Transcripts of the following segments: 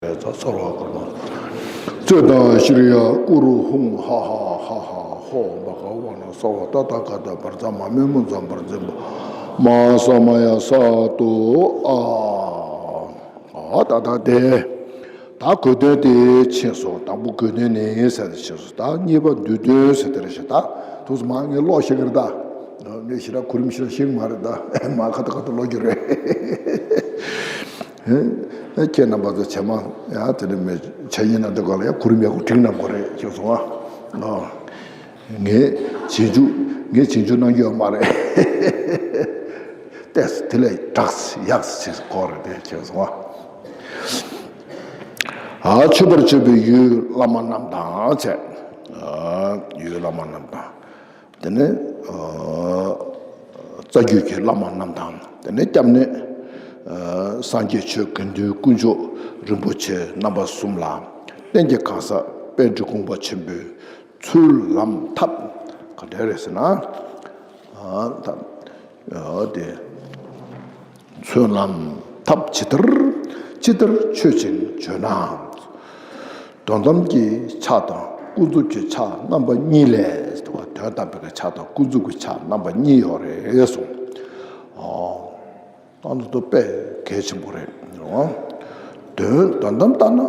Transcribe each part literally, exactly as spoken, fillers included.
རེ་ཙ་ཚོར་བ་ཀརྨ། རྩོད་དང་ཤྲཱི་ཡ་ཀུ་རུ་ཧཱུྃ་ཧ་ཧ་ཧ་ཧ་ཧོ། བ་ག་བ་ན་ས་བ་ཏ་ཐཱ་ག་ཏ་བར་ཛ་མ་མེ་མུ་ཛ་བར་འཛིན་པ་མ་ས་མ་ཡ་ས་ཏོ་ཨ། ཨ་ད་ད་དེ། ད་དགོས་དོན་དེ་ཕྱིན་སོང་། དང་པོ་དགོས་དོན་ནི་ཟེར་ཏེ་ཕྱིན་སོང་། ད་གཉིས་པ་བསྡུས་དོན་ཟེར་དེ་རེད་ཤག་ད་དུས་མ་ངས་ཀློག་ཤེས་ཀྱི་རེད་ད། ངས་ཞེ་དྲག་གོ་རིམ་ཞེ་དྲག་ཤེས་ཀྱི་མ་རེད་ད། མ་ཁ་ཏ་ཁ་ཏ་ཀློག་རྒྱུ་རེད། ཨེ། ཁྱེད་རྣམ་པ་ཚོ་བྱས་མ་ཡ་དེ་ནི་མི་བྱས་ཡིན་ན་འདི་ག་ལ་ཡ་གོ་རིམ་ཡག་པོ་བསྒྲིགས་གནང་དགོས་རེད་ཅེས་གསུངས་ཨ། ཨ། ངས་རྗེས་འཇུག་ངས་རྗེས་འཇུག་གནང་རྒྱུ་ཡོད་མ་རེད། ཏེས་དེ་ལས་དྲག་ཡག་ཅེས་གོ་རེད་དེ་ཅེས་གསུངས་ཨ། ཨ། མཆོད་པར་བརྗོད་པའི་ཡུལ་བླ་མ་རྣམས་དང་བཅས། ཨ། ཡུལ་བླ་མ་རྣམས་དང་། དེ་ནས་ཨ་རྩ་བརྒྱུད་ཀྱི་བླ་མ་རྣམས་དང་། དེ་ནས་སྐྱབས་གནས་ཨ་སངས་རྒྱས་ཆོས་དགེ་འདུན་དཀོན་མཆོག་རིན་པོ་ཆེ་རྣམ་པ་གསུམ་ལ་བསྟན་གྱི་གང་ཟག་པཎྜི་ཏ་དགོངས་པ་ཆེན་པོའི་ཚུལ་ལམ་ཐབས་ག་འདྲ་རེད་ཟེར་ན། ཨ་ད་ཨ་དེ། ཚུལ་ལམ་ཐབས་ཇི་ལྟར་ཇི་ལྟར་ཆོས་ཅན་བརྗོད་ན། དོན་དམ་གྱི་ཕྱག་དང་ཀུན་རྫོབ་ཀྱི་ཕྱག་རྣམ་པ་གཉིས་ལས། དོན་དམ་པའི་ཕྱག་དང་ཀུན་རྫོབ་ཀྱི་ཕྱག་རྣམ་པ་གཉིས་ཡོད་རེད་གསུངས། ཨོ། ད་འདི་ཚོ་དཔེ་གལ་ཆེན་པོ་རེད། དོན་དོན་དམ་ལྟར་ན་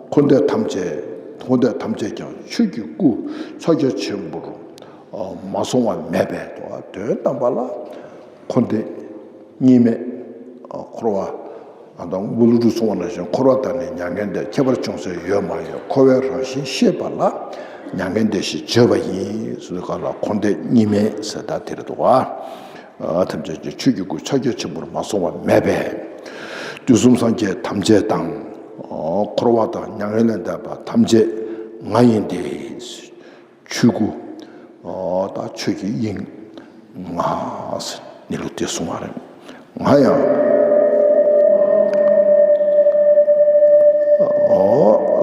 འཁོར་འདས་ཐམས་ཅད་འཁོར་འདས་ཐམས་ཅད་ཀྱང་ཆོས་ཀྱི་སྐུ་ཕྱག་རྒྱ་ཆེན་པོར་མ་སོང་བ་མེད་པས། དོན་དམ་པ་ལ་འཁོར་འདས་གཉིས་མེད། འཁོར་བ་ཨ་དང་དབུ་ལུ་གསུངས་པ་ནང་བཞིན་འཁོར་བ་དང་ནི་མྱ་ངན་འདས། ཁྱད་པར་ཅུང་ཟད་ཡོད་མ་ཡིན། འཁོར་བའི་རང་བཞིན་ཤེས་པ་ལ་མྱ་ངན་འདས་ཞེས་བརྗོད་པ་ཡིན། ཟེར་ག་ལ་འཁོར་འདས་གཉིས་མེད་ཟེར་ད་དེ་རེད་འདུག་བ། ཐམས་ཅད་ཀྱི་ཆོས་ཀྱི་སྐུ་ཕྱག་རྒྱ་ཆེན་པོར་མ་སོང་བ་མེད་པས། དུས་གསུམ་སངས་རྒྱས་ཐམས་ཅད་དང་། འཁོར་བ་དང་མྱ་ངན་ལས་འདས་པ་ཐམས་ཅད་ང་ཡིན་ཏེ། ཆོས་སྐུ། ད་ཆོས་ཀྱི་དབྱིངས་ང་ནི་ལུ་དེ་གསུང་བ་རེད། ང་ཡང་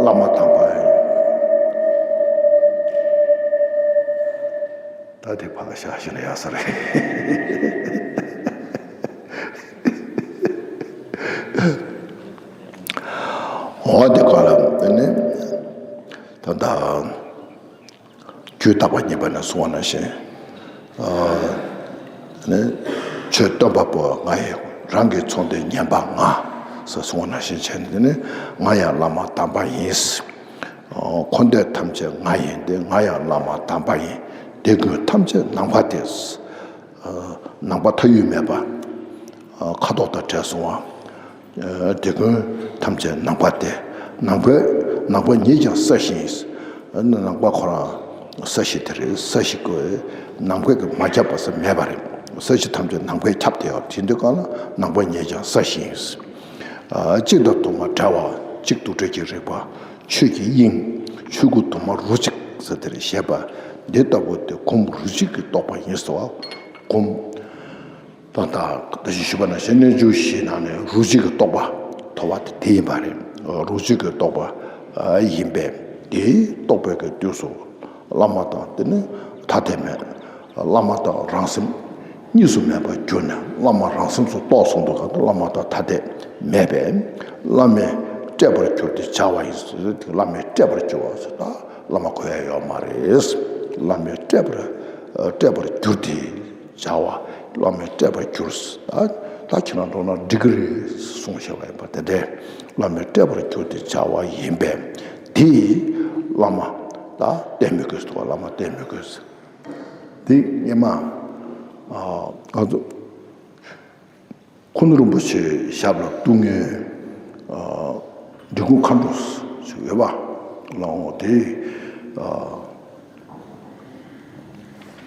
བླ་མ་དམ་པ་ཡིན། ད་དེ་ཕར་བཞག་ཤེས་ན་ཡག་ས་རེད། འོ་དེ་ག་ལ་དེ་ནི་ད་ལྟ་རྒྱུད་བརྟག་པ་གཉིས་པ་ནས་གསུངས་པ་ནང་བཞིན། ཨ་ནི་ཆོས་སྟོན་པ་པོ་ང་ཡི་རང་གི་ཚོགས་འདུའི་ཉན་པ་ང་ཟེར་གསུངས་པ་ནང་བཞིན་བྱས་ནས་དེ་ནི་ང་ཡང་བླ་མ་དམ་པ་ཡིན། འཁོར་འདས་ཐམས་ཅད་ང་ཡིན་ཏེ། ང་ཡང་བླ་མ་དམ་པ་ཡིན། དེ་ཀུན་ཐམས་ཅད་ནམ་མཁའ་སྟེ། ནམ་མཁའ་མཐའ་དབུས་མེད་པ། ཁ་དོག་དང་བྲལ་སོང་བ། དེ་ཀུན་ཐམས་ཅད་ནམ་མཁའ་སྟེ། ནམ་མཁའ་ནམ་མཁའ་ཉིད་ཀྱང་ས་གཞི་ཡིན། ནམ་མཁའ་ཁོ་རང་ས་གཞི་དེ་རེད། ས་གཞི་ཀོ་ནམ་མཁའ་གིས་མ་ཁྱབ་པ་ས་མེད་པ་རེད། ས་གཞི་ཐམས་ཅད་ནམ་མཁས་ཁྱབ་བསྡད་ཡོད། དེ་འདུག་གང་ལ་ནམ་མཁའ་ཉིད་ཀྱང་ས་གཞི་ཡིན། གཅིག་དང་དུ་མ་བྲལ་བ་གཅིག་དུ་བྲལ་གྱི་རིག་པ། ཆོས་ཀྱི་དབྱིངས་ཆོས་སྐུ་དུ་མ་རུ་གཅིག་ཟེར་དེར་བཞེད་པ། འདི་ལྟ་བུ་དེ་སྒོམ་རུ་གཅིག་གི་རྟོགས་པ་ཡིན་ཟེར་བ། སྒོམ་ད་ལྟ་ད་ཅི་ཞུས་པ་ན་ཞེ་ནས་འཇུག་བཞིའི་ནང་ནས་རུ་གཅིག་གི་རྟོགས་པ་ཐོབ་པ་དེ་དེ་ཡིན་པ་རེད། རུ་གཅིག་གི་རྟོགས་པ་ཡིན་པས། དེའི་རྟོགས་པའི་གི་དུས་སུ་བླ་མ་དང་དེ་ནི་ཐ་དད་མེད། བླ་མ་དང་རང་སེམས་གཉིས་སུ་མེད་པར་གྱུར་ནས། བླ་མ་རང་སེམས་སུ་རྟོགས་སོང་དུས་གང་དུ་བླ་མ་དང་ཐ་དད་མེད་པས། བླ་མས་བསྐྲད་པར་གྱུར་ཏེ་བྱ་བ་ཡིན་ཟེར་ཏེ། བླ་མས་བསྐྲད་པར་གྱུར་བ་ཟེར་ད་བླ་མ་གོ་ཡ་ཡོད་མ་རེད། བླ་མས་བསྐྲད་པར་བསྐྲད་པར་གྱུར་ཏེ་བྱ་བ། བླ་མས་བསྐྲད་པར་གྱུར། ད་ད་ཁྱེད་རང་འགྲོ་ན་འགྲིག་གི་རེད་གསུངས་བཞག་པ་ཡིན་པ་དེ་འདྲས། བླ་མས་བསྐྲད་པར་གྱུར་ཏེ་བྱ་བ་ཡིན་པས། དེ་བླ་མ་ད་བསྟེན་མི་དགོས་སོ། བླ་མ་བསྟེན་མི་དགོས། དེ་སྔས་མ་ཨ་ང་ཚོ་ཁུ་ནུ་རིན་པོ་ཆེ་ཞབས་ལ་གཏུགས་མཁན་ཨ་འབྲི་གུང་མཁའ་འགྲོ་ཞིག་ཡོད་པ་ལའང་དེ་ཨ་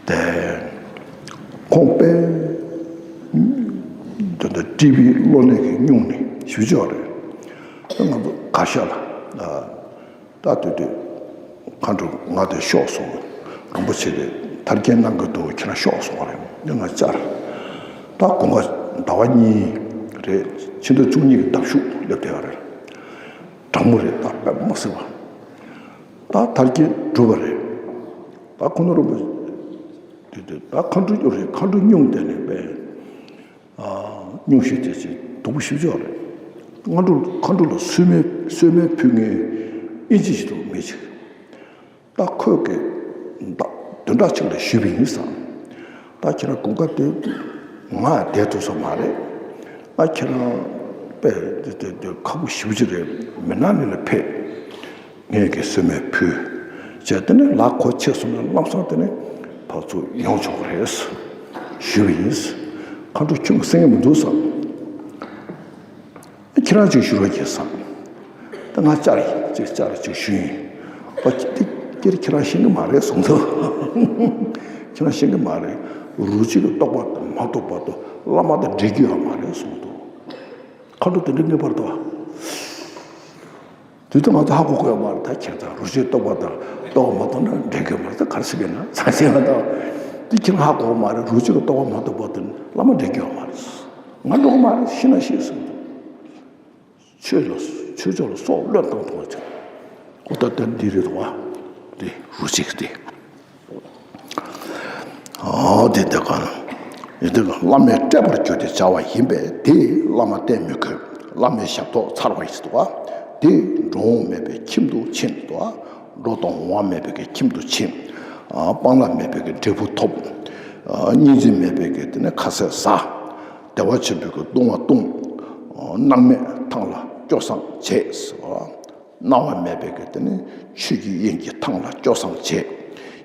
དེ་ཁོང་དཔེ་འདི་འདྲ་ཊི་བི་གློག་ཀླད་ཀྱི་སྨྱུང་གནས་ཞིབ་ཆ་རེད། ང་ཚོ་གར་ཤག་ལ་ཨ། ད་དུས་དུས་མཁའ་འགྲོ་ང་དེ་ཤོག་སོང་། རིན་པོ་ཆེ་དེ་ཐར་རྒྱན་གནང་གི་འདུག་ཁྱེད་རང་ཤོག་སོང་བ་རེད། ཡང་ང་བཅར། ད་དགོང་ཁ་ཟླ་བ་གཉིས་རེད། ཕྱི་ཟླ་བཅུ་གཉིས་ཀྱི་ཟླ་གཞུག་སླེབས་བསྡད་པ་རེད། གྲང་མོ་རེད། ད་དཔེ་མ་སྲིད་པ། ད་ཐར་རྒྱན་གྲུབ་པ་རེད། ད་ཁོ་ན་རིན་པོ་དེ་དེ་ད་མཁའ་འགྲོ་གྱུར་རེད། མཁའ་འགྲོ་སྨྱུང་བསྡད་ནས་པས། སྨྱུང་གཞི་དེ་ཅིག་སྡུག་པོ་ཞེ་པོ་ཅིག་རེད། མཁའ་འགྲོ་མཁའ་འགྲོ་ལ་སུན་མའི་ གསོལ་སྨན་ཕུལ་མཁན་ཨིན་ཇི་ཞིག་འདུག་མི་ཞིག་ད་ཁོས་ཀྱི་ད་བདུན་ཕྲག་གཅིག་ལ་ཞུས་པ་ཡིན་བསམ། ད་ཁྱེད་རང་དགུན་ཁ་དེ་ང་བསྡད་ཐུབ་ས་མ་རེད། ཨ་ཁྱེད་རང་དཔེ་དེ་དེ་དེ་ཁག་པོ་ཞེ་པོ་ཅིག་རེད། མི་ནག་ལི་ལ་ཕེབས། ངས་ཀྱི་གསོལ་སྨན་ཕུལ། བྱས་དེ་ནས་ལག་ཁོ་ཕྱེས་སོང་ན་ལམ་སང་དེ་ནས་ཕར་ཚུར་ཡོང་ཆོག་གི་རེད། ཞུས་པ་ཡིན། མཁའ་འགྲོ་ཁྱོད་ཀྱི་སེམས་མི་འདུག་བསམ། ཁྱེད་རང་ཅིག་ཞུ་རོགས་གྱིས་བསམ། ད་ང་བཅར་ཡིན་ཅིག་བཅར་ཅིག་ཞུ་ཡིན། ཨ་ཅི་དེ་ཁྱེད་ཁྱེད་རང་ཤེས་ཀྱི་མ་རེད་གསུངས་འདུག་ཁྱེད་རང་ཤེས་ཀྱི་མ་རེད། རུ་གཅིག་གི་རྟོགས་པ་དང་མ་རྟོགས་པ་དང་བླ་མ་དང་འབྲེལ་རྒྱུ་ཡོད་མ་རེད་གསུངས་འདུག་མཁའ་འགྲོ་དེ་འདྲ་ངེས་པར་དུ། དུས་དང་ང་ཚོ་ཧ་གོ་གི་ཡོད་མ་རེད། ད་ཁྱེད་ཚོ་རུ་གཅིག་རྟོགས་པ་དང་རྟོགས་པ་མ་རྟོགས་ན་འགྲིག་གི་མ་རེད། ད་ག་རེ་ཟེར་གི་ན་ཚང་ཞིག་ང་ད་དེ་ཁྱེད་རང་ཧ་གོ་གི་མ་རེད། རུ་གཅིག་གི་རྟོགས་པ་མ་རྟོགས་པ་དེ་བླ་མ་འགྲིག་གི་ཡོད་མ་རེད། ང་འགྲོ་གི་མ་རེད། ཤི་ན་ཤི་ཟེར། ཆོས་ལ་ཆོས་ཕྱོགས་ལ་སྲོག་བློས་བཏང་ཐུབ་པ་ཅིག་ཨོ་ད་དེ་འདི་རེད་དོ། དེ་རུ་གཅིག་དེ། ཨོ་དེ་འདི་ག་ཡིན་དེ་ག་བླ་མས་སྤྲད་པར་གྱུར་ཏེ་བྱ་བ་ཡིན་པས་དེ་བླ་མ་བསྟེན་མི་དགོས། བླ་མའི་ཞབས་ཏོག་ཚར་བ་ཡིན་ཟེར་དོ། དེ་འགྲོ་འོང་མེད་པའི་ཁྱིམ་དུ་ཕྱིན་ཏོ། འགྲོ་དང་འོང་བ་མེད་པའི་ཁྱིམ་དུ་ཕྱིན། སྤང་བླང་མེད་པའི་འབྲས་བུ་ཐོབ། གཉིས་འཛིན་མེད་པའི་དེ་ནི་ཁ་ཟས་ཟ། བདེ་བ་ཆེན་པོའི་ལྟུང་བ་ལྟུང་། སྣང་མེད་ཐང་ལ་སྐྱོ་སངས་བྱེད། སྣང་བ་མེད་པའི་གི་དེ་ནི་ཆོས་ཀྱི་དབྱིངས་ཀྱི་ཐང་ལ་སྐྱོ་སངས་བྱེད།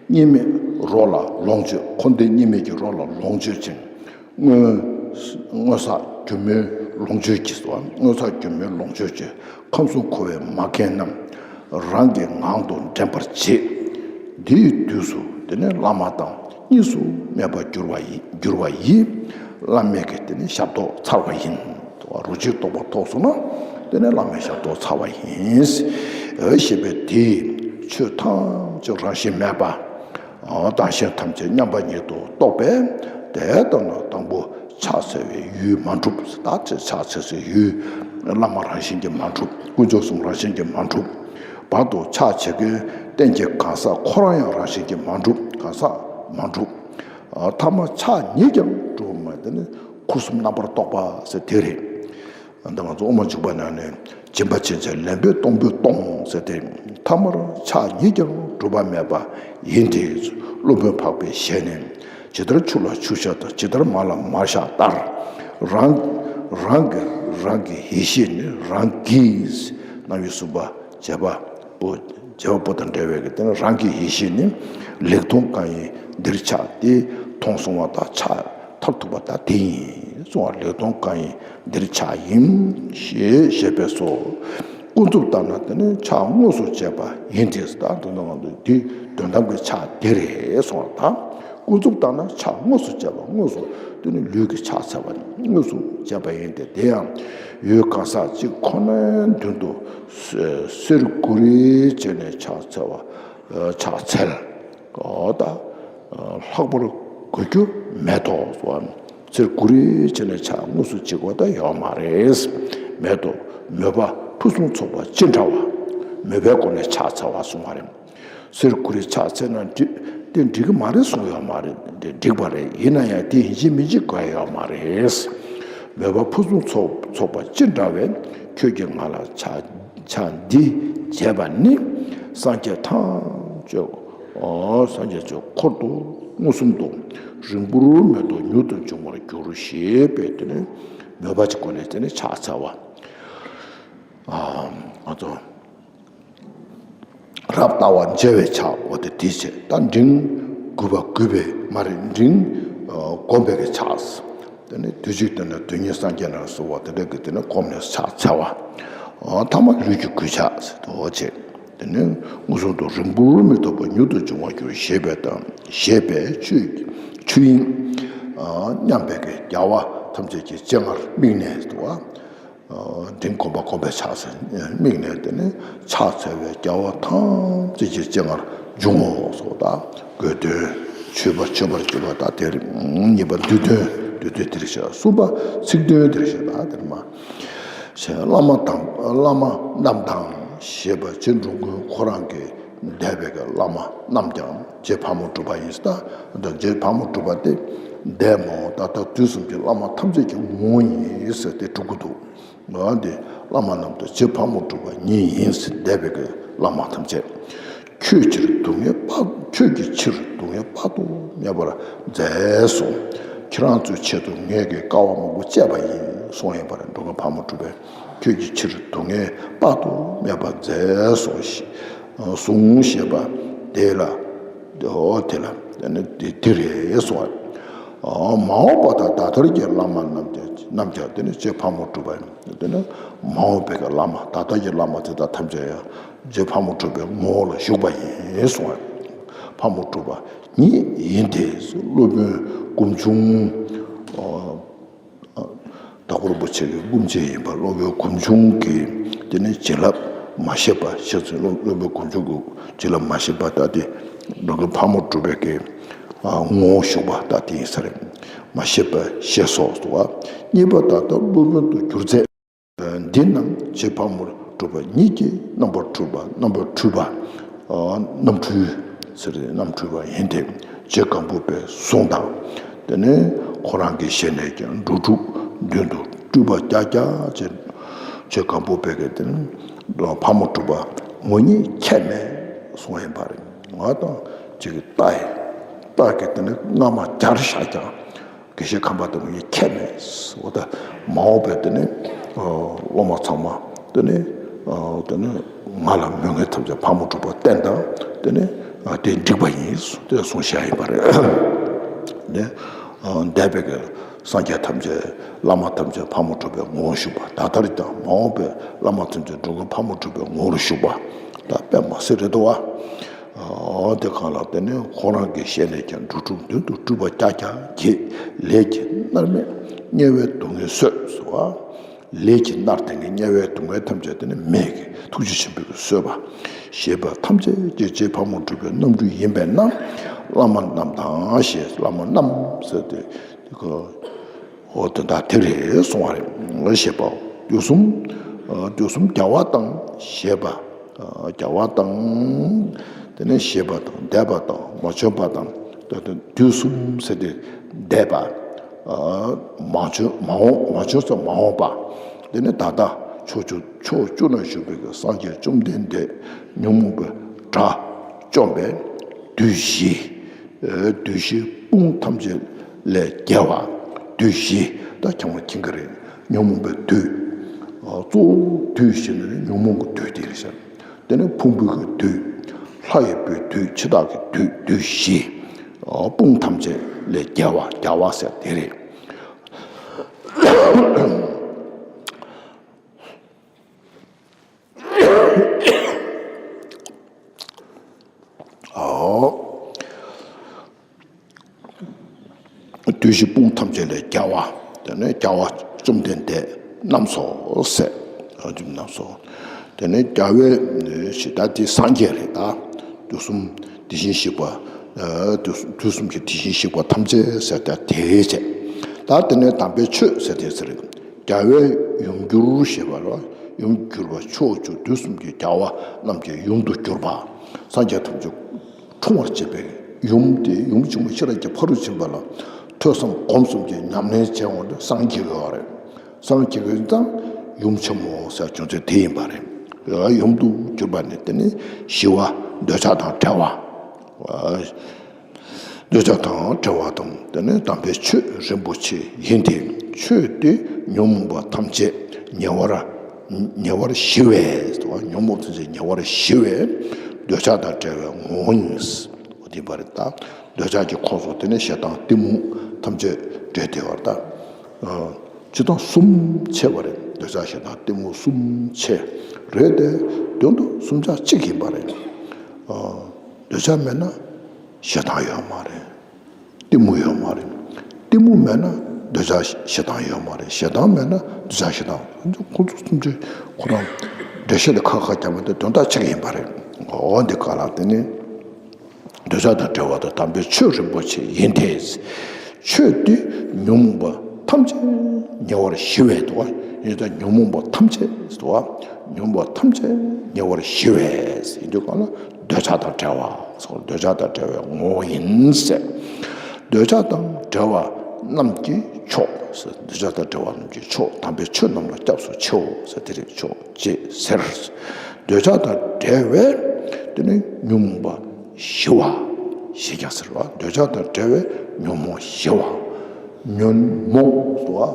གཉིས་མེད་རོ་ལ་ལོངས་སྤྱོད། འཁོར་འདས་གཉིས་མེད་ཀྱི་རོ་ལ་ལོངས་སྤྱོད་ཅིང་། སྔོན་སྔོན་བསགས་སྒྱུ་མའི་ལོངས་སྤྱོད་ཀྱིས་སོ། སྔོན་བསགས་སྒྱུ་མའི་ལོངས་སྤྱོད་ཀྱིས་ཁམས་གསུམ་འཁོར་བའི་མ་རྒན་རྣམས་རང་གི་ངང་དུ་འདྲེན་པར་བྱེད། འདིའི་དུས་སུ་དེ་ནི་བླ་མ་དང་གཉིས་སུ་མེད་པར་འགྱུར་བ་ཡི་འགྱུར་བ་ཡིས་བླ་མའི་གི་དེ་ནི་ཞབས་ཏོག་ཚར་བ་ཡིན། རུ་གཅིག་རྟོགས་པ་ཐོབ་སོང་ན་དེ་ནས་བླ་མའི་ཞབས་ཏོག་ཚར་བ་ཡིན། ཞེས་པས་དེས་ཆོས་ཐམས་ཅད་རང་བཞིན་མེད་པ་དང་གཞན་ཐམས་ཅད་མཉམ་པ་ཉིད་དུ་རྟོགས་པས་དེ་ལྟར་ན་དང་པོ་ཕྱག་འཚལ་བའི་ཡུལ་མ་གྲུབ། ད་ཅེས་ཕྱག་འཚལ་སའི་ཡུལ་བླ་མ་རང་བཞིན་གྱིས་མ་གྲུབ། དཀོན་མཆོག་གསུམ་རང་བཞིན་གྱིས་མ་གྲུབ། བར་དུ་ཕྱག་བྱེད་མཁན་རྟེན་གྱི་གང་ཟག་ཁོ་རང་ཡང་རང་བཞིན་གྱིས་མ་གྲུབ། གང་ཟག་མ་གྲུབ། ཐ་མ་ཕྱག་ཉིད་ཀྱང་གྲུབ་མ་དེ་ནི་ཁུ་སིམ་རྣམ་པར་རྟོག་པ་ཟེར་དེ་རེད། འདི་ང་ཚོ་དབུ་མ་འཇུག་པ་ནང་ནས་སྦྱིན་པ་ཆེན་ཆེན་ལེན་པས་སྟོང་པོས་སྟོང་ཟེར་ཏེ། ཐ་མར་ཕྱག་ཉིད་ཀྱང་གྲུབ་པ་མེད་པ་ཡིན་ཏེ། སློབ་དཔོན་འཕགས་པའི་ཞལ་ནས་ཇི་ལྟར་ཆུ་ལ་ཆུ་ཤ་དང་ཇི་ལྟར་མར་ལ་མར་ཤ་ལྟར། རང་རང་གི་རང་གི་ཡེ་ཤེས་ནི་རང་གིས་རྣམ་དབྱེ་གསུམ་པ་བྱེད་པ་པོ་བྱེད་པ་པོ་དང་འབྲེལ་བའི་གི་དེ་ནི་རང་གི་ཡེ་ཤེས་ནི་ལེགས་མཐོང་གང་ཡིན་འདིར་ཆགས་ཏེ་མཐོང་སོང་བ་དང་ཕྱག་མཐར་ཐུག་པ་དག་དེ་ཡིན་གསུང་བ། ལེགས་མཐོང་གང་ཡིན་འདིར་ཆགས་ཡིན་ཞེས་བཤད་པས་སོ། ཀུན་རྫོབ་ལྟར་ན་དེ་ནི་ཕྱག་དངོས་སུ་བྱས་པ་ཡིན་ཏེ། ད་དོན་དམ་དུ་འདི་དོན་དམ་གྱི་ཕྱག་འདི་རེད་གསུང་བ་དང་། ཀུན་རྫོབ་ལྟར་ན་ཕྱག་དངོས་སུ་བྱས་པ་དངོས་སུ་དེ་ནི་ལུས་ཀྱི་ཕྱག་འཚལ་བ་དངོས་སུ་བྱས་པ་ཡིན་ཏེ། དེ་ཡང་ཡུལ་གང་ཟག་གཅིག་ཁོ་ནའི་མདུན་དུ་གསེར་དགུ་རིས་བྱས་ནས་ཕྱག་འཚལ་བ། ཕྱག་འཚལ། ཨོ་ད། ལྷག་པར་དགོས་རྒྱུ་མེད་དོ། གསེར་དགུ་རིས་བྱས་ནས་ཕྱག་དངོས་སུ་བྱེད་དགོས་ད་ཡོད་མ་རེད། མེད་དོ། མོས་པ་ཕུན་སུམ་ཚོགས་པ་ཅི་འདྲ་བ། མོས་པའི་སྒོ་ནས་ཕྱག་འཚལ་བ་གསུང་བ་རེད། གསེར་དགུ་རིས་ཕྱག་འཚལ་ན་འགྲིག་དེ་འགྲིག་གི་མ་རེད་གསུང་ཡོད་མ་རེད། འགྲིག་པ་རེད། ཡིན་ན་ཡང་དེ་ཡིན་གཅིག་མིན་གཅིག་དགོས་ཡོད་མ་རེད། མོས་པ་ཕུན་སུམ་ཚོགས་ཚོགས་པ་ཅི་འདྲ་བས་ཁྱོད་ཀྱིས་ང་ལ་ཕྱག་ཕྱག་འདི་བྱས་པ་ནི། སངས་རྒྱས་ཐམས་ཅད། ཨོ་སངས་རྒྱས་ཀྱི་འཁོར་དུ་མངོན་སུམ་དུ་རིང་པོར་མེད་དོ་མྱུར་དུ་འབྱུང་བར་འགྱུར་ཞེས་པས་དེ་ནི་མོས་པ་གྱི་སྒོ་ནས་དེ་ནི་ཕྱག་འཚལ་བ། ཨ་ང་ཚོ་རབ་ལྟ་བ་མཇལ་བའི་ཕྱག་འོ་དེ་དེ་བྱས། ད་འབྲིང་གུས་པ་གུས་པའི་མ་རེད། འབྲིང་ཨ་བསྒོམ་པའི་གི་ཕྱག་དེ་ནི་དུས་གཅིག་ཏུ་ནི་དོན་གཉིས་སངས་རྒྱས་ལ་གསོལ་བ་དེ་འདྲ་གི་དེ་ནི་བསྒོམས་ནས་ཕྱག་འཚལ་བ། ཨ་ཐ་མ་ལུས་ཀྱི་གུས་ཕྱག་ཟེར་དུ་འོ་བྱས། དེ་ནི་མངོན་སུམ་དུ་རིང་པོར་མི་ཐོགས་པ་མྱུར་དུ་འབྱུང་བར་འགྱུར་ཞེས་པའི་དང་ཞེས་པའི་ཆོས་ཆོས་དབྱིངས་མཉམ་པའི་གི་རྒྱལ་བ་ཐམས་ཅད་ཀྱི་སྤྱན་སྔར་དམིགས་ནས་འདུག་བ། འབྲིང་བསྒོམ་པ་བསྒོམ་པའི་ཕྱག་ཟེར་དམིགས་ནས་དེ་ནི་ཕྱག་འཚལ་བའི་རྒྱལ་བ་ཐམས་ཅད་ཀྱི་སྤྱན་སྔར་འབྱུང་ངོ་། སོགས་དང་དགོས་དོན་མཆོད་པ་མཆོད་པར་གྱུར་པ་དང་དེར་གཉིས་པ་འདུས་དོན་འདུས་དོན་དེར་བཤད། གསུམ་པ་ཚིག་དོན་དེར་བཤད་དང་དེར་མ། ཞེས་བླ་མ་དང་བླ་མ་རྣམས་དང་ཞེས་པ་རྗེ་འགྲོ་མགོན་ཁོ་རང་གི་འདས་པའི་བླ་མ་རྣམས་ཀྱང་རྗེ་ཕག་མོ་གྲུ་པ་ཡིན་ཟེར། ད་རྗེ་ཕག་མོ་གྲུ་པ་དེ་འདས་མ་འོངས་ད་ལྟ་དུས་གསུམ་གྱི་བླ་མ་ཐམས་ཅད་ཀྱི་ངོ་བོ་ཡིན་ཟེར་ཏེ་སྒྲུབ་ཀྱི་འདུག་འོ་འདི་བླ་མ་རྣམས་དང་རྗེ་ཕག་མོ་གྲུ་པ་ཉིད་ཡིན་ཟེར། འདས་པའི་གི་བླ་མ་ཐམས་ཅད། ཁྱོད་ཕྱིར་སྡུག་བསྔལ་དཔག་ཁྱོད་ཀྱི་ཕྱིར་སྡུག་བསྔལ་དཔག་ཏུ་མེད་པར་མཛད་གསུངས། ཁྱེད་རང་ཚོའི་ཆེད་དུ་ངས་ཀྱི་དཀའ་བ་མང་པོ་སྤྱད་པ་ཡིན་གསུངས་ཡིན་པ་རེད། འགྲོ་མགོན་ཕག་མོ་གྲུ་པས་ཁྱོད་ཀྱི་ཕྱིར་སྡུག་བསྔལ་དཔག་ཏུ་མེད་པར་མཛད་གསུངས་ཤིག་གསུངས་ཞེས་པ་དེ་ལ། འོ་དེ་ལ་དེ་ནི་དེ་དེ་རེད་གསུངས་པ། མ་འོངས་པ་དང་ད་ལྟར་གྱི་བླ་མ་རྣམས་ཀྱང་རྣམས་ཀྱང་དེ་ནི་རྗེ་ཕག་མོ་གྲུ་པ་ཡིན། དེ་ནི་མ་འོངས་པའི་གི་བླ་མ་ད་ལྟ་གྱི་བླ་མ་དེ་དག་ཐམས་ཅད་ཡང་རྗེ་ཕག་མོ་གྲུ་པའི་ངོ་བོ་ལ་བཞུགས་པ་ཡིན་གསུངས་པ། ཕག་མོ་གྲུ་པ་ཉིད་ཡིན་ཏེ། སློབ་དཔོན་སྒོམ་ཆུང་། དྭགས་པོ་རིན་པོ་ཆེ་གི་སྐུ་མཆེད་ཡིན་པ། སློབ་དཔོན་སྒོམ་ཆུང་གིས་དེ་ནི་བྱིན་རླབས་མ་བཞེས་པ་ཞེས་ཚུལ། སློབ་སློབ་དཔོན་སྒོམ་ཆུང་གིས་བྱིན་རླབས་མ་བཞེས་པ་ལྟ་སྟེ། འགྲོ་མགོན་ཕག་མོ་གྲུ་པའི་གི་ངོ་བོ་བཞུགས་པ་ལྟ་དེ་ཡིན་ས་རེད། མ་བཞེས་པ་ཞེས་སོགས་སུ་བ། གཉིས་པ་ད་ལྟ་སློབ་དཔོན་དུ་གྱུར་མཛད། འདི་རྣམས་རྗེ་ཕག་མོ་གྲུ་པ་ཉིད་ཀྱིས་རྣམ་པར་འཕྲུལ་པ། རྣམ་པར་འཕྲུལ་པ། རྣམ་འཕྲུལ་ཟེར་ཏེ་རྣམ་འཕྲུལ་པ་ཡིན་ཏེ། རྗེ་སྒམ་པོ་པའི་གཟུངས་དང་། དེ་ནས་ཁོ་རང་གི་ཞལ་ནས་ཀྱང་འགྲོ་དྲུག་མདུན་དུ་སྤྲུལ་པ་རྐྱང་རྐྱང་བྱས། རྗེ་སྒམ་པོ་པའི་གི་དེ་ནས་ཕག་མོ་གྲུ་པ་ངོ་ཉིད་ཁྱད་མེད་གསུངས་ཡིན་པ་རེད། ང་དང་ཅིག་གི་རྟ་ཡི་རྟ་གི་དེ་ནས་རྔ་མ་བརྒྱར་བཞག་ཀྱང་། དགེ་བཤེས་ཁམས་པ་དེ་མོ་ཡིན་ཁྱད་མེད། འོ་ད་མ་འོངས་པའི་དེ་ནི་སློབ་མ་ཚང་མ་དེ་ནི་དེ་ནི་ང་ལ་མོས་ངན་ཐམས་ཅད་ཕག་མོ་གྲུ་པ་བསྟེན་དང་། དེ་ནི་དེ་འགྲིག་པ་ཡིན་དེ་གསུངས་བཞག་ཡིན་པ་རེད། ནི་འདས་པའི་གི་སངས་རྒྱས་ཐམས་ཅད་བླ་མ་ཐམས་ཅད་ཕག་མོ་གྲུ་པའི་ངོ་བོར་བཞུགས་པ། ད་ལྟར་ཀྱང་མ་འོངས་པའི་བླ་མ་ཐམས་ཅད་འགྲོ་མགོན་ཕག་མོ་གྲུ་པའི་ངོ་བོར་བཞུགས་པ་ད་དཔེ་མ་སྲིད་རེད་དོ་བ། འོ་དེ་གང་ལ་དེ་ནས་ཁོ་རང་གི་ཞལ་ནས་ཀྱང་འགྲོ་དྲུག་མདུན་དུ་སྤྲུལ་པ་རྐྱང་རྐྱང་གིས། ལས་ཀྱིས་མནར་མེད་དམྱལ་བའི་སྡུག་བསྔལ་སོས་སོ། ལས་ཀྱིས་མནར་དེ་ནི་དམྱལ་བའི་སྡུག་བསྔལ་ཐམས་ཅད་དེ་ནི་མེད་ཀྱི་ཐུགས་རྗེ་ཆེན་པོས་གསོས་པ། ཞེས་པ་ཐམས་ཅད་ཀྱང་རྗེ་ཕག་མོ་གྲུ་པའི་རྣམ་སྤྲུལ་ཡིན་པས་ན། བླ་མ་རྣམས་དང་ཞེས་བླ་མ་རྣམས་ཟེར་ཏེ། འོ་དེ་དག་དེ་རེད་གསུང་བ་རེད། ཞེས་པའོ། དུས་གསུམ་དུས་གསུམ་རྒྱལ་བ་དང་ཞེས་པ། རྒྱལ་བ་དང་། དེ་ནས་གཞིག་པ་དང་འདས་པ་དང་མ་བྱོན་པ་དང་། ད་ལྟ་དུས་གསུམ་ཟེར་ཏེ་འདས་པ། མ་བྱོན་མ་འོངས་མ་བྱོན་ཟེར་མ་འོངས་པ། དེ་ནས་ད་ལྟ་ཕྱོགས་བཅུ་ཕྱོགས་བཅུ་ན་བཞུགས་པའི་སངས་རྒྱས་བཅོམ་ལྡན་འདས་ཉོན་མོངས་པའི་དགྲ་བཅོམ་པའི་དུས་བཞི། དུས་བཞི་དཔུང་ཐམས་ཅད་ལས་རྒྱལ་བ། དུས་བཞི་ད་ཁྱེད་མ་མཁྱེན་གི་རེད། ཉོན་མོངས་པའི་དུས། གཙོ་བོ་དུས་བཞི་ནི་ཉོན་མོངས་ཀྱི་དུས་དེ་རེད་ཤག་དེ་ནས་ཕུང་པོའི་གི་དུས། ལྷ་ཡི་བུའི་དུས། འཆི་བདག་གི་དུས། དུས་བཞི། དཔུང་ཐམས་ཅད་ལས་རྒྱལ་བ། རྒྱལ་བ་ཟེར་དེ་རེད། ཨོ། དུས་བཞི་དཔུང་ཐམས་ཅད་ལས་རྒྱལ་བ། དེ་ནས་རྒྱལ་བ་བཅོམ་ལྡན་འདས་རྣམས་སོ་ཟེར། རྣམས་སོ། དེ་ནས་རྒྱལ་བའི་ཞེས་ད་དེ་སངས་རྒྱས་རེད་ད། དུས་གསུམ་དེ་བཞིན་གཤེགས་པ། དུས་གསུམ་དུས་གསུམ་གྱི་དེ་བཞིན་གཤེགས་པ་ཐམས་ཅད་ཟེར་ད་དེ་བྱས། ད་དེ་ནས་དམ་པའི་ཆོས་ཟེར་དེ་ཟེར། རྒྱལ་བའི་ཡུམ་གྱུར་ཞེས་པ་ལ་ཡུམ་གྱུར་པ་ཕྱོགས་བཅུ་དུས་གསུམ་གྱི་རྒྱལ་བ་རྣམས་ཀྱི་ཡུམ་དུ་གྱུར་པ། སངས་རྒྱས་ཐམས་ཅད་འཁྲུངས་པར་བྱེད་པའི་ཡུམ་དེ་ཡུམ་ཆེན་མོ་ཤེས་རབ་ཀྱི་ཕ་རོལ་ཕྱིན་པ་ལ་ཐོས་བསམ་སྒོམ་གསུམ་གྱི་ཉམས་ལེན་བྱས་འོང་དུས་སངས་རྒྱས་ཀྱི་བ་རེད། སངས་རྒྱས་ཀྱི་ཙང་ཡུམ་ཆེན་མོ་ཟེར་བྱུང་ཚུལ་དེ་ཡིན་པ་རེད། ཡུམ་དུ་གྱུར་པ་ནི་དེ་ནི་ཞི་བ་འདོད་ཆགས་དང་བྲལ་བ། འདོད་ཆགས་དང་བྲལ་བ་དང་དེ་ནི་དམ་པའི་ཆོས་རིན་པོ་ཆེ་ཡིན་ཏེ། ཆོས་དེ་ཉོན་མོངས་པ་ཐམས་ཅད་ཉེ་བར་ཉེ་བར་ཞི་བས། ཉོན་མོངས་ཐམས་ཅད་ཉེ་བར་ཞི་བས་འདོད་ཆགས་དང་བྲལ་བའི་ངོ་བོ་ཉིད། འོ་དེ་འབའ་རེད་ད། འདོད་ཆགས་ཀྱི་ཁོངས་སུ་དེ་ནས་ཞེ་སྡང་གཏི་མུག་ཐམས་ཅད་འདྲེས་བསྡད་པ་རེད་ད། སྤྱིར་བཏང་གསུམ་ཕྱེ་བ་རེད། འདོད་ཆགས་ཞེ་སྡང་གཏི་མུག་གསུམ་ཕྱེ་རེད་དེ། དོན་དུ་གསུམ་ཆ་གཅིག་ཡིན་པ་རེད། འདོད་ཆགས་མེད་ན་ཞེ་སྡང་ཡོད་མ་རེད། གཏི་མུག་ཡོད་མ་རེད། གཏི་མུག་མེད་ན་འདོད་ཆགས་ཞེ་སྡང་ཡོད་མ་རེད། ཞེ་སྡང་མེད་ན་འདོད་ཆགས་ཞེ་སྡང་ཁོ་ཚོ་གསུམ་ཆ་ཁོ་རང་འགྲེལ་བཤད་དེ་ཁ་ཁ་རྒྱབ་མ་དེ་དོན་དག་གཅིག་ཡིན་པ་རེད། འོ་འདི་ག་ལ་དེ་ནི། འདོད་ཆགས་དང་བྲལ་བ་དང་དམ་པའི་ཆོས་རིན་པོ་ཆེ་ཡིན་ཏེ། ཆོས་དེ་ཉོན་མོངས་པ་ཐམས་ཅད་ཉེ་བར་ཞི་བས་འདུག་བ། ཡིན་ད་ཉོན་མོངས་པ་ཐམས་ཅད་འདུག་བ། ཉོན་མོངས་པ་ཐམས་ཅད་ཉེ་བར་ཞི་བས་ཡིན་དུས་གང་ལ་འདོད་ཆགས་དང་བྲལ་བ། འདོད་ཆགས་དང་བྲལ་བའི་ངོ་བོ་ཡིན་ཟེར། འདོད་ཆགས་དང་བྲལ་བ། རྣམས་ཀྱི་མཆོག་ཟེར། འདོད་ཆགས་དང་བྲལ་བ་རྣམས་ཀྱི་མཆོག་དམ་པའི་ཆོས་རྣམས་ལ་སྐྱབས་སུ་མཆིའོ་ཟེར། དེ་རིང་མཆོག་ཅེས་ཟེར། འདོད་ཆགས་དང་བྲལ་བའི་དེ་ནི་ཉོན་མོངས་པ་ཞི་བ་ཞེས་ཀྱང་ཟེར་བ། འདོད་ཆགས་དང་བྲལ་བའི་ཉོན་མོངས་ཞི་བ། ཉོན་མོངས་སོ།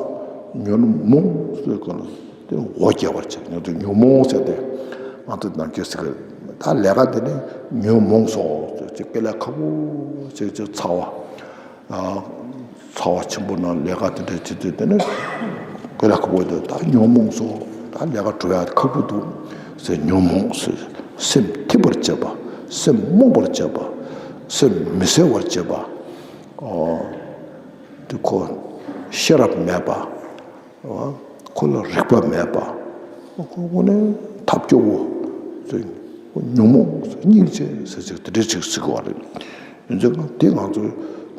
ཉོན་མོངས་སོ་གོ་ལ། དེ་འོ་བརྒྱལ་བར་བྱ། ཉོན་དུ་ཉོན་མོངས་ཟེར་ཏེ། ང་ཚོ་ནམ་རྒྱུན་ཟེར་གི། ད་ལས་ཀ་དེ་ནི་ཉོན་མོངས་སོ་ཅེས་དཀའ་ལས་ཁག་པོ་ཅིག་ཅིག་ཚ་བ། ཨ། ཚ་བ་ཆེན་པོ་ནང་ལས་ཀ་དེ་འདྲ་བྱེད་དུས་དེ་ནི་དཀའ་ལས་ཁག་པོ་འདུག་ད་ཉོན་མོངས་སོ། ད་ལས་ཀ་འགྲོ་ཡ་ཁག་པོ་འདུག་ཟེར། ཉོན་མོངས་སོ། སེམས་འཐིབས་པར་བྱེད་པ། སེམས་རྨོངས་པར་བྱེད་པ། སེམས་མི་གསལ་བར་བྱེད་པ། ཨོ། དེ་ཁོ་ཤེས་རབ་མེད་པ། ཁོ་ལ་རིག་པ་མེད་པ། ཁོ་དངོས་གནས་ཐབས་སྐྱོ་བོ། ཉོན་མོངས་སྙིང་རྗེ་ཟེར་ཅིག་དེ་འདྲ་ཅིག་ཟེར་གི་བ་རེད། ཡིན་ཙང་དེ་ང་ཚོ་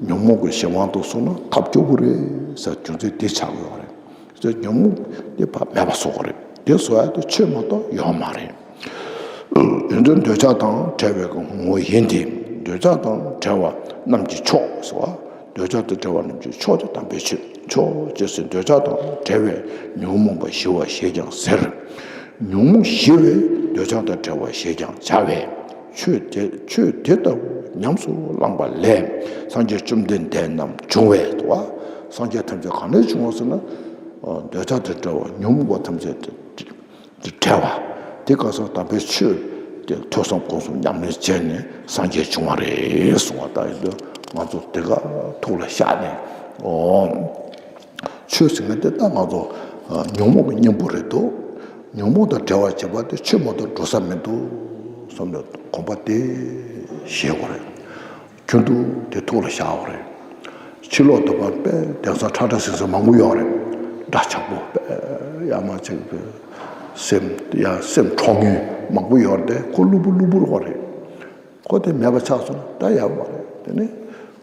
ཉོན་མོངས་ཀྱི་གཞན་དབང་དུ་སོང་ན་ཐབས་སྐྱོ་བོ་རེད་ཟེར། རྒྱུ་མཚན་དེ་ཆགས་ཡོད་རེད། ཉོན་མོངས་དེ་ཕར་མེད་པ་བཟོ་དགོས་རེད། དེ་བཟོ་ཡ་དེ་ཆོས་མ་གཏོགས་ཡོད་མ་རེད། ཡོན་ཏན་འདོད་ཆགས་དང་བྲལ་བའི་ངོ་བོ་ཡིན་ཏེ། འདོད་ཆགས་དང་བྲལ་བ་རྣམས་ཀྱི་མཆོག་ཟེར་བ། འདོད་ཆགས་དང་བྲལ་བ་རྣམས་ཀྱི་མཆོག་དེ་དམ་པའི་ཆོས། མཆོག་ཅེས་ཟེར། འདོད་ཆགས་དང་བྲལ་བའི་ཉོན་མོངས་པ་ཞི་བ་ཞེས་ཀྱང་ཟེར། ཉོན་མོངས་ཞི་བས་འདོད་ཆགས་དང་བྲལ་བ་ཞེས་ཀྱང་བྱ་བས། ཆོས་དེ་ཆོས་དེ་ལྟ་བུ་ཉམས་སུ་བླངས་པ་ལས་སངས་རྒྱས་བཅོམ་ལྡན་འདས་རྣམས་བྱུང་བས་དོ། སངས་རྒྱས་ཐམས་ཅད་གང་ནས་བྱུང་བ་ཟེར་ན། འདོད་ཆགས་དང་བྲལ་བ་ཉོན་མོངས་པ་ཐམས་ཅད་དེ་དེ་བྲལ་བ། དེ་ག་སོགས་དམ་པའི་ཆོས་དེ་ཐོས་བསམ་སྒོམ་གསུམ་ཉམས་ལེན་བྱས་ནས་སངས་རྒྱས་བྱུང་བ་རེད་གསུང་བ་ལྟ་ཡིན་དུས། ང་ཚོ་དེ་ག་ཐུགས་ལ་བཞག་ནས། ཨོ། ཆོས་ཟེར་མཁན་དེ་ད་ང་ཚོ་ཉོན་མོངས་པའི་གཉེན་པོ་རེད་འདུག་ཉོན་མོངས་དང་བྲལ་བར་བྱེད་པ་དེ་ཆོས་མ་གཏོགས་འགྲོ་ས་མི་འདུག་བསམ་ནས་དགོངས་པ་དེ་བཞེས་དགོས་རེད། རྒྱུན་དུ་དེ་ཐུགས་ལ་བཞག་དགོས་རེད། ཕྱི་ལོགས་དུ་བར་དཔེ་དེང་སང་ཁྲ་ཁྲ་ཟིང་ཟིང་མང་པོ་ཡོད་རེད། འདྲ་ཆགས་པོ་དཔེ་ཡ་མ་ཆགས་པའི་སེམས་ཡ་སེམས་འཕྲོག་མཁན་མང་པོ་ཡོད་རེད། ཁོ་གློ་བུར་གློ་བུར་བ་རེད། ཁོ་དེ་མེད་པ་ཆགས་སོང་ན་ད་ཡག་པོ་མ་རེད། དེ་ནི་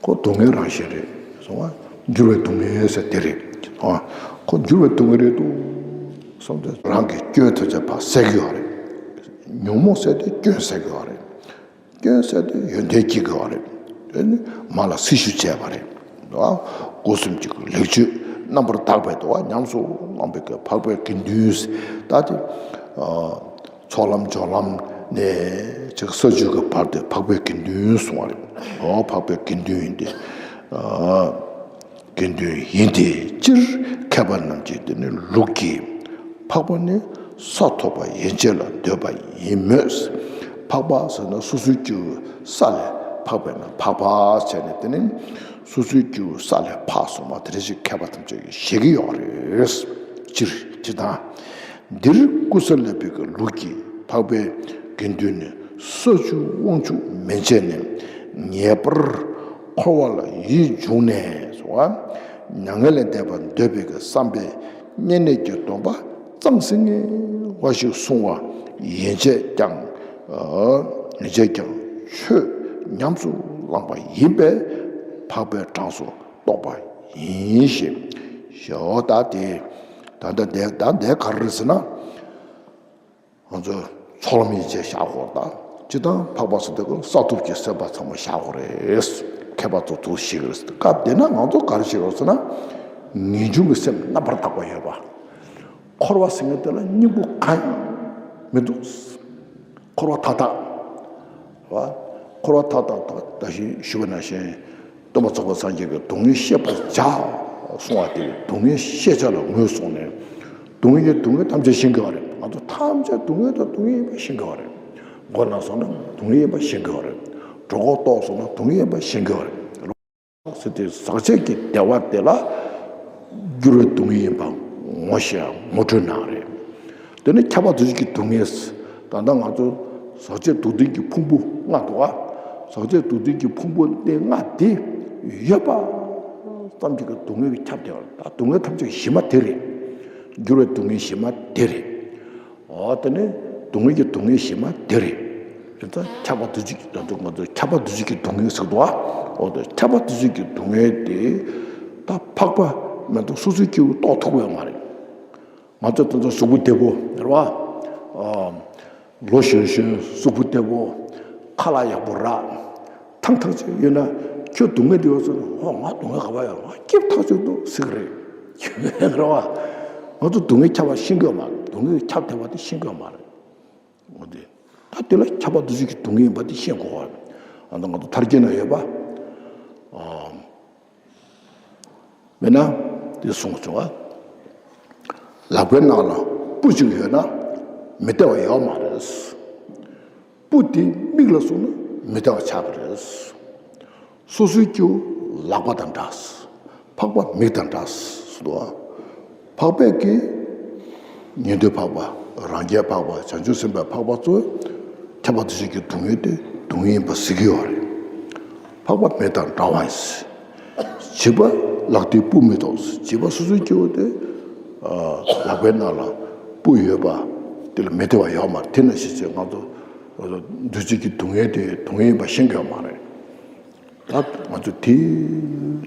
ཁོ་སྡུག་བསྔལ་རང་བཞིན་རེད་གསུང་བ། འགྱུར་བའི་སྡུག་བསྔལ་ཟེར་དེ་རེད། ཨ། ཁོ་འགྱུར་བའི་སྡུག་བསྔལ་རེད་འདུག་བསམ་སྟེ་རང་གི་སྐྱོན་ཐམས་ཅད་ཕར་བསལ་གི་ཡོད་རེད། ཉོན་མོངས་ཟེར་དེ་སྐྱོན་བསལ་གི་ཡོད་རེད། སྐྱོན་བསལ་དུས་ཡོན་ཏན་སྐྱེ་དགོས་པ་རེད། དེ་ནི་མ་ལ་སྲི་ཞུ་བྱས་པ་རེད། ཨ། སྒོ་གསུམ་གྱི་ལེགས་བཅུད་རྣམ་པར་དག་པའི་དུ་བ་ཉམས་སུ་བླངས་པའི་གི་འཕགས་པའི་དགེ་འདུན། ད་དེ། ཨ། ཚོགས་ལམ་སྦྱོར་ལམ་ནས་ཅིག་ས་བཅུ་གི་བར་དུ་འཕགས་པའི་དགེ་འདུན་གསུང་བ་རེད། ཨོ་འཕགས་པའི་དགེ་འདུན་ཡིན་ཏེ། ཨ། དགེ་འདུན་ཡིན་ཏེ། སྤྱིར་མཁས་པ་རྣམས་ཀྱི་དེ་ནི་ལུགས་ཀྱི་འཕགས་པ་ནི་ས་ཐོབ་པ་ཡན་ཆད་ལ་འདོད་པ་ཡིན་མོད། འཕགས་པ་ཟེར་ན་སོ་སོའི་སྐྱེ་བོའི་ས་ལས་འཕགས་པས་ན་འཕགས་པ་བྱས་ནས། དེ་ནི་སོ་སོའི་སྐྱེ་བོའི་ས་ལས་འཕགས་སོང་བ་དེ་འདྲ་ཞིག་མཁས་པ་ཐམས་ཅད་ཀྱིས་བཞེད་ཀྱི་ཡོད་རེད། སྤྱིར་སྤྱིར་བཏང་། འདིར་ཀུ་ས་ལི་པའི་གི་ལུགས་ཀྱི་འཕགས་པའི་དགེ་འདུན་ནི་ས་བཅུ་དབང་ཕྱུག་མན་ཆད་ནས་ངེས་པར་འཁོར་བ་ལ་ཡིད་འབྱུང་ནས་སོ། མྱ་ངན་ལས་འདས་པར་འདོད་པའི་གི་བསམ་པས་བསྙེན་གནས་ཀྱི་སྡོམ་པ་གཙང་སིང་ངེ་བ་ཞིག་བསྲུང་བ་ཡན་ཆད་ཀྱང་། ཡན་ཆད་ཀྱང་ཆོས་ཉམས་སུ་བླངས་པ་ཡིན་པས་འཕགས་པའི་གྲངས་སུ་གཏོགས་པ་ཡིན་ཞེས་ཞེས། ད་དེ་ད་ལྟ་འདས་ད་འདས་ག་རེ་རེད་ཟེར་ན། ང་ཚོས་ཚོགས་ལམ་ཡན་ཆད་བཞག་དགོས། ད་སྤྱིར་བཏང་འཕགས་པ་ཟེར་དུས་ཀྱང་ས་ཐོབ་ཀྱི་སེམས་དཔའ་ཚང་མ་བཞག་དགོས་རེད། མཁས་པ་ཚོ་ཚོ་ཞིག་རེད། སྐབས་དེ་ན་ང་ཚོ་ག་རེ་བྱེད་དགོས་ཟེར་ན། ངེས་འབྱུང་གི་སེམས་རྣམ་པར་དག་པ་ཡོད་པ། འཁོར་བ་ཟེར་མཁན་དེ་ལ་སྙིང་པོ་གང་ཡང་མི་འདུག་འཁོར་བ་མཐའ་དག་བ། འཁོར་བ་མཐའ་དག་ད་ད་ཞུ་ཞུ་བ་ནང་བཞིན། སྟོན་པ་ཚོགས་པ་སངས་རྒྱས་ཀྱིས་སྡུག་བསྔལ་ཤེས་པར་བྱ་གསུང་བ་དེ། སྡུག་བསྔལ་ཤེས་བྱ་ལ་ངོས་བཟུང་ནས། སྡུག་བསྔལ་གྱི་སྡུག་བསྔལ་ཐམས་ཅད་ཤེས་དགོས་པ་རེད། ང་ཚོ་ཐམས་ཅད་སྡུག་བསྔལ་དང་སྡུག་བསྔལ་ཡིན་པ་ཤེས་དགོས་པ་རེད། མགོ་ན་སོང་ན་སྡུག་བསྔལ་ཡིན་པ་ཤེས་དགོས་པ་རེད། གྲོད་ཁོག་ལྟོགས་སོང་ན་སྡུག་བསྔལ་ཡིན་པ་ཤེས་དགོས་པ་རེད། ཟེར་ཏེ་ཟག་བཅས་ཀྱི་བདེ་བ་དེ་ལ་འགྱུར་བའི་སྡུག་བསྔལ་ཡིན་པ་ངོ་ཤེས་ངོ་སྤྲོད་གནང་རེད། དེ་ནི་ཁྱབ་པ་འདུ་བྱེད་ཀྱི་སྡུག་བསྔལ། ད་ལྟ་ང་ཚོ་ཟག་བཅས་སྡུག་བདེན་གྱི་ཕུང་པོ་ལྔ་འདུག་ག་ཟག་བཅས་སྡུག་བདེན་གྱི་ཕུང་པོ་དེ་ལྔ་དེ་ཡོད་པ་ཙམ་གྱིས་སྡུག་བསྔལ་གྱིས་ཁྱབ་བསྡད་པ་རེད། ད་སྡུག་བསྔལ་ཐམས་ཅད་ཀྱི་གཞི་མ་དེ་རེད། འགྱུར་བའི་སྡུག་བསྔལ་གཞི་མ་དེ་རེད། འོ་དེ་ནི་སྡུག་བསྔལ་གྱི་སྡུག་བསྔལ་གཞི་མ་དེ་རེད། དེ་ལྟར་ཁྱབ་པ་འདུ་བྱེད་ཀྱི་ད་དུང་ང་ཚོ་ཁྱབ་པ་འདུ་བྱེད་ཀྱི་སྡུག་བསྔལ་ཟེར་འདུག་ག་འོ་དེ་ཁྱབ་པ་འདུ་བྱེད་ཀྱི་སྡུག་བསྔལ་དེ་ད་འཕགས་པ་མ་གཏོགས་སོ་སོའི་སྐྱེ་བོས་རྟོགས་ཐུབ་ཀྱི་ཡོད་མ་རེད། ང་ཚོ་དེ་ཚོ་གཟུགས་པོ་བདེ་པོ་རེད་བ། ཨ། ལོ་གཞོན་གཞོན་གཟུགས་པོ་བདེ་པོ། ཁ་ལག་ཡག་པོ་རག་ཐང་ཐང་ཅིག་ཡོད་ན། ཁྱོད་སྡུག་བསྔལ་འདི་ཡོད་ཟེར་ན། ཧོ། ང་སྡུག་བསྔལ་ག་པར་ཡོད། ང་སྐྱིད་ཐག་ཆོད་འདུག་ཟེར་གི་རེད། རེད་བ། ང་ཚོ་སྡུག་བསྔལ་ཁྱབ་པ་ཤེས་ཀྱི་ཡོད་མ་རེད། སྡུག་བསྔལ་ཁྱབ་བསྡད་པ་དེ་ཤེས་ཀྱི་ཡོད་མ་རེད། འོ་དེ། ད་དེ་ལ་ཁྱབ་པ་འདུ་བྱེད་ཀྱི་སྡུག་བསྔལ་ཡིན་པ་དེ་ཤེས་དགོས་པ། ཨ་ནི་ང་ཚོ་མཐར་གྱིས་ན་ཡོད་པ། ཨ། མེད་ན་དེ་གསུངས་བྱུང་བ། ལག་པའི་ནང་ལ་སྤུ་གཅིག་ཡོད་ན་མི་བདེ་བ་ཡོད་མ་རེད། སྤུ་དེ་མིག་ལ་སོང་ན་མི་བདེ་བ་ཆགས་ཀྱི་རེད། སོ་སོའི་སྐྱེ་བོ་ལག་པ་དང་འདྲ། འཕགས་པ་མིག་དང་འདྲ་ཟེར་འདུག་བ། འཕགས་པས་ཀྱི་ཉན་ཐོས་འཕགས་པ། རང་རྒྱལ་འཕགས་པ། བྱང་ཆུབ་སེམས་དཔའ་འཕགས་པ་ཚོས་ཁྱབ་པ་འདུ་བྱེད་ཀྱི་སྡུག་བསྔལ་དེ་སྡུག་བསྔལ་ཡིན་པ་ཟེར་གྱི་ཡོད་རེད། འཕགས་པ་མེ་དང་འདྲ་བ་ཡིན། བྱིས་པ་ལག་མཐིལ་སྤུ་མི་ཐོགས། བྱིས་པ་སོ་སོའི་སྐྱེ་བོ་དེ་ལག་པའི་ནང་ལ་སྤུ་ཡོད་པ་དེ་ལ་མི་བདེ་བ་ཡོད་མ་རེད། དེ་ནང་བཞིན་བྱས་ང་ཚོ་འདུ་བྱེད་ཀྱི་སྡུག་བསྔལ་དེ་སྡུག་བསྔལ་ཡིན་པ་ཤེས་ཀྱི་ཡོད་མ་རེད། ད་ང་ཚོ་དེ་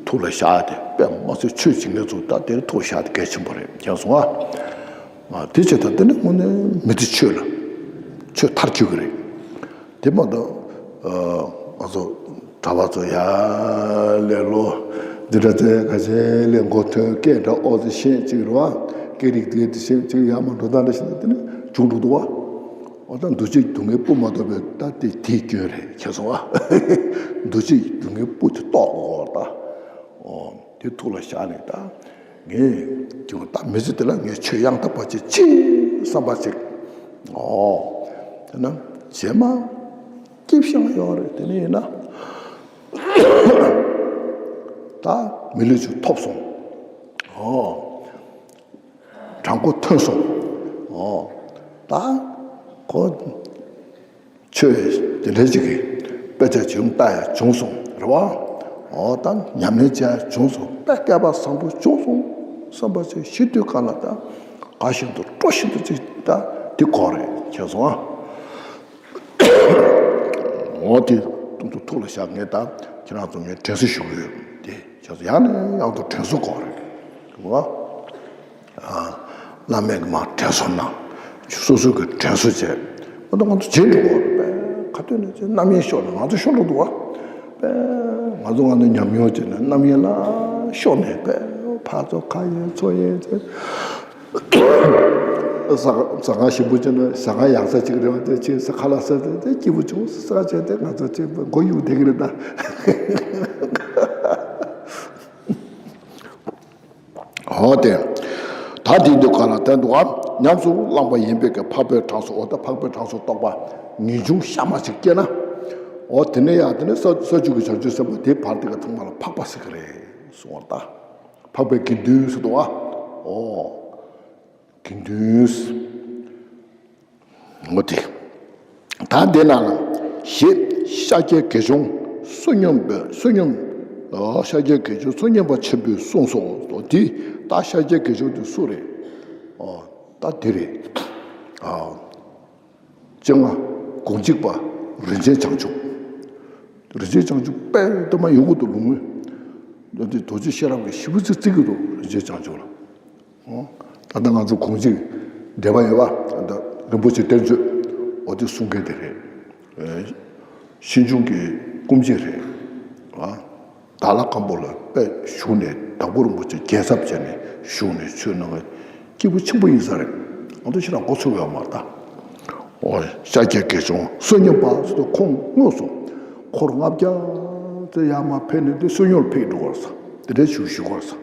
ཐུགས་ལ་བཞག་སྟེ། དཔེ་མ་ཚད་ཆོས་བྱེད་མཁན་ཚོ་ད་དེར་ཐུགས་བཞག་སྟེ་གལ་ཆེན་པོ་རེད། མཁྱེན་སོང་ཨ། དེ་བྱས་ད་དེ་ནི་དངོས་གནས་མི་ཚེ་ཆོས་ལ་ཆོས་མཐར་འཁྱོལ་གི་རེད། དེ་མ་གཏོགས་ང་ཚོ་གྲྭ་པ་ཚོ་ཡར་ལས་ལོ་འདི་འདྲ་ཚེ་ཁ་ཤས་ལས་མགོ་ཐོན། སྐད་འདྲ་ཨོ་ཙི་ཤེས་ཅིག་རེད་བ། སྐད་རིགས་དེ་དེ་ཤེས་ཅིག་ཡར་མར་འགྲོ་སྟངས་འདྲ་ཞིག་ན་དེ་ནི་བྱུང་འགྲོ་འདུག་བ། འོ་ད་འདུ་བྱེད་སྡུག་བསྔལ་སྤུ་མ་ཐོགས་པའི་ད་དེ་དེའི་སྐྱོན་རེད། མཁྱེན་སོང་ཨ། འདུ་བྱེད་སྡུག་བསྔལ་སྤུ་དེ་བཏོག་དགོས་ད། འོ་དེ་ཐུགས་ལ་བཞག་ནས་ད་ངས་ཀྱང་ད་མི་ཚེ་འདི་ལ་ངས་ཆོས་ཡང་དག་པ་ཅིག་བྱེད་བསམ་པ་ཅིག་འོ་དེ་ན་རྗེས་མ་སྐྱིད་ཤང་ཡོང་རེད། དེ་ནས་ཡིན་ན་ད་མི་ལུས་ཅིག་ཐོབ་སོང་། འོ། དྲང་པོ་ཐོན་སོང་། འོ། ད་ཁོ་ཆོས་དེ་འདྲ་ཅིག་གི་དཔེ་ཆ་ཅིག་ལྟ་ཡ་བྱུང་སོང་རེད་བ། འོ་ད་ཉམས་ལེན་བྱེད་ཡ་བྱུང་སོང་། དཔེ་སྐལ་པ་བཟང་པོ་བྱུང་སོང་བསམ་པ་ཅིག་ཤི་དུས་གང་ལ་ད་དགའ་བཞིན་དུ་སྤྲོ་བཞིན་དུ་ཅིག་ད་དེ་གོ་རེད། མཁྱེན་སོང་ཨ། འོ་དེ་ཐུགས་ལ་བཞག་ངས་ད་ཁྱེད་རང་ཚོ་ངས་དྲན་གསོ་ཞུ་གི་ཡོད། དེ་མཁྱེན་སོང་། ཡང་ནས་ཡང་དུ་དྲན་གསོ་གོ་རེད་བ། བླ་མས་མར་དྲན་གསོ་གནང་། སོ་སོ་གིས་དྲན་གསོ་བྱས། ཨ་ད་ང་ཚོ་བརྗེད་འགྲོ་གི་རེད་པས། ཁ་ཐོན་ནས་ཅིག་རྣམ་གཡེང་ཤོར་ནས་ང་ཚོ་ཤོར་འགྲོ་འདུག་བ། པས་ང་ཚོ་ང་ཚོ་ཉམས་མྱོང་བྱས་ནས་རྣམ་གཡེང་ལ་ཤོར་ནས་པས་ཕར་ཚུར་ཁ་གཡེང་ཚུར་གཡེང་བྱས། ཟ་ཟ་ཁང་ཞིམ་པོ་བྱས་ན་ཟ་ཁང་ཡག་ས་ཅིག་རེད་བ། དེ་ཅིག་ཟ། ཁ་ལག་ཟ། དེ་དེ་སྐྱིད་པོ་བྱུང་ཟ་བྱས་ཏེ་ང་ཚོ་ཅིག་མགོ་གཡུག་བསྡད་ཀྱི་རེད་ད། འོ་དེ། ད་དེ་འདི་ག་ལ་བསྟན་འདུག་གམ། ཉམས་སུ་བླངས་པ་ཡིན་པས་ཀྱི་འཕགས་པའི་གྲངས་སུ། འོ་ད་འཕགས་པའི་གྲངས་སུ་གཏོགས་པ་ངེས་འབྱུང་གཤའ་མ་ཅིག་སྐྱེས་ན། འོ་དེ་ནས་ཡང་དེ་ནས་ས་ས་བཅུ་གི་བྱང་ཆུབ་སེམས་དཔའ་དེའི་བར་དེ་ག་ཚང་མ་ལ་འཕགས་པ་ཟེར་གི་རེད་གསུངས་པ་རེད་ད། འཕགས་པའི་དགེ་འདུན་ཟེར་འདུག་ག། འོ། དགེ་འདུན། འོ་དེ། ད་འདི་ནང་ལ་ཞེས་ཤཱཀྱའི་དགེ་སྦྱོང་བསོད་སྙོམས་པས། བསོད་སྙོམས། ཨ། ཤཱཀྱའི་དགེ་སྦྱོང་བསོད་སྙོམས་པ་ཆེན་པོས་གསུངས་སོ། འོ་དེ་ད་ཤཱཀྱའི་དགེ་སྦྱོང་དེ་སུ་རེད། ཨ། ད་དེ་རེད། ཨ། སྤྱན་སྔ་དགུང་འཇིགས་པ་རིན་ཆེན་བྱང་ཆུབ། རིན་ཆེན་བྱང་ཆུབ་དཔེ་དེ་མ་ཡོང་གི་འདུག་ལུང་བས། འདི་རྡོ་རྗེ་ཤེས་རབ་ཀྱིས་ཞིབ་པོ་ཅིག་བརྩི་གི་འདུག་རིན་ཆེན་བྱང་ཆུབ་ལ། ཨོ། ད་ལྟ་ང་ཚོ་དགོངས་གཅིག་འགྲེལ་པ་ཡོད་པ། ད་རིན་པོ་ཆེ་བསྟན་བཅོས་འོ་དེ་གསུང་མཁན་དེ་རེད། ཨེ། ཤིན་སྦྱངས་ཀྱི་སྐུ་མཆེད་རེད། ཨ། དྭགས་ལྷ་སྒམ་པོ་ལ་དཔེ་བཞུགས་ནས་དྭགས་པོ་རིན་པོ་ཆེ་རྒྱལ་ཚབ་བྱས་ནས་བཞུགས་ནས་ཆོས་གནང་མཁན་སྐྱེས་བུ་ཆེན་པོ་ཡིན་ས་རེད། ང་ཚོ་ཁྱེད་རང་མགོ་ཚོས་ཡོད་མ་རེད་ད། ཨོ། ཤཱཀྱའི་དགེ་སྦྱོང་བསོད་སྙོམས་པ་ཟེར་དུས་ཁོང་དངོས་སུ་འཁོར་ལྔ་བརྒྱ་ཙམ་ཡར་མར་ཕེབས་ནས་དེ་བསོད་སྙོམས་ཕེབས་འགྲོ་བར་ས་དེ་འདྲའི་བཞུགས་བཞུགས་པར་ས།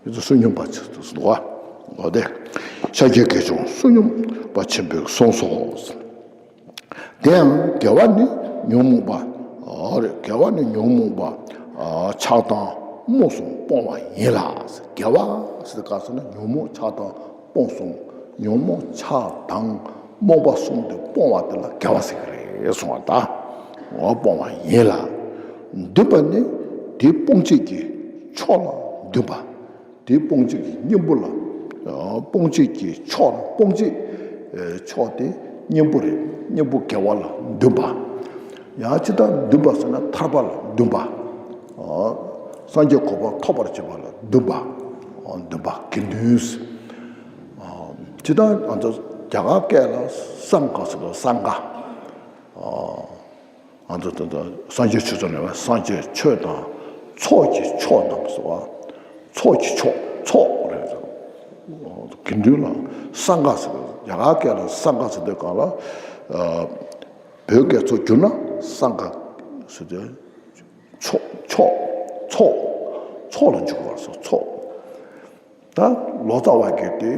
དེ་ཚོ་བསོད་སྙོམས་པ་ཆེན་པོ་ཟེར་བ། འོ་དེ། ཤཱཀྱའི་དགེ་སྦྱོང་བསོད་སྙོམས་པ་ཆེན་པོས་གསུངས་སོ། དེ་ཡང་དགེ་བ་ནི་ཉོན་མོངས་པ། འོ་རེད། དགེ་བ་ནི་ཉོན་མོངས་པ་ཆགས་སྡང་རྨོངས་གསུམ་སྤོང་བ་ཡིན་ལ། དགེ་བ་ཟེར་ག་ཟེར་ན་ཉོན་མོངས་ཆགས་སྡང་སྤོང་གསུམ། ཉོན་མོངས་ཆགས་སྡང་རྨོངས་པ་གསུམ་དེ་སྤོང་བ་དེ་ལ་དགེ་བ་ཟེར་གི་རེད་གསུངས་པ་ད། འོ་སྤོང་བ་ཡིན་ལ། འདུན་པ་ནི་དེ་སྤོང་བྱེད་ཀྱི་མཆོག་ལ་འདུན་པ། དེ་སྤོང་བྱེད་ཀྱི་གཉེན་པོ་ལ། ཨ། སྤོང་བྱེད་ཀྱི་མཆོག་ལ། སྤོང་བྱེད། ཨེ། མཆོག་དེ་གཉེན་པོ་རེད། གཉེན་པོ་དགེ་བ་ལ་འདུན་པ། ཡང་ཅི་ལྟར་འདུན་པ་ཟེར་ན་ཐར་པ་ལ་འདུན་པ། ཨ། སངས་རྒྱས་གོ་འཕང་ཐོབ་པར་བྱེད་པ་ལ་འདུན་པ། ཨ། འདུན་པ་དགེ་འདུན། ཨ། ཅི་ལྟར་ང་ཚོ་རྒྱ་གར་སྐད་ལ་སངྒ་ཟེར་དུས་སངྒ། ཨ། ང་ཚོ་ད་ལྟ་སངས་རྒྱས་ཆོས་ཚོགས་ནས་སངས་རྒྱས་ཆོས་དང་ ཚོགས་ཀྱི་མཆོག་རྣམས་སོ། ཚོགས་ཀྱི་མཆོག་ཚོགས་རེད། དགེ་འདུན་ལ་སངྒ་ཟེར། རྒྱ་གར་སྐད་ལ་སངྒ་ཟེར་དུས་སྒང་ལ། བོད་སྐད་ཚུར་བསྒྱུར་ན་སངྒ་ཟེར་དུས། མཆོག་མཆོག་ཚོགས། ཚོགས་ལ་འཇུག་པར་སོ། ཚོགས། ད་ལོ་ཙཱ་བ་གིས་དེ་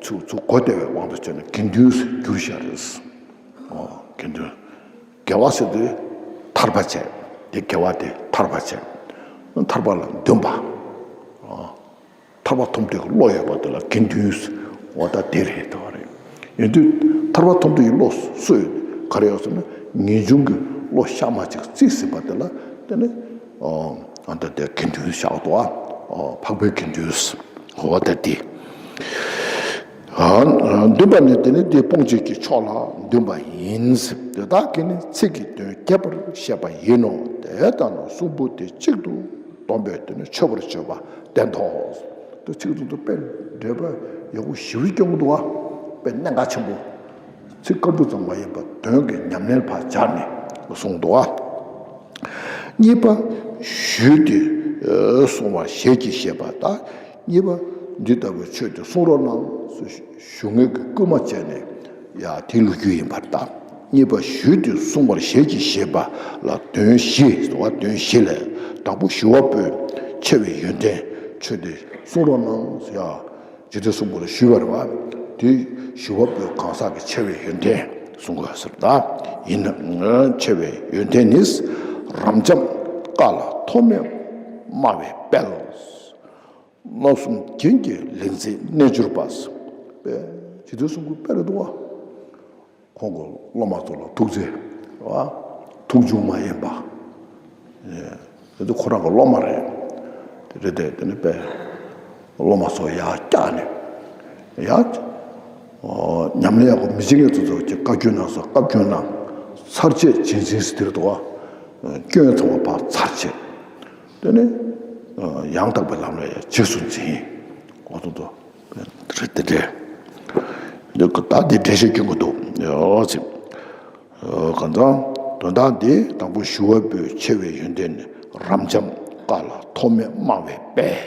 ཚུར་ཚུར་གོ་བདེ་བའི་དབང་དུ་བྱས་ནས་དགེ་འདུན་ཟེར་བསྒྱུར་བཞག་རེད། ཨོ། དགེ་འདུན། དགེ་བ་ཟེར་དུས་ཐར་པ་བྱས། དེ་དགེ་བ་དེ་ཐར་པ་བྱས། ཐར་པ་ལ་འདུན་པ། ཨོ། ཐར་པ་ཐོབ་འདོད་ཀྱི་བློ་ཡོད་པ་དེ་ལ་དགེ་འདུན་ཟེར། འོ་ད་དེ་རེད་དོ་རེད། ཡིན་དུས་ཐར་པ་ཐོབ་འདོད་ཀྱི་བློ་སུ་ཡོད། ག་རེ་ཡོད་ཟེར་ན་ངེས་འབྱུང་གི་བློ་གཤའ་མ་ཅིག་རྩིས་ཟིན་པ་དེ་ལ་དེ་ནི། ཨོ། ཨ་ད་དེ་དགེ་འདུན་བཞག་འདུག་ཨ། ཨོ། འཕགས་པའི་དགེ་འདུན་ཟེར། འོ་ད་དེ། ཨ། འདུན་པ་ནི་དེ་ནི་དེ་སྤོང་བྱེད་ཀྱི་ཕྱོགས་ལ་འདུན་པ་ཡིན་ཟེར། དེ་དག་གིས་ནི་ཚིག་གི་དོན་རྒྱས་པར་བཤད་པ་ཡིན་ནོ། དེ་ལྟ་ན་གསུང་འབུམ་དེ་གཅིག་ཏུ་བསྡོམས་པས་དེ་ནི་མཆོད་པར་བརྗོད་པ་བསྟན་ཏོ། དེ་ཚིག་ཏུ་དཔེ་འགྲེལ་པ་ཡག་པོ་ཞེ་པོ་སྐྱོན་གྱི་འདུག་ཨ། དཔེ་གནད་འགག་ཆེན་པོ། ཚིག་སྐམ་པོ་ཙམ་མ་ཡིན་པར་དོན་གྱི་ཉམས་ལེན་ཕར་སྦྱར་ནས་གསུངས་འདུག་ཨ། གཉིས་པ་ཞུས་ཏེ་གསུང་བར་ཞལ་གྱིས་བཞེས་པ་དང་། གཉིས་པ་འདི་ལྟ་བུའི་ཆོས་དེ་གསུང་རོགས་གནང་ཞུ་མཁན་གྱི་སྐུལ་མ་བྱས་ནས་ཡ་དེའི་ལོ་རྒྱུས་ཡིན་པར་གདའ། གཉིས་པ་ཞུས་ཏེ་གསུང་བར་ཞལ་གྱིས་བཞེས་པ་ལ་དོན་བཞི་ཟེར་བ། དོན་བཞི་ལས་དང་པོ་ཞུ་བ་པོས་ཆེ་བའི་ཡོན་ཏན་ཆོས་དེ་གསུང་རོགས་གནང་ཟེར་ཡ། རྗེ་བཙུན་གསུང་འབུམ་ལ་ཞུས་པ་རེད་བ། དེ་ཞུ་བ་པོའི་གང་ཟག་གི་ཆེ་བའི་ཡོན་ཏན་གསུང་དགོས་ཟེར་གདའ། ཡིན་ན་ཆེ་བའི་ཡོན་ཏན་ནི། རབ་འབྱམས་བཀའ་ལ་ཐོགས་མེད་སྨྲ་བའི་དཔལ། བསླབ་གསུམ་རྒྱན་གྱི་ལེགས་མཛེས་རྣལ་འབྱོར་པ། དཔེ་རྗེ་བཙུན་གསུང་འབུམ་དཔེ་རེད་འདུག་བ། ཁོང་གི་སློབ་མ་ཚོ་ལ་ཐུགས་རྗེ་བ། ཐུགས་རྒྱུས་མ་ཡིན་པ། ཨེ། དེ་ཚོ་ཁོ་རང་གི་སློབ་མ་རེད། དེ་རེད་དེ། དེ་ནི་དཔེ་སློབ་མ་ཚོ་ཡར་བཀྱགས་ནས་ཡར། ཨོ། ཉམས་ལེན་ཡག་པོ་མི་བྱེད་མཁན་ཚོ་ཚོ་ཀྱི་བཀའ་བཀྱོན་གནང་སོང་། བཀའ་བཀྱོན་གནང་། ཚར་བཅད་རྗེས་འཛིན་ཟེར་དེ་རེད་འདུག་བ། སྐྱོན་ཚང་མ་ཕར་ཚར་བཅད། དེ་ནི་ཡང་དག་པའི་ལམ་ལ་ཡང་རྗེས་སུ་འཛིན། འོ་དོ་དོ། རེད་དེ་རེད། འདི་ཀ་ད་འདི་འགྲེལ་བཤད་སྐྱོན་གྱི་འདུག་ཡོད་ཅིག་གང་ཙམ་དོན་དག་འདི་དང་པོ་ཞུ་བ་པོའི་ཆེ་བའི་ཡོན་ཏན་ནི། རབ་འབྱམས་བཀའ་ལ་ཐོགས་མེད་སྨྲ་བའི་དཔལ།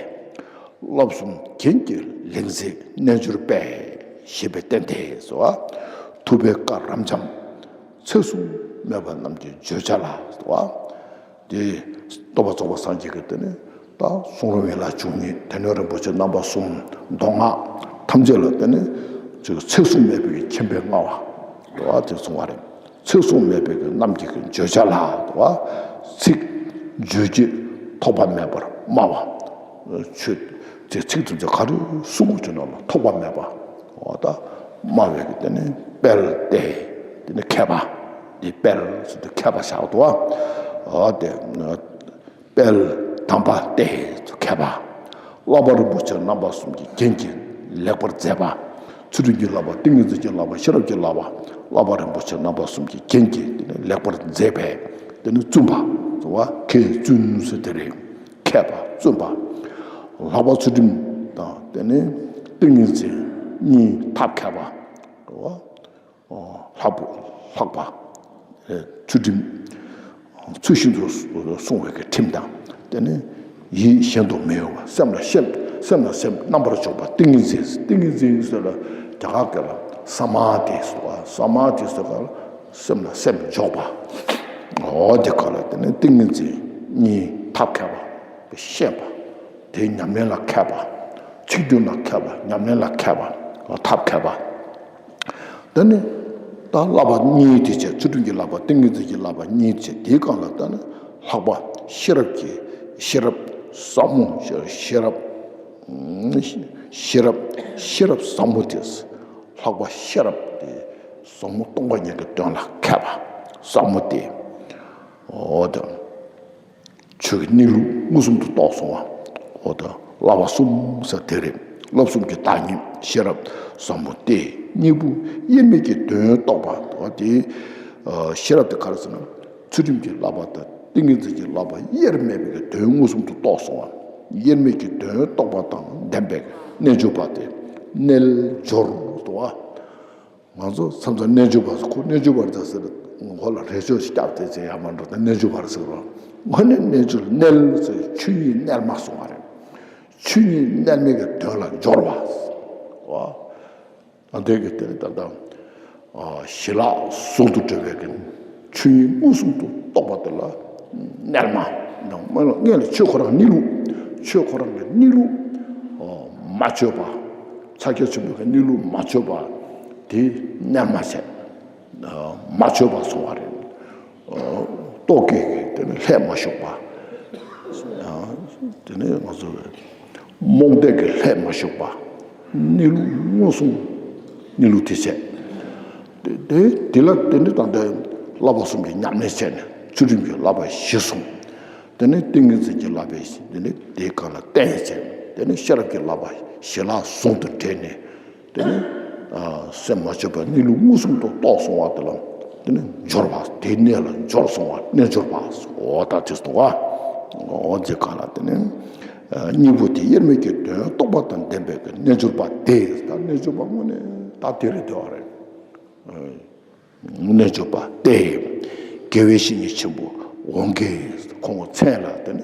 བསླབ་གསུམ་རྒྱན་གྱི་ལེགས་མཛེས་རྣལ་འབྱོར་པས། ཞེས་པས་བསྟན་ཏེ་སོ། ཐུབ་པའི་བཀའ་རབ་འབྱམས་ཚད་གསུམ་མེད་པ་རྣམས་ཀྱི་བརྗོད་བྱ་ལ་སོ། དེ་རྟོགས་པ་རྫོགས་པ་སངས་རྒྱས་ཀྱི་དེ་ནི་ད་གསུང་རབ་ཡན་ལག་བཅུ་གཉིས། སྡེ་སྣོད་རིན་པོ་ཆེ་རྣམ་པ་གསུམ། མདོ་སྔགས་ཐམས་ཅད་ལ་དེ་ནི་ཚད་གསུམ་མེད་པའི་མཁྱེན་པས་མངའ་བ་དེ་གསུང་བ་རེད། ཚད་གསུམ་མེད་པའི་རྣམས་ཀྱི་བརྗོད་བྱ་ལ་དེ་བ་ཚིག་བརྗོད་ཀྱི་ཐོགས་པ་མེད་པར་སྨྲ་བ། ཆོས་དེ་ཚིག་ཐམས་ཅད་ག་རེ་གསུང་དགོས་ཀྱི་ནོ་ལ་ཐོགས་པ་མེད་པ། འོ་ད་སྨྲ་བའི་དེ་ནི་དཔལ་ཏེ། དེ་ནི་མཁས་པ། འདི་དཔལ་ཟེར་དུས་མཁས་པ་བཞག་འདུག་བ། འོ་དེ། དཔལ་དམ་པ་སྟེ་མཁས་པ། བསླབ་པ་རིན་པོ་ཆེ་རྣམ་པ་གསུམ་གྱི་རྒྱན་གྱིས་ལེགས་པར་མཛེས་པ། ཚུལ་ཁྲིམས་ཀྱི་བསླབ་པ། ཏིང་ངེ་འཛིན་གྱི་བསླབ་པ། ཤེས་རབ་ཀྱི་བསླབ་པ། བསླབ་པ་རིན་པོ་ཆེ་རྣམ་པ་གསུམ་གྱི་རྒྱན་གྱིས་དེ་ནི་ལེགས་པར་མཛེས་པས་དེ་ནི་བཙུན་པ། འདུག་བ། མཁས་བཙུན་ཟེར་དེ་རེད། མཁས་པ་བཙུན་པ། ལྷག་པ་ཚུལ་ཁྲིམས་དང་དེ་ནི་ཏིང་ངེ་འཛིན་གཉིས་ཐབས་མཁས་པ། འདུག་བ། ལྷག་པ། ལྷག་པ། ཚུལ་ཁྲིམས། ཚུལ་བཞིན་དུ་སྲུང་བའི་གི་ཁྲིམས་དང་། དེ་ནི་ཡིད་གཞན་དུ་མི་གཡོ་བ། སེམས་ལ་སེམས། སེམས་ལ་སེམས་རྣམ་པར་འཇོག་པ། ཏིང་ངེ་འཛིན། ཏིང་ངེ་འཛིན་ཟེར་ལ་རྒྱ་གར་སྐད་ལ་ས་མཱ་དྷི་ཟེར་བ། ས་མཱ་དྷི་ཟེར་ག་ལ་སེམས་ལ་སེམས་འཇོག་པ། འོ་དེ་ག་ལ་དེ་ནི་ཏིང་ངེ་འཛིན་གཉིས་ཐབས་མཁས་པ། ཤེས་པ། དེའི་ཉམས་ལེན་ལ་མཁས་པ། ཚིག་བསྡུས་ལ་མཁས་པ། ཉམས་ལེན་ལ་མཁས་པ། ཐབས་མཁས་པ། དེ་ནི་ད་བསླབ་པ་གཉིས་དེ་བྱས། ཚུལ་ཁྲིམས་ཀྱི་བསླབ་པ། ཏིང་ངེ་འཛིན་གྱི་བསླབ་པ་གཉིས་བྱས། དེའི་སྒང་ལ་ད་ནི་ལྷག་པ་ཤེས་རབ་ཀྱི། ཤེས་རབ་ཟབ་མོ། ཤེས་རབ། ཤེས་རབ། ཤེས་རབ་ཟབ་མོ་དེ། ལྷག་པ་ཤེས་རབ་དེ་ཟབ་མོ་སྟོང་པ་ཉིད་ཀྱི་དོན་ལ་མཁས་པ། ཟབ་མོ་དེ། འོ་དེ། ཆོས་ཀྱི་གནས་ལུགས་མངོན་སུམ་དུ་རྟོགས་སོང་བ། འོ་ད་བསླབ་པ་གསུམ་ཟེར་དེ་རེད། བསླབ་གསུམ་གྱི་བདག་ཉིད་ཤེས་རབ་ཟབ་མོ་སྟེ། གཉིས་པོ་དབྱེར་མེད་ཀྱི་དོན་རྟོགས་པ། འོ་དེ། ཤེས་རབ་དེ་ག་རེ་ཟེར་ན། ཚུལ་ཁྲིམས་ཀྱི་བསླབ་པ་དང་ཏིང་ངེ་འཛིན་གྱི་བསླབ་པ་དབྱེར་མེད་པའི་དོན་མངོན་སུམ་དུ་རྟོགས་སོང་བ། དབྱེར་མེད་ཀྱི་དོན་རྟོགས་པ་དང་ལྡན་པའི་རྣལ་འབྱོར་པ་སྟེ། རྣལ་འབྱོར་དུ་བ། ང་ཚོ་མཚམས་མཚམས་རྣལ་འབྱོར་པ་ཟེར། ཁོ་རྣལ་འབྱོར་པ་རེད་ཟེར། ཁོ་ལ་རས་ཆོད་ཅིག་བརྒྱབ་སྟེ་བྱས་ཡ་མ་འགྲོ། ད་རྣལ་འབྱོར་པ་རེད་ཟེར་རོ། དངོས་གནས་རྣལ་འབྱོར་རྣལ་ཟེར་ཆོས་ཉིད་རྣལ་མ་གསུང་བ་རེད། ཆོས་ཉིད་རྣལ་མའི་གི་དོན་ལ་སྦྱོར་བ། ཨ་དེ་གི་དེ་ནི་ད་ལྟ་ཞི་ལྷག་ཟུང་དུ་འབྲེལ་བའི་གི་ཆོས་ཉིད་མངོན་སུམ་དུ་རྟོགས་པ་དེ་ལ་རྣལ་མ། སྔོན་ལ་ཆོས་ཁོ་རང་གནས་ལུགས། ཆོས་ཁོ་རང་གི་གནས་ལུགས་མ་བཅོས་པ། ཕྱག་རྒྱ་ཆེན་པོའི་གི་གནས་ལུགས་མ་བཅོས་པ་དེ་རྣལ་མ་ཟེར། མ་བཅོས་པ་གསུང་བ་རེད། རྟོག་གེ་གི་དེ་ནི་ལྷད་མ་ཞུགས་པ། དེ་ནི་ང་ཚོ་རྨོངས་དད་ཀྱི་ལྷད་མ་ཞུགས་པ། གནས་ལུགས་མངོན་སུམ། གནས་ལུགས་དེ་བྱས། དེ་དེ་དེ་ལ་དེ་ནི་ད་ལྟ་བསླབ་པ་གསུམ་གྱི་ཉམས་ལེན་བྱས་ནས་ཚུལ་ཁྲིམས་ཀྱི་བསླབ་པ་གཞི་བཟུང་། དེ་ནི་ཏིང་ངེ་འཛིན་གྱི་བསླབ་པ་དེ་ནི་དེའི་སྒང་ལ་བརྟེན་བྱས། དེ་ནི་ཤེས་རབ་ཀྱི་བསླབ་པ་ཞི་ལྷག་ཟུང་དུ་འབྲེལ་ནས། དེ་ནི་སེམས་མ་བཅོས་པར་གནས་ལུགས་མངོན་སུམ་དུ་རྟོགས་སོང་བ་དེ་ལ་དེ་ནི་སྦྱོར་བ། དེའི་གནས་ལ་སྦྱོར་སོང་བ་རྣལ་འབྱོར་པ། འོ་ད་དེ་འདུག་ག་འོ་དེ་ག་ལ་དེ་ནི་གཉིས་པོ་དེ་དབྱེར་མེད་ཀྱི་དོན་རྟོགས་པ་དང་ལྡན་པའི་རྣལ་འབྱོར་པ་དེ། ད་རྣལ་འབྱོར་པ་དངོས་གནས་ད་དེ་རེད་འདོད་པ་རེད། རྣལ་འབྱོར་པ་སྟེ། དགེ་བའི་བཤེས་གཉེན་ཆེན་པོ་འོང་གི། ཁོང་གི་མཚན་ལ་དེ་ནི་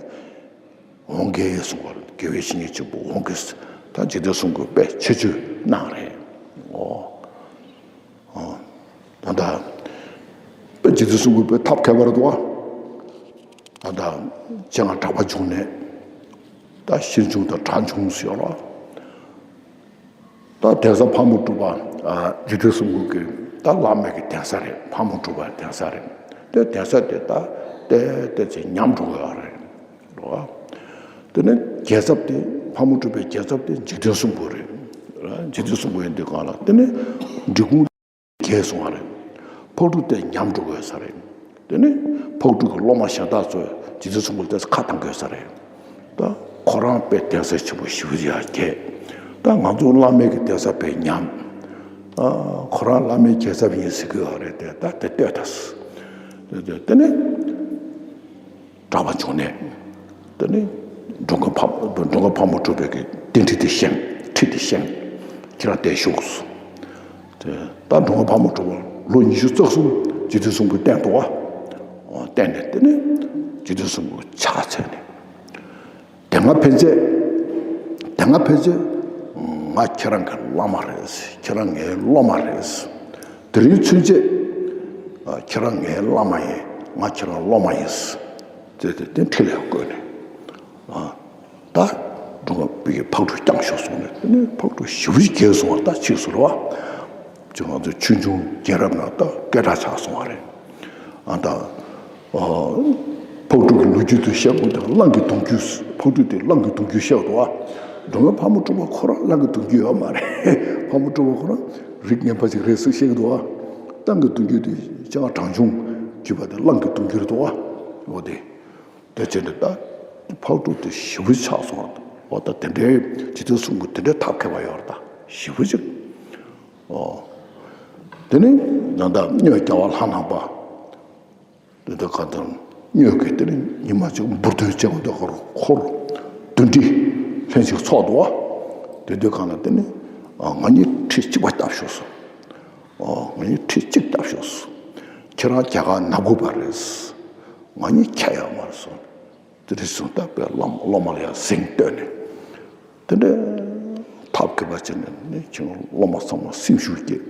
འོང་གི་གསུངས་པ་རེད། དགེ་བའི་བཤེས་གཉེན་ཆེན་པོ་འོང་གི། ད་འཇིག་རྟེན་གསུམ་མགོན་དཔེ་ཆེ་ཆུང་གནང་རེད། ཨོ། ཨོ། ད་ལྟ་དཔེ་འཇིག་རྟེན་གསུམ་མགོན་དཔེ་ཐབས་མཁས་པ་རེད་འདུག་བ། ད་ལྟ་སྤྱན་སྔ་གྲགས་པ་འབྱུང་གནས། ད་ཤེར་འབྱུང་དང་གྲགས་འབྱུང་ཟེར་ཡོད་རེད་བ། ད་གདན་ས་ཕག་མོ་གྲུ་པ། ཨ། འཇིག་རྟེན་གསུམ་མགོན་གྱི་ད་བླ་མའི་གི་གདན་ས་རེད། ཕག་མོ་གྲུ་པའི་གདན་ས་རེད། དེ་གདན་ས་དེ་ད་ལྟ་ལྟ་ཚེ་ཉམས་འགྲོ་གི་ཡོད་རེད། རེད་བ། དེ་ནས་རྒྱལ་ཚབ་དེ་ཕག་མོ་གྲུ་པའི་རྒྱལ་ཚབ་དེ་འཇིག་རྟེན་གསུམ་མགོན་རེད། འཇིག་རྟེན་གསུམ་མགོན་ཡིན་དུས་གང་ལ་དེ་ནས་འབྲི་གུང་རྒྱལ་སོང་བ་རེད། ཕག་གྲུ་དེ་ཉམས་འགྲོ་དགོས་ས་རེད། དེ་ནས་ཕག་གྲུ་གི་སློབ་མ་གཞན་དག་ཚོས་འཇིག་རྟེན་གསུམ་མགོན་དེ་ཁ་བཏང་དགོས་ས་རེད། ད་ཁོ་རང་དཔེ་གདན་ས་ཆེན་པོ་ཞེ་པོ་ཅིག་ཡར་རྒྱས། ད་ང་ཚོ་བླ་མའི་གི་གདན་ས་དཔེ་ཉམས། ཨ། ཁོ་རང་བླ་མའི་རྒྱལ་ཚབ་ཡིན་ཟེར་གི་ཡོད་རེད་དེ། ད་དེ་ལྟོས་དང་། དེ་དེ་དེ་ནས་གྲགས་པ་འབྱུང་གནས། དེ་ནས་འགྲོ་མགོན་ཕག་འགྲོ་མགོན་ཕག་མོ་གྲུ་པའི་གི་རྟེན་འབྲེལ་དེ་བཤད། ཁྲིད་དེ་བཤད། ཁྱེད་རང་བསྡད་བཞུགས། དེ་ད་འགྲོ་མགོན་ཕག་མོ་གྲུ་པ་ལོ་ཉི་ཤུ་རྩ་གསུམ་འཇིག་རྟེན་གསུམ་མགོན་བསྟེན་འདུག་བ། བསྟེན་ནས་དེ་ནས་འཇིག་རྟེན་གསུམ་མགོན་ཕྱག་འཚལ་ནས། དེ་སྔ་ཕན་ཆད། དེ་སྔ་ཕན་ཆད། ང་ཁྱེད་རང་གི་བླ་མ་རེད། ཁྱེད་རང་ངའི་སློབ་མ་རེད། དེ་རིང་ཚུན་ཆད། ཁྱེད་རང་ངའི་བླ་མ་ཡིན། ང་ཁྱེད་རང་སློབ་མ་ཡིན། ཟེར་ཏེ་དེ་འཕྲིན་ལས་བཀོད་ནས། ད་འགྲོ་མགོན་པའི་ཕག་གྲུ་བསྐྱངས་ཤོག་གསུངས་ནས། དེ་ནས་ཕག་གྲུ་ཞེ་པོ་ཅིག་རྒྱས་སོང་བ། ད་ཕྱིས་སུ་རེད་བ། ཅིག་ང་ཚོ་ཆོས་འབྱུང་རྒྱལ་རབས་ནང་ད་སྐད་གྲགས་ཆགས་སོང་བ་རེད། ཨ། ད་ཕག་གྲུ་གི་ལོ་རྒྱུས་དེ་བཤད་དགོས་དང་། གླང་གི་གདུང་རྒྱུད། ཕག་གྲུ་དེ་གླང་གི་གདུང་རྒྱུད་བཤད་འདུག་བ། འགྲོ་མགོན་ཕག་མོ་གྲུ་པ་ཁོ་རང་གླང་གི་གདུང་རྒྱུད་ཡོད་མ་རེད། ཕག་མོ་གྲུ་པ་ཁོ་རང་རིགས་ངན་པ་ཅིག་རེད་ཟེར་བཤད་ཀྱི་འདུག་བ། གླང་གི་གདུང་རྒྱུད་དེ་སྤྱན་སྔ་གྲགས་འབྱུང་གིས་པ་དེ་གླང་གི་གདུང་རྒྱུད་རེད་འདུག་བ། འོ་དེ། དེ་བྱས་ནས་ད་ཕག་གྲུ་དེ་ཞེ་པོ་ཆགས་སོང་བ། འོ་ད་དེ་འདྲའི་འཇིག་རྟེན་གསུམ་མགོན་དེ་འདྲའི་ཐབས་མཁས་པ་ཡོད་རེད། ད་ཞེ་པོ་ཅིག། ཨོ། དེ་ནས་ད་ལྟ་གཉོས་རྒྱལ་བ་ལྷ་ནང་པ། དེ་ལྟར་གང་ལྟར་གཉོས་ཀྱིས་དེ་ནས་ཉི་མ་གཅིག་འབུར་འདོན་བྱེད་དགོས་འདུག་ག་འཁོར་བདུན་ཁྲི་ལྷན་ཅིག་ཚོགས་འདུག་བ། དེ་དུས་གང་ལ་དེ་ནས་ང་གཉིས་ཁྲི་གཅིག་པ་བཏབ་ཤོག་ཟེར། ང་གཉིས་ཁྲི་གཅིག་བཏབ་ཤོག་ཟེར། ཁྱེད་རང་རྒྱ་གར་ནག་པོ་པ་རེད། ང་གཉིས་ཁྱད་ཡོད་མ་རེད་ཟེར། དེ་རེད་གསུངས། ད་དཔེ་བླ་མ་སློབ་མ་ལ་ཡང་གཟེངས་བསྟོད་ནས། དེ་འདྲའི་ཐབས་མཁས་པ་བྱས་ནས་ནི་ཁྱེད་སློབ་མ་ཚང་མ་སེམས་ཤུགས་སྐྱེད།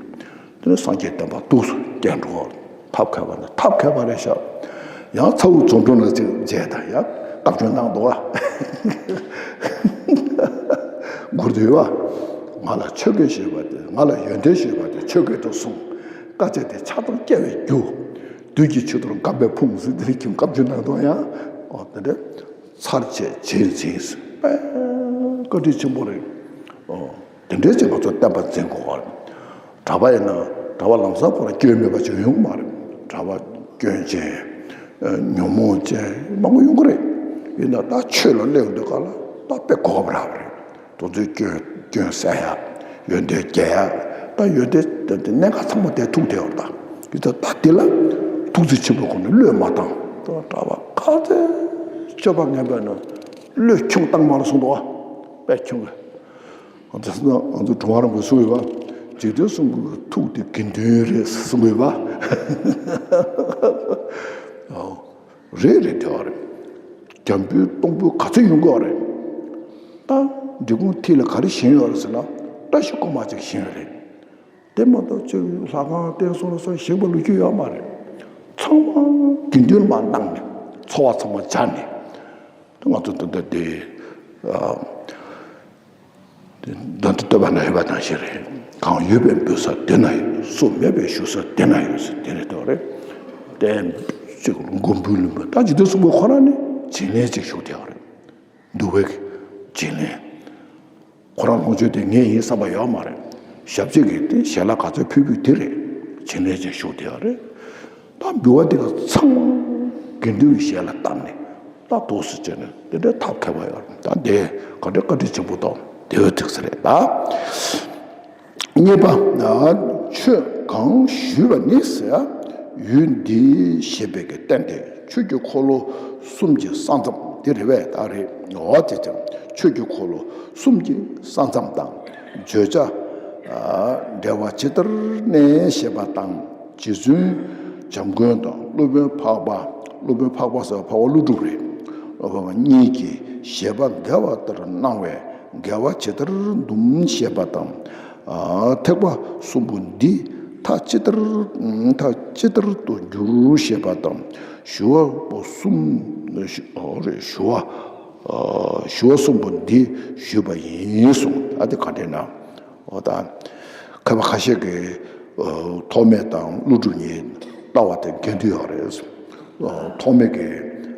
དེ་ནས་སངས་རྒྱས་བསྟན་པ་འདུག་སེ་སྐྱེལ་འགྲོ་བ། ཐབས་མཁས་པ་ནི་ཐབས་མཁས་པ་རེད་ཤག། ཡང་ཚ་བོ་རྫོང་དྲུང་ལ་ཅིག་མཇལ་དང་། ཡང་བཀའ་བཀྱོན་གནང་འདུག་བ། མགུར་དུ་ཡོད་བ། ང་ལ་ཆོས་གོས་ཞེས་པ་དེ། ང་ལ་ཡོན་ཏན་ཞེས་པ་དེ་ཆོས་གོས་དུ་གསུངས། དཀའ་སྤྱད་དེ་ཕྱག་དང་སྐྱེ་བའི་རྒྱུ། བདུད་ཀྱི་ཆུ་གཏེར་འགག་པའི་ཕུང་ཟེར། དེ་རིང་ཁྱིམ་བཀའ་བརྒྱུད་ནང་དུ་ཡང་། ཨོ། དེ་འདྲ་ཚར་བཅད་བྱས་ཟིན། དཔེ་བཀའ་དྲིན་ཆེན་པོ་རེད། ཨོ། དེ་འདྲའི་ཅིག་ང་ཚོ་བསྟན་པ་འཛིན་དགོས་པ་རེད། གྲྭ་པ་ཡིན་ན་གྲྭ་པ་ལམ་སང་ཁོ་རང་སྐྱོན་མེད་པ་ཅིག་ཡོང་གི་མ་རེད། གྲྭ་པ་སྐྱོན་ཅན། ཉོན་མོངས་ཅན་མང་པོ་ཡོང་གི་རེད། ཡིན་ན་ད་ཆོས་ལ་སླེབས་དུས་ག་ལ་ད་དཔེ་གོ་སྐབས་རག་པ་རེད། དེ་ཚོའི་སྐྱོན་སྐྱོན་སེལ་ཡ། ཡོན་ཏན་རྒྱས་ཡ། ད་ཡོན་ཏན་དེ་གནད་འགག་ཚང་མ་དེ་ཐུག་བསྡད་ཡོད་རེད། ད་དེ་ལ་ཐུགས་རྗེ་ཆེན་པོའི་སྒོ་ནས་བློས་མ་བཏང་། ད་གྲྭ་པ་ག་ཚོད་སྤྱོད་པ་ངན་པ་ཡིན་ན་བློས་ཁྱོང་བཏང་མ་རེད་གསུངས་འདུག་བ། དཔེ་ཁྱོང་གི། ང་ཚོ་ང་ཚོ་གྲུབ་དབང་རིན་པོ་ཆེ་གསུངས་ཡོད་པ། འཇིག་རྟེན་གསུམ་མགོན་གྱི་ཐུགས་དེ་དགེ་འདུན་རེད་གསུངས་ཡོད་པ། ཨོ། རེད་རེད། དེ་བ་རེད། འཇམ་པོའི་སྟོང་པོའི་ག་ཚོད་ཡོང་གི་ཡོད་རེད། ད་འབྲི་གུང་མཐིལ་ལ་ག་རེ་བཞེངས་ཡོད་རེད་ཟེར་ན། བཀྲ་ཤིས་སྒོ་མང་ཅིག་བཞེངས་ཡོད་རེད། དེ་མ་གཏོགས་ཅིག་ལྷ་ཁང་རྟེན་གསུམ་ལ་སོགས་བཞེངས་པ་ལོ་རྒྱུས་ཡོད་མ་རེད། ཚང་མ་དགེ་འདུན་མར་གནང་ནས་འཚོ་བ་ཚང་མ་སྦྱར་ནས། ང་ཚོ་ད་ལྟ་དེ་ཨ་ད་ལྟ་བསྟོད་པ་ན་ཡོད་པ་ནང་བཞིན་རེད། གང་ཡོད་པས་འབུལ་ས་དེ་ན་ཡོད། སུ་མེད་པས་ཞུ་ས་དེ་ན་ཡོད་ཟེར་དེ་རེད་དོ་རེད། དེ་ཅིག་མགོན་པོའི་ལུང་པ་ད་འཇིག་རྟེན་གསུམ་པོ་ཁོ་རང་ནི་བྱིན་ལེན་ཅིག་ཞུགས་བསྡད་པ་རེད། འདུལ་བའི་བྱིན་ལེན། ཁོ་རང་ལོངས་སྤྱོད་དེ་ངས་ཡིན་བསམ་པ་ཡོད་མ་རེད། ཞབས་ཕྱི་གི་དེ་ཞལ་ལག་ག་ཚོད་ཕུལ་ཕུལ་དེ་རེད། བྱིན་ལེན་ཅིག་ཞུགས་བསྡད་པ་རེད། ད་འབུལ་བ་དེ་ག་ཚང་མ་དགེ་འདུན་གྱི་ཞལ་ལ་བཏབ་ནས་ད་འདུག་སེ་བྱས་ནས་དེ་འདྲའི་ཐབས་མཁས་པ་ཡོད་རེད། ད་དེ་ག་འདྲའི་བཀའ་དྲིན་ཆེན་པོ་དང་དེ་འོས་ཐུག་ས་རེད། ད་གཉིས་པ། ཆོས་གང་ཞུས་པ་ནི་ཟེར། ཡུལ་འདི་ཞེས་པའི་གི་རྟེན་དེ་ཆོས་ཀྱི་འཁོར་ལོ་གསུམ་གྱི་ས་མཚམས་དེ་རེད་པས། ད་རེད། འོ་དེ་ཙམ་ཆོས་ཀྱི་འཁོར་ལོ་གསུམ་གྱི་ས་མཚམས་དང་། བརྗོད་བྱ་འབྲེལ་བ་ཇི་ལྟར་གནས་ཞེས་པ་དང་། རྗེ་བཙུན་འཇམ་མགོན་དང་སློབ་དཔོན་འཕགས་པ། སློབ་དཔོན་འཕགས་པ་ཟེར་བ་འཕགས་པ་ཀླུ་སྒྲུབ་རེད། འཕགས་པ་གཉིས་ཀྱི་བཞེད་པ་འགལ་བ་ལྟར་སྣང་བས། འགལ་བ་ཇི་ལྟར་འདུམ་ཞེས་པ་དང་། ཐེག་པ་གསུམ་པོ་འདི་མཐའ་ཅི་ལྟར་མཐའ་ཅི་ལྟར་དུ་འགྱུར་ཞེས་པ་དང་། ཞུ་བ་པོ་གསུམ། ཞུ་བ་ཞུ་བ་གསུམ་པོ་འདི་ཞུས་པ་ཡིན་གསུངས། ཨ་དེ་ག་འདྲ་ན། འོ་ད། མཁས་པ་ཁ་ཤས་ཀྱིས་ཐོགས་མེད་དང་ཀླུ་སྒྲུབ་གཉིས་ལྟ་བ་དེ་དགེ་འདུན་ཡོད་རེད། ཐོགས་མེད་ཀྱི་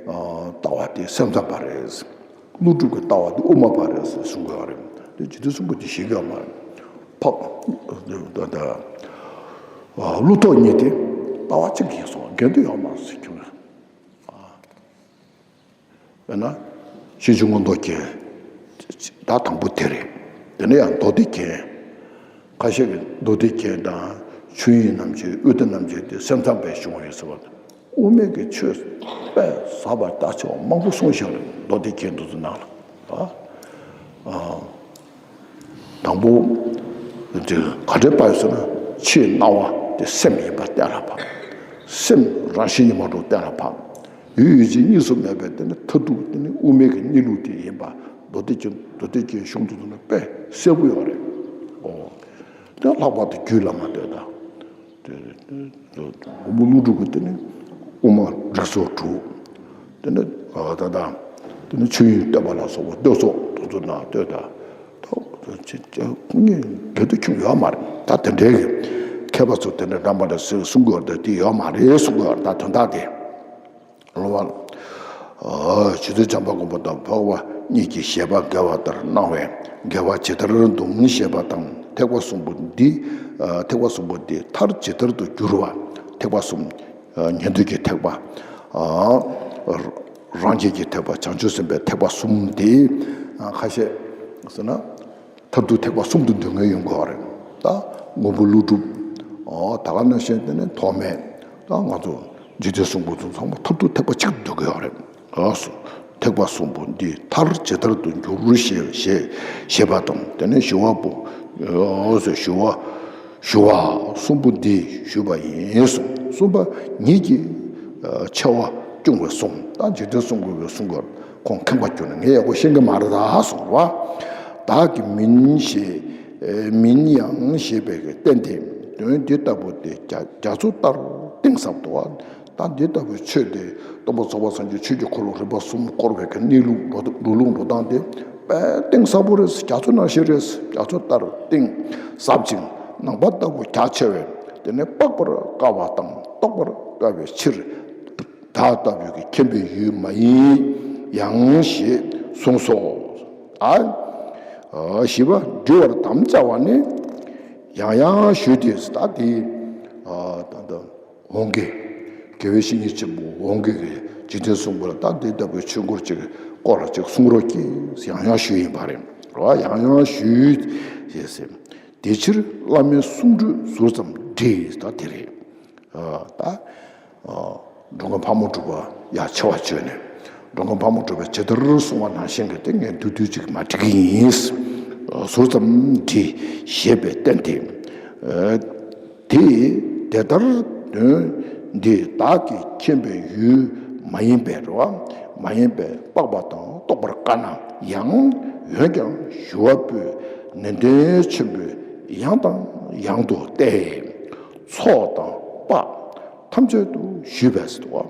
ལྟ་བ་དེ་སེམས་ཙམ་པ་རེད། ཀླུ་སྒྲུབ་ཀྱི་ལྟ་བ་དེ་དབུ་མ་པ་རེད་ཟེར་གསུང་གི་ཡོད་རེད། དེ་འཇིག་རྟེན་གསུམ་པོ་དེ་ཤེས་ཀྱི་ཡོད་མ་རེད། ཕག་ད་ད་ཀླུ་ཐོགས་གཉིས་དེ་ལྟ་བ་གཅིག་ཡིན་སོང་དགེ་འདུན་ཡོད་མ་རེད་ཟེར་ཁྱོད། དཔེར་ན། ཤེར་ཕྱིན་མངོན་རྟོགས་རྒྱན། ད་དང་པོ་དེ་རེད། དེ་ནས་ཡང་མདོ་སྡེ་རྒྱན། ཁ་ཤས་ཀྱིས་མདོ་སྡེ་རྒྱན་དང་ཆོས་དབྱིངས་རྣམ་འབྱེད་དབུས་མཐའ་རྣམ་འབྱེད་དེ་སེམས་ཙམ་པས་བྱུང་བ་རེད་ཟེར་བ། དབུ་མའི་གི་ཆོས་དཔེ་ཟབ་པ་རྒྱ་ཆེ་བ་མང་པོ་གསུངས་བཞག་རེད། མདོ་སྡེ་རྒྱན་དེ་ཚོ་ནང་ལ། ཨ། དང་པོ། དེ་ག་འདྲའི་པ་ཡོད་ཟེར་ན། ཆོས་སྣང་བ་དེ་སེམས་ཡིན་པ་གཏན་ལ་ཕབ། སེམས་རང་བཞིན་ཡིན་པ་འགྲོ་གཏན་ལ་ཕབ། ཡུལ་ཡུལ་ཅན་གཉིས་སུ་མེད་པའི་དེ་ནི་མཐར་ཐུག་དེ་ནི་དབུ་མའི་གི་གནས་ལུགས་དེ་ཡིན་པ། མདོ་སྡེ་རྒྱན་མདོ་སྡེ་རྒྱན་གཞུང་དེ་ཚོ་ནི་དཔེ་གསལ་པོ་ཡོད་རེད། ཨོ། དེ་ལྷག་པར་དུ་རྒྱུད་བླ་མ་སྟོད་དང་། དེ་དེ་མགོན་པོ་ཀླུ་སྒྲུབ་ཀྱི་དེ་ནི་དབུ་མ་རིགས་ཚོགས་དྲུག་དེ་ནི་ད་ལྟ་དེ་ནི་ཆོས་དབྱིངས་བསྟོད་པ་ལ་སོགས་པ་བསྟོད་ཚོགས་དེ་ཚོ་ནང་སྟོད་དང་། ཐོག་ཅིག་ཅིག་ངས་དགེ་སྡིག་ཁྱོན་ཡོད་མ་རེད། ད་དེ་འདྲའི་གི་མཁས་པ་ཚོ་དེ་འདྲ་འདྲ་མ་འདྲ་ཟེར་གསུང་གི་ཡོད་རེད། དེ་ཡོད་མ་རེད་གསུང་གི་ཡོད་རེད། ད་དོན་དག་དེ་ལོ་བ། ཨ་རྗེ་བཙུན་བྱམས་པ་མགོན་པོ་དང་འཕགས་པ་གཉིས་ཀྱི་བཞེད་པ་འགལ་བ་ལྟར་སྣང་བས་འགལ་བ་ཇི་ལྟར་འདུམ་ཞེས་པ་དང་། ཐེག་པ་གསུམ་པོ་འདི། ཨ་ཐེག་པ་གསུམ་པོ་འདི་མཐར་ཇི་ལྟར་དུ་འགྱུར་བ། ཐེག་པ་གསུམ། ཨ་ཉན་ཐོས་ཀྱི་ཐེག་པ། ཨ་རང་རྒྱལ་གྱི་ཐེག་པ། བྱང་ཆུབ་སེམས་དཔའི་ཐེག་པ་གསུམ་དེ། ཨ་ཁ་ཤས་ཟེར་ན། མཐར་ཐུག་ཐེག་པ་གསུམ་དུ་འདོད་མཁན་ཡོང་གི་ཡོད་རེད། ད་མགོན་པོ་ཀླུ་སྒྲུབ། ཨོ་ད་ག་ནང་བཞིན་དེ་ནི་ཐོགས་མེད། ད་ང་ཚོ་འཇིག་རྟེན་གསུམ་པོ་ཚོ་ཚང་མ་མཐར་ཐུག་ཐེག་པ་གཅིག་ཏུ་འདོད་ཀྱི་ཡོད་རེད། ཨོ་སོ། ཐེག་པ་གསུམ་པོ་འདི་མཐར་ཇི་ལྟར་དུ་འགྱུར་ཞེས་ཞེས་ཞེས་པ་དང་། དེ་ནས་ཞུ་བ་པོ། ཨོ་སོ་ཞུ་བ། ཞུ་བ་གསུམ་པོ་འདི་ཞུས་པ་ཡིན་གསུངས། གསུམ་པ་ཉིད་ཀྱིས་ཨ་ཆེ་བ་སྐྱོང་བའི་གསུང་། ད་འཇིག་རྟེན་གསུམ་པོ་གི་གསུང་གི། ཁོང་ཁེངས་པ་གྱུར་ནས་ངས་ཡག་པོ་ཤེས་ཀྱི་མ་རེད་ད་གསུངས་པ། བདག་གིས་མིན་ཞེས་མིན་ཡང་ཞེས་པའི་རྟེན་དེ། དོན་འདི་ལྟ་བུ་སྟེ་རྒྱ་རྒྱ་མཚོ་ལྟར་གཏིང་ཟབ་ཏོ། ད་འདི་ལྟ་བུའི་ཆོས་དེ་སྟོན་པ་རྫོགས་པ་སངས་རྒྱས་ཆོས་ཀྱི་འཁོར་ལོ་རིམ་པ་གསུམ་བསྐོར་བའི་གི་གནས་ལུགས་འགྲོ་འགྲོ་ལུགས་འགྲོ་སྟངས་དེ་དཔེ་གཏིང་ཟབ་པོ་རེད། རྒྱ་མཚོ་ནང་བཞིན་རེད། རྒྱ་མཚོ་ལྟར་གཏིང་ཟབ་ཅིང་ནམ་མཁའ་ལྟ་བུ་རྒྱ་ཆེ་བས། དེ་ནི་དཔག་པར་དཀའ་བ་དང་རྟོགས་པར་དཀའ་བའི་ཕྱིར། བདག་ལྟ་བུའི་གི་མཁྱེན་པའི་ཡུལ་མ་ཡིན་ཡང་ཞེས་གསུངས་སོ། ཨ། བཞི་པ་འདྲི་བར་དམ་བཅའ་བ་ནི། ཡང་ཡང་ཞུས་ཏེ། ད་དེ་ད་ལྟ་འོང་གི། དགེ་བའི་བཤེས་གཉེན་ཆེན་པོ་འོང་གི་གི་འཇིག་རྟེན་གསུམ་པོ་ལ་ད་འདི་ལྟ་བུའི་ཆོས་འཁོར་ཅིག་སྐོར་ལ་ཅིག་གསུང་རོགས་གྱིས་ཡང་ཡང་ཞུས་ཡིན་པ་རེད། རོ་ཡང་ཡང་ཞུས་ཞེས་ཟེར། དེ་ཕྱིར་བླ་མའི་གསུང་སྒྲོས་ཟུར་ཙམ་འདྲི། ད་དེ་རེད། ད་འགྲོ་མགོན་ཕག་མོ་གྲུ་པ་ཡ་ཆེ་བ་བརྗོད་ནས། འགྲོ་མགོན་ཕག་མོ་གྲུ་པས་ཇི་ལྟར་གསུང་བ་ནང་བཞིན་གྱི་དེ་ངས་བསྡུས་བསྡུས་ཅིག་མ་འབྲི་གི་ཡིན། ཟུར་ཙམ་འདྲི་ཞེས་པའི་རྟེན་དེ། དེ་དེ་ལྟར་དོན་འདི་བདག་གིས་མཁྱེན་པའི་ཡུལ་མ་ཡིན་པས་རོ། མ་ཡིན་པས་དཔག་པ་དང་རྟོགས་པར་དཀའ་ན་ཡང་། འོན་ཀྱང་ཞུ་བ་པོས་ནན་ཏན་ཆེན་པོས་ཡང་དང་ཡང་དུ་བལྟས། ཚོགས་དང་དཔག་ཐམས་ཅད་དུ་ཞུས་པས་སོ།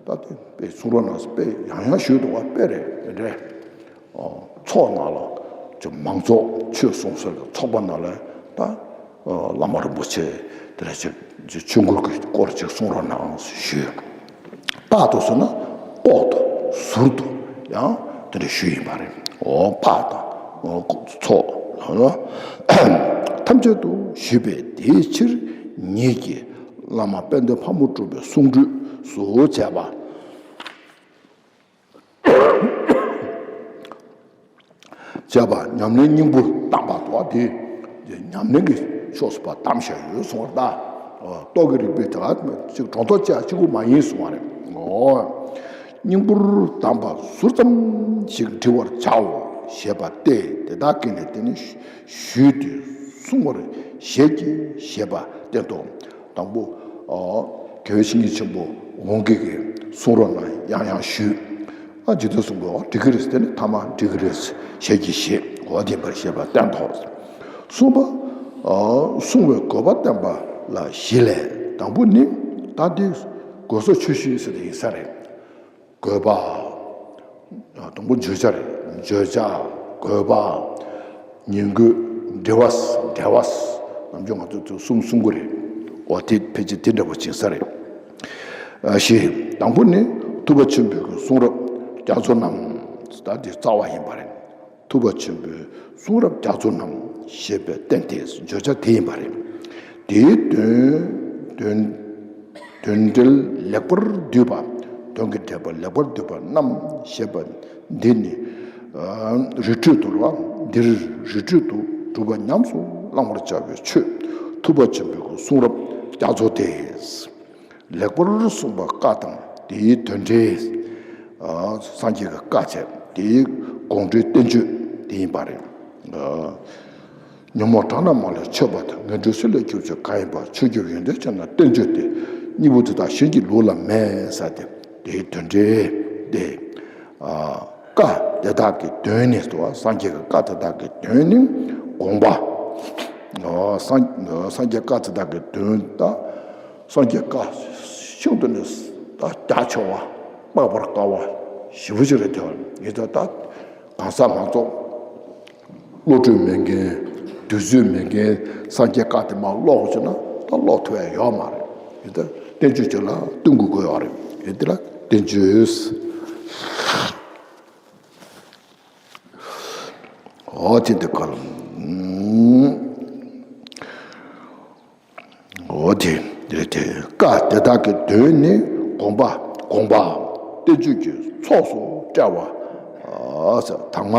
ད་དེ་དཔེ་གསུང་རབ་ནང་དཔེ་ཡང་ཡང་ཞུས་འདུག་པ། དཔེ་རེད། དེ་འདྲའི་ཚོགས་ནང་ལ་ཅིག་མང་ཚོགས་ཆོས་གསུང་སའི་ཚོགས་པ་ནང་ལ་ད་བླ་མ་རིན་པོ་ཆེ་དེ་འདྲ་ཅིག་ཆོས་འཁོར་གྱི་སྐོར་ཅིག་གསུང་རོགས་གནང་ཞུས། དཔག་ཏུ་ཟེར་ན་ལྐོག་ཏུ་ཟུར་དུ་ཡང་དེ་འདྲ་ཞུས་ཡིན་པ་རེད། འོ་དཔག་དང་ཚོགས་ཐམས་ཅད་དུ་ཞུས་པས། དེའི་ཕྱིར་ཉིད་ཀྱིས་བླ་མ་དཔལ་ལྡན་ཕག་མོ་གྲུ་པའི་གསུང་སྒྲོས་སུ་བྱས་པ། བྱས་པ་ཉམས་ལེན་སྙིང་པོ་བསྡམས་པ་དོ། དེ་ཉམས་ལེན་གྱི་ཕྱོགས་སུ་ཕར་བསྡམས་བཞག་ཡོད་གསུང་བ་རེད་ད། རྟོག་གེ་རིག་པའི་དེ་ག་ཅིག་སྒྲོ་འདོགས་བཅད་གཅིག་པུ་མ་ཡིན་གསུང་བ་རེད། འོ། སྙིང་པོར་བསྡམས་པ་ཟུར་ཙམ་ཞིག་འབྲི་བར་བྱའོ་ཞེས་པ་སྟེ། དེ་དག་གིས་ནི་དེ་ནི་ཞུས་ཏེ་གསུང་བར་བཞེད་ཀྱི་ཞེས་པ་བསྟན་ཏོ། དང་པོ། ཨ། དགེ་བའི་བཤེས་གཉེན་ཆེན་པོ་འོང་གི་གི་གསུང་རབ་ནང་ཡང་ཡང་ཞུས། ཨ། རྗེ་བཙུན་གསུང་པོ་འགྲིག་གི་རེད། དེ་ནི་ཐ་མ་འགྲིག་གི་རེད། ཞལ་གྱིས་བཞེས། འོ་དེ་འབར་ཞེས་པ་བསྟན་ཏོ། གསུམ་པ། ཨ། གསུང་བའི་དགོས་པ་བསྟན་པ་ལ་བཞི་ལས། དང་པོ་ནི། ད་འདི་དགོས་སོགས་ཆོས་བཞི་ཟེར་དེ་ཡིན་ས་རེད། དགོས་པ། དང་པོ་བརྗོད་བྱ་རེད། བརྗོད་བྱ། དགོས་པ། ཉན་དགོས། འབྲེལ་བ། འབྲེལ་བ། ནམ་རྒྱུན་ང་ཚོས་གསུམ་གསུང་གི་རེད། འོ་དེ་ཕལ་ཆེར་དེ་འདྲ་པོ་ཅིག་ཡིན་ས་རེད། ཨ། བཞི། དང་པོ་ནི་ཐུབ་པ་ཆེན་པོའི་གསུང་རབ་རྒྱ་མཚོ་རྣམས། ད་དེ་རྩ་བ་ཡིན་པ་རེད། ཐུབ་པ་ཆེན་པོའི་གསུང་རབ་རྒྱ་མཚོ་རྣམས་ཞེས་པའི་རྟེན་དེ་བརྗོད་བྱ་དེ་ཡིན་པ་རེད། དེའི་དོན། དོན། དོན་འགྲེལ་ལེགས་པར་བསྡུས་པ། དོན་གྱི་འགྲེལ་པ་ལེགས་པར་བསྡུས་པ་རྣམས་ཞེས་པ་འདི་ནི། ཨ། རི་ཁྲོད་དུ་ར། འདིར་རི་ཁྲོད་དུ་སྒྲུབ་པ་ཉམས་སུ་བླང་བར་བྱ་བའི་ཆོས་ཐུབ་པ་ཆེན་པོའི་གསུང་རབ་རྒྱ་མཚོ་སྟེ། ལེགས་པར་གསུངས་པ་བཀའ་དང་དེའི་དོན་འགྲེལ། ཨ། སངས་རྒྱས་ཀྱི་བཀའ་བྱས། དེའི་དགོངས་འགྲེལ་བསྟན་བཅོས་དེ་ཡིན་པ་རེད། ཨ། ཉོན་མོངས་དགྲ་རྣམས་མ་ལུས་ཆོད་པ་དང་། ངན་འགྲོའི་སྲིད་ལས་སྐྱོབ་བྱེད་གང་ཡིན་པ། ཆོས་ཀྱི་ཡོན་ཏན་ཆེ་རྣམས་བསྟན་བཅོས་ཏེ། གཉིས་པོ་དེ་དག་གཞན་གྱི་ལུགས་ལ་མེད་ཟེར་ཏེ། དེའི་དོན་འགྲེལ་ཏེ། ཨ། བཀའ་དེ་དག་གི་དོན་ནི་ཟེར་བ། སངས་རྒྱས་ཀྱི་བཀའ་དེ་དག་གི་དོན་ནི་དགོངས་པ། ཨ། སངས། སངས་རྒྱས་བཀའ་དེ་དག་གི་དོན་དང་། སངས་རྒྱས་བཀའ་ཤིན་ཏུ་ནས་ད་རྒྱ་ཆེ་བ། དཔག་པར་དཀའ་བ་ཞེ་པོ་ཅིག་རེད་དེ། ཡིན་ད་ད་གང་ཟག་མང་ཚོགས་བློ་གྲོས་མེད་མཁན། དུས་ཚོད་མེད་མཁན། སངས་རྒྱས་བཀའ་དེ་མར་ཀློག་བྱུང་ན་ད་ཀློག་ཐུབ་ཡ་ཡོད་མ་རེད། ཡིན་ད་བསྟན་བཅོས་ཅིག་ལ་བསྟུན་དགོས་ཀྱི་ཡོད་རེད། ཡིན་དེ་ལ་བསྟན་བཅོས། འོ་དེ་འདི་ག་ལ། འོ་དེ་རེད་དེ། བཀའ་དེ་དག་གི་དོན་ནི་དགོངས་པ། དགོངས་པའམ་བསྟན་བཅོས་ཀྱི་ཚོགས་སུ་བཀྲལ་བ། ཨ། དྭངས་མ་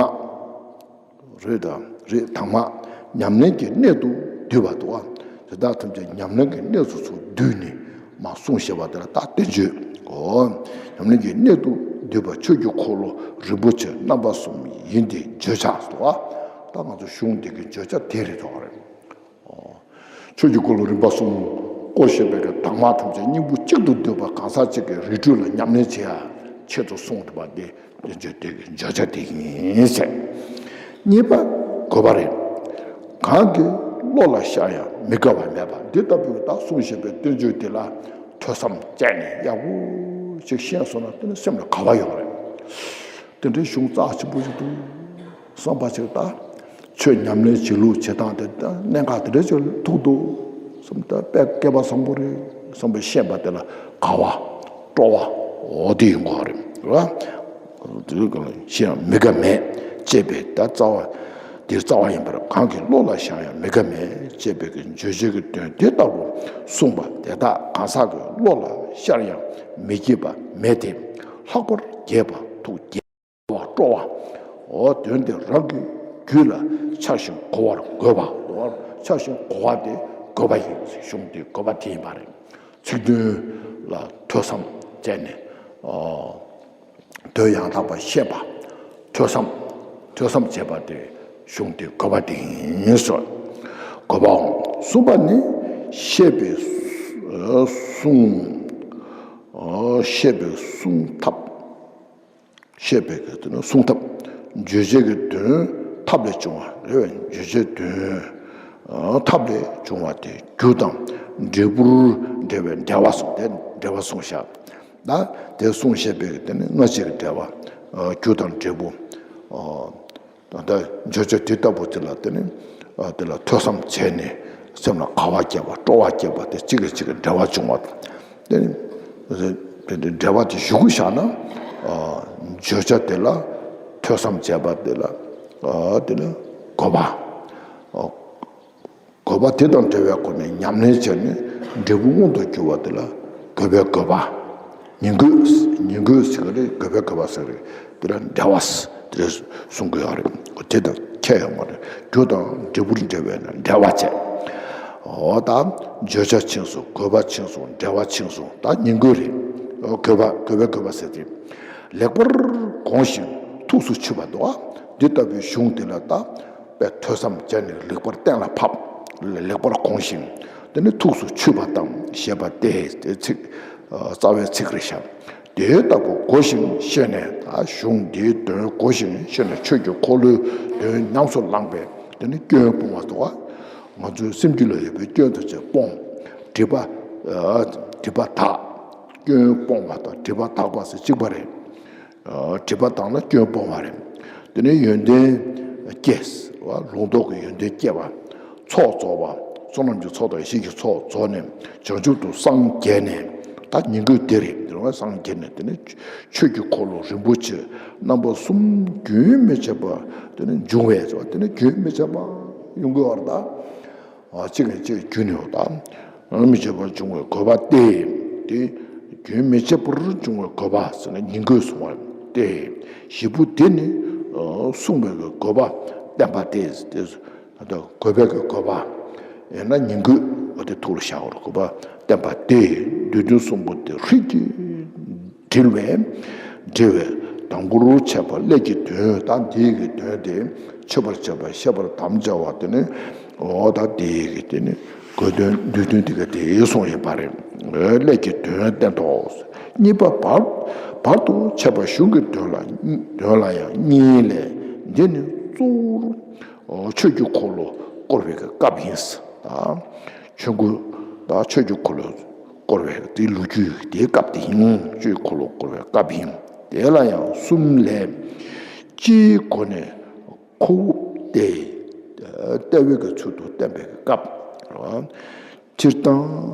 རེད་དང་རེད། དྭངས་མ་ཉམས་ལེན་གྱི་གནད་དུ་བསྡུས་པ་དང་། དེ་དག་ཐམས་ཅད་ཉམས་ལེན་གྱི་གནས་སུ་སོགས་བསྡུས་ནས་མར་གསུངས་བཞག་པ་དེ་ལ་ད་བསྟན་བཅོས། འོ། ཉམས་ལེན་གྱི་གནད་དུ་བསྡུས་པ་ཆོས་ཀྱི་འཁོར་ལོ་རིན་པོ་ཆེ་རྣམ་པ་གསུམ་ཡིན་ཏེ། བརྗོད་བྱ་ཟེར་བ། ད་ང་ཚོ་གཞུང་འདི་གི་བརྗོད་བྱ་དེ་རེད་དོ། རེད། ཆོས་ཀྱི་འཁོར་ལོ་རིམ་པ་གསུམ་བསྐོར་བཞིན་པའི་གི་དྭངས་མ་ཐམས་ཅད་སྙིང་པོ་གཅིག་ཏུ་བསྡུས་པ། གང་ཟག་གཅིག་གི་རིགས་རུས་ལ་ཉམས་ལེན་བྱེད་ཡ་ཆེད་དུ་གསུངས་ཏེ་བ་དེ། བསྟན་བཅོས་དེ་གི་བརྗོད་བྱ་དེ་ཡིན་ཟེར། གཉིས་པ་དགོས་པ་རེད། གང་གིས་བློ་ལ་ཤར་ཡང་མི་དགའ་བ་མེད་པ། འདི་ལྟ་བུའི་ད་གསུངས་བཞིན་པའི་བསྟན་བཅོས་དེ་ལ་ཐོས་བསམ་བྱས་ནས་ཡག་པོ་ཞིག་ཤེས་སོང་ན། དེ་ནི་སེམས་ལ་དགའ་བ་ཡོང་རེད། དེ་འདྲའི་གཞུང་རྩ་ཆེན་པོ་ཞིག་འདུག་བསམ་པ་ཞིག་ད། ཆོས་ཉམས་ལེན་བྱེད་ལུགས་བྱེད་སྟངས་དེ་ད་གནད་འགག་དེ་འདྲ་ཅིག་ཐུག་འདུག་བསམ། ད་དཔེ་སྐལ་པ་བཟང་པོ་རེད་བསམ་པའི་ཤེས་པ་དེ་ལ་དགའ་བ། སྤྲོ་བ། འོ་དེ་ཡོང་གི་རེད། རེད་བ། དེ་ག་ལ་ཤེས་ཡང་མི་དགའ་མེད་ཅེས་པའི་ད་རྩ་བ། འདིར་རྩ་བ་ཡིན་པར། གང་གིས་བློ་ལ་ཤར་ཡང་མི་དགའ་མེད་ཅེས་པའི་གི་བརྗོད་བྱའི་གི་དོན་དེ་ལྟ་བུ་གསུངས་པ་དེ་དག་གང་ཟག་གི་བློ་ལ་ཤར་ཡང་མི་སྐྱིད་པ་མེད་དེ། ལྷག་པར་རྒྱས་པ་ཐུགས་དགྱེས། སྤྲོ་བ། འོ་དོན་དེ་རང་གི་རྒྱུད་ལ་འཆར་ཞིང་གོ་བར་དགོས་པ། འཆར་ཞིང་གོ་བ་དེ་དགོས་པ་ཡིན། གཞུང་དེ་དགོས་པ་དེ་ཡིན་པ་རེད། ཚིག་དོན་ལ་ཐོས་བསམ་བྱས་ནས། ཨོ། དོན་ཡང་དག་པ་ཤེས་པ། ཐོས་བསམ། ཐོས་བསམ་བྱས་པ་དེ་གཞུང་དེ་དགོས་པ་དེ་ཡིན་ཟེར། དགོས་པའམ། གསུམ་པ་ནི་བཤད་པའི་གསུང་། ཨོ། བཤད་པའི་གསུང་ཐབས། བཤད་པའི་གི་དེ་ནི་གསུང་ཐབས། བརྗོད་བྱའི་གི་དོན་ཐབས་ལས་བྱུང་བ་རེད་བས། བརྗོད་བྱའི་དོན་ཨ་ཐབས་ལས་བྱུང་བ་དེ་རྒྱུ་དང་འབྲས་བུར་འབྲེལ་བའི་འབྲེལ་བ་གསུངས་ཏེ། འབྲེལ་བ་གསུངས་བཞག་ད་དེ་གསུངས་བཤད་པའི་གི་དེ་ནི་སྔ་ཕྱི་གི་འབྲེལ་བ། ཨ་རྒྱུ་དང་འབྲས་བུ། ཨ་ད་ལྟ་བརྗོད་བྱ་དེ་ལྟ་བུ་དེ་ལ་དེ་ནི་ཨ་དེ་ལ་ཐོས་བསམ་བྱས་ནས་སེམས་ལ་དགའ་བ་སྐྱེས་པ་སྤྲོ་བ་སྐྱེས་པ་དེ་གཅིག་གིས་གཅིག་གི་འབྲེལ་བ་བྱུང་བ་དེ་ནི། འབྲེལ་བ་དེ་ཞུ་དགོས་བཞག་ན། ཨ་བརྗོད་བྱ་དེ་ལ་ཐོས་བསམ་བྱས་པ་དེ་ལ་ཨ་དེ་ལ་དགོས་པ། ཨ་དགོས་པ་དེ་དང་འབྲེལ་བའི་སྒོ་ནས་ཉམས་ལེན་བྱས་ནས་འབྲས་བུ་མངོན་དུ་གྱུར་པ་དེ་ལ་དགོས་པའི་དགོས་པ། ཉིང་དགོས། ཉིང་དགོས་ཟེར་གི་རེད། དགོས་པའི་དགོས་པ་ཟེར་གི་རེད། དེ་ལ་འབྲེལ་བ་དེ་རེད་གསུང་གི་ཡོད་རེད། དེ་དང་ཁྱད་ཡོད་མ་རེད། རྒྱུ་དང་འབྲས་བུར་འབྲེལ་བས་ན་འབྲེལ་བ་བྱས། འོ་ད་བརྗོད་བྱ་ཕྱིན་སོང་། དགོས་པ་ཕྱིན་སོང་། འབྲེལ་བ་ཕྱིན་སོང་། ད་ཉིང་དགོས་རེད། འོ་དགོས་པ་དགོས་པའི་དགོས་པ་ཟེར་དེ། ལེགས་པར་གོང་ཞིང་ཐུགས་སུ་ཆུད་པ་དང་། འདི་ལྟ་བུའི་གཞུང་དེ་ལ་ད་དཔེ་ཐོས་བསམ་བྱས་ནས་ལེགས་པར་གཏན་ལ་ཕབ། ལེགས་པར་གོང་ཞིང་། དེ་ནི་ཐུགས་སུ་ཆུད་པ་དང་ཞེས་པ་སྟེ། དེ་ཚིག་ཨ་རྩ་བའི་ཚིག་རེད་ཤག་དེ་ལྟ་བུ་གོ་ཞིང་ཤེས་ནས། ད་གཞུང་འདིའི་དོན་གོ་ཞིང་ཤེས་ནས་ཆོས་ཀྱི་འཁོར་ལོའི་དོན་ཉམས་སུ་བླངས་པའི་དེ་ནི་སྐྱོན་སྤོང་བ་དང་། ང་ཚོའི་སེམས་རྒྱུད་ལ་ཡོད་པའི་སྐྱོན་ཐམས་ཅད་སྤོང་། སྒྲིབ་པ་ཨ་སྒྲིབ་པ་དག་སྐྱོན་སྤོང་བ་དང་སྒྲིབ་པ་དག་པ་ཟེར་གཅིག་པ་རེད། ཨ་སྒྲིབ་པ་དག་ན་སྐྱོན་སྤོང་བ་རེད། དེ་ནས་ཡོན་ཏན་སྐྱེས། ལུང་རྟོགས་ཀྱི་ཡོན་ཏན་སྐྱེས་པ། ཚོགས་རྫོགས་པ། བསོད་ནམས་ཀྱི་ཚོགས་དང་ཡེ་ཤེས་ཀྱི་ཚོགས་རྫོགས་ནས་བྱང་ཆུབ་ཏུ་སངས་རྒྱས་ནས། ད་ཉིང་དགོས་དེ་རེད། དེ་རུ་སངས་རྒྱས་ནས་དེ་ནས་ཆོས་ཀྱི་འཁོར་ལོ་རིན་པོ་ཆེ་རྣམ་པ་གསུམ་རྒྱུན་མི་འཆད་པ་དེ་ནས་འབྱུང་བས། དེ་ནས་རྒྱུན་མི་འཆད་པ་ཡོང་གི་ཡོད་རེད་ད། ཨ་གཅིག་ནས་གཅིག་རྒྱུན་ནས་ཡོད་དམ། མི་འཆད་པར་འབྱུང་བའི་དགོས་པ་སྟེ། དེ་རྒྱུན་མི་འཆད་པར་འབྱུང་བའི་དགོས་པ་ཟེར་ན་ཉིང་དགོས་གསུངས་པ་སྟེ། བཞི་པོ་དེ་ནི་ཨ་གསུངས་པའི་དགོས་པ་བསྟན་པ་སྟེ། དེ་དགོས་པའི་དགོས་པ་ཡིན་ན་ཉིང་དགོས་པ་དེ་ཐུགས་ལ་བཞག་པར་དགོས་པ་བསྟན་པ་སྟེ། བསྡུས་དོན་གསུམ་པོ་དེ་རིགས་ཀྱི་དྲིལ་བས། དྲིལ་བས་དང་པོར་འཆད་པ་ཀླད་ཀྱི་དོན། ད་འདིའི་གི་དོན་དེ་འཆད་པར་བྱ་བ་ཤེས་པར་དམ་བཅའ་བ་དེ་ནི། འོ་ད་དེའི་གི་དེ་ནི་དགོས་དོན་བསྡུས་དོན་དེ་ག་དེ་གསུངས་ཡོད་པ་རེད། ཀླད་ཀྱི་དོན་བསྟན་ཏོ། གཉིས་པ་བར་བར་དུ་འཆད་པ་གཞུང་གི་དོན་ལ་དོན་ལ་ཡང་གཉིས་ལས། འདི་ནི་གཙོ་བོར་ཆོས་ཀྱི་འཁོར་ལོ་བསྐོར་བའི་གི་སྐབས་ཡིན། ད་ཆོས་འཁོར་ད་ཆོས་ཀྱི་འཁོར་ལོ་བསྐོར་བའི་དེའི་ལོ་རྒྱུས་དེའི་སྐབས་དེ་ཡིན། ཆོས་འཁོར་ལོ་བསྐོར་བའི་སྐབས་ཡིན། དེ་ལ་ཡང་གསུམ་ལས། སྤྱིའི་སྒོ་ནས་ཁོ་བོ་སྟེ། ལྟ་བའི་གི་ཚུལ་དུ་བསྟན་པའི་གི་སྐབས། སྤྱིར་བཏང་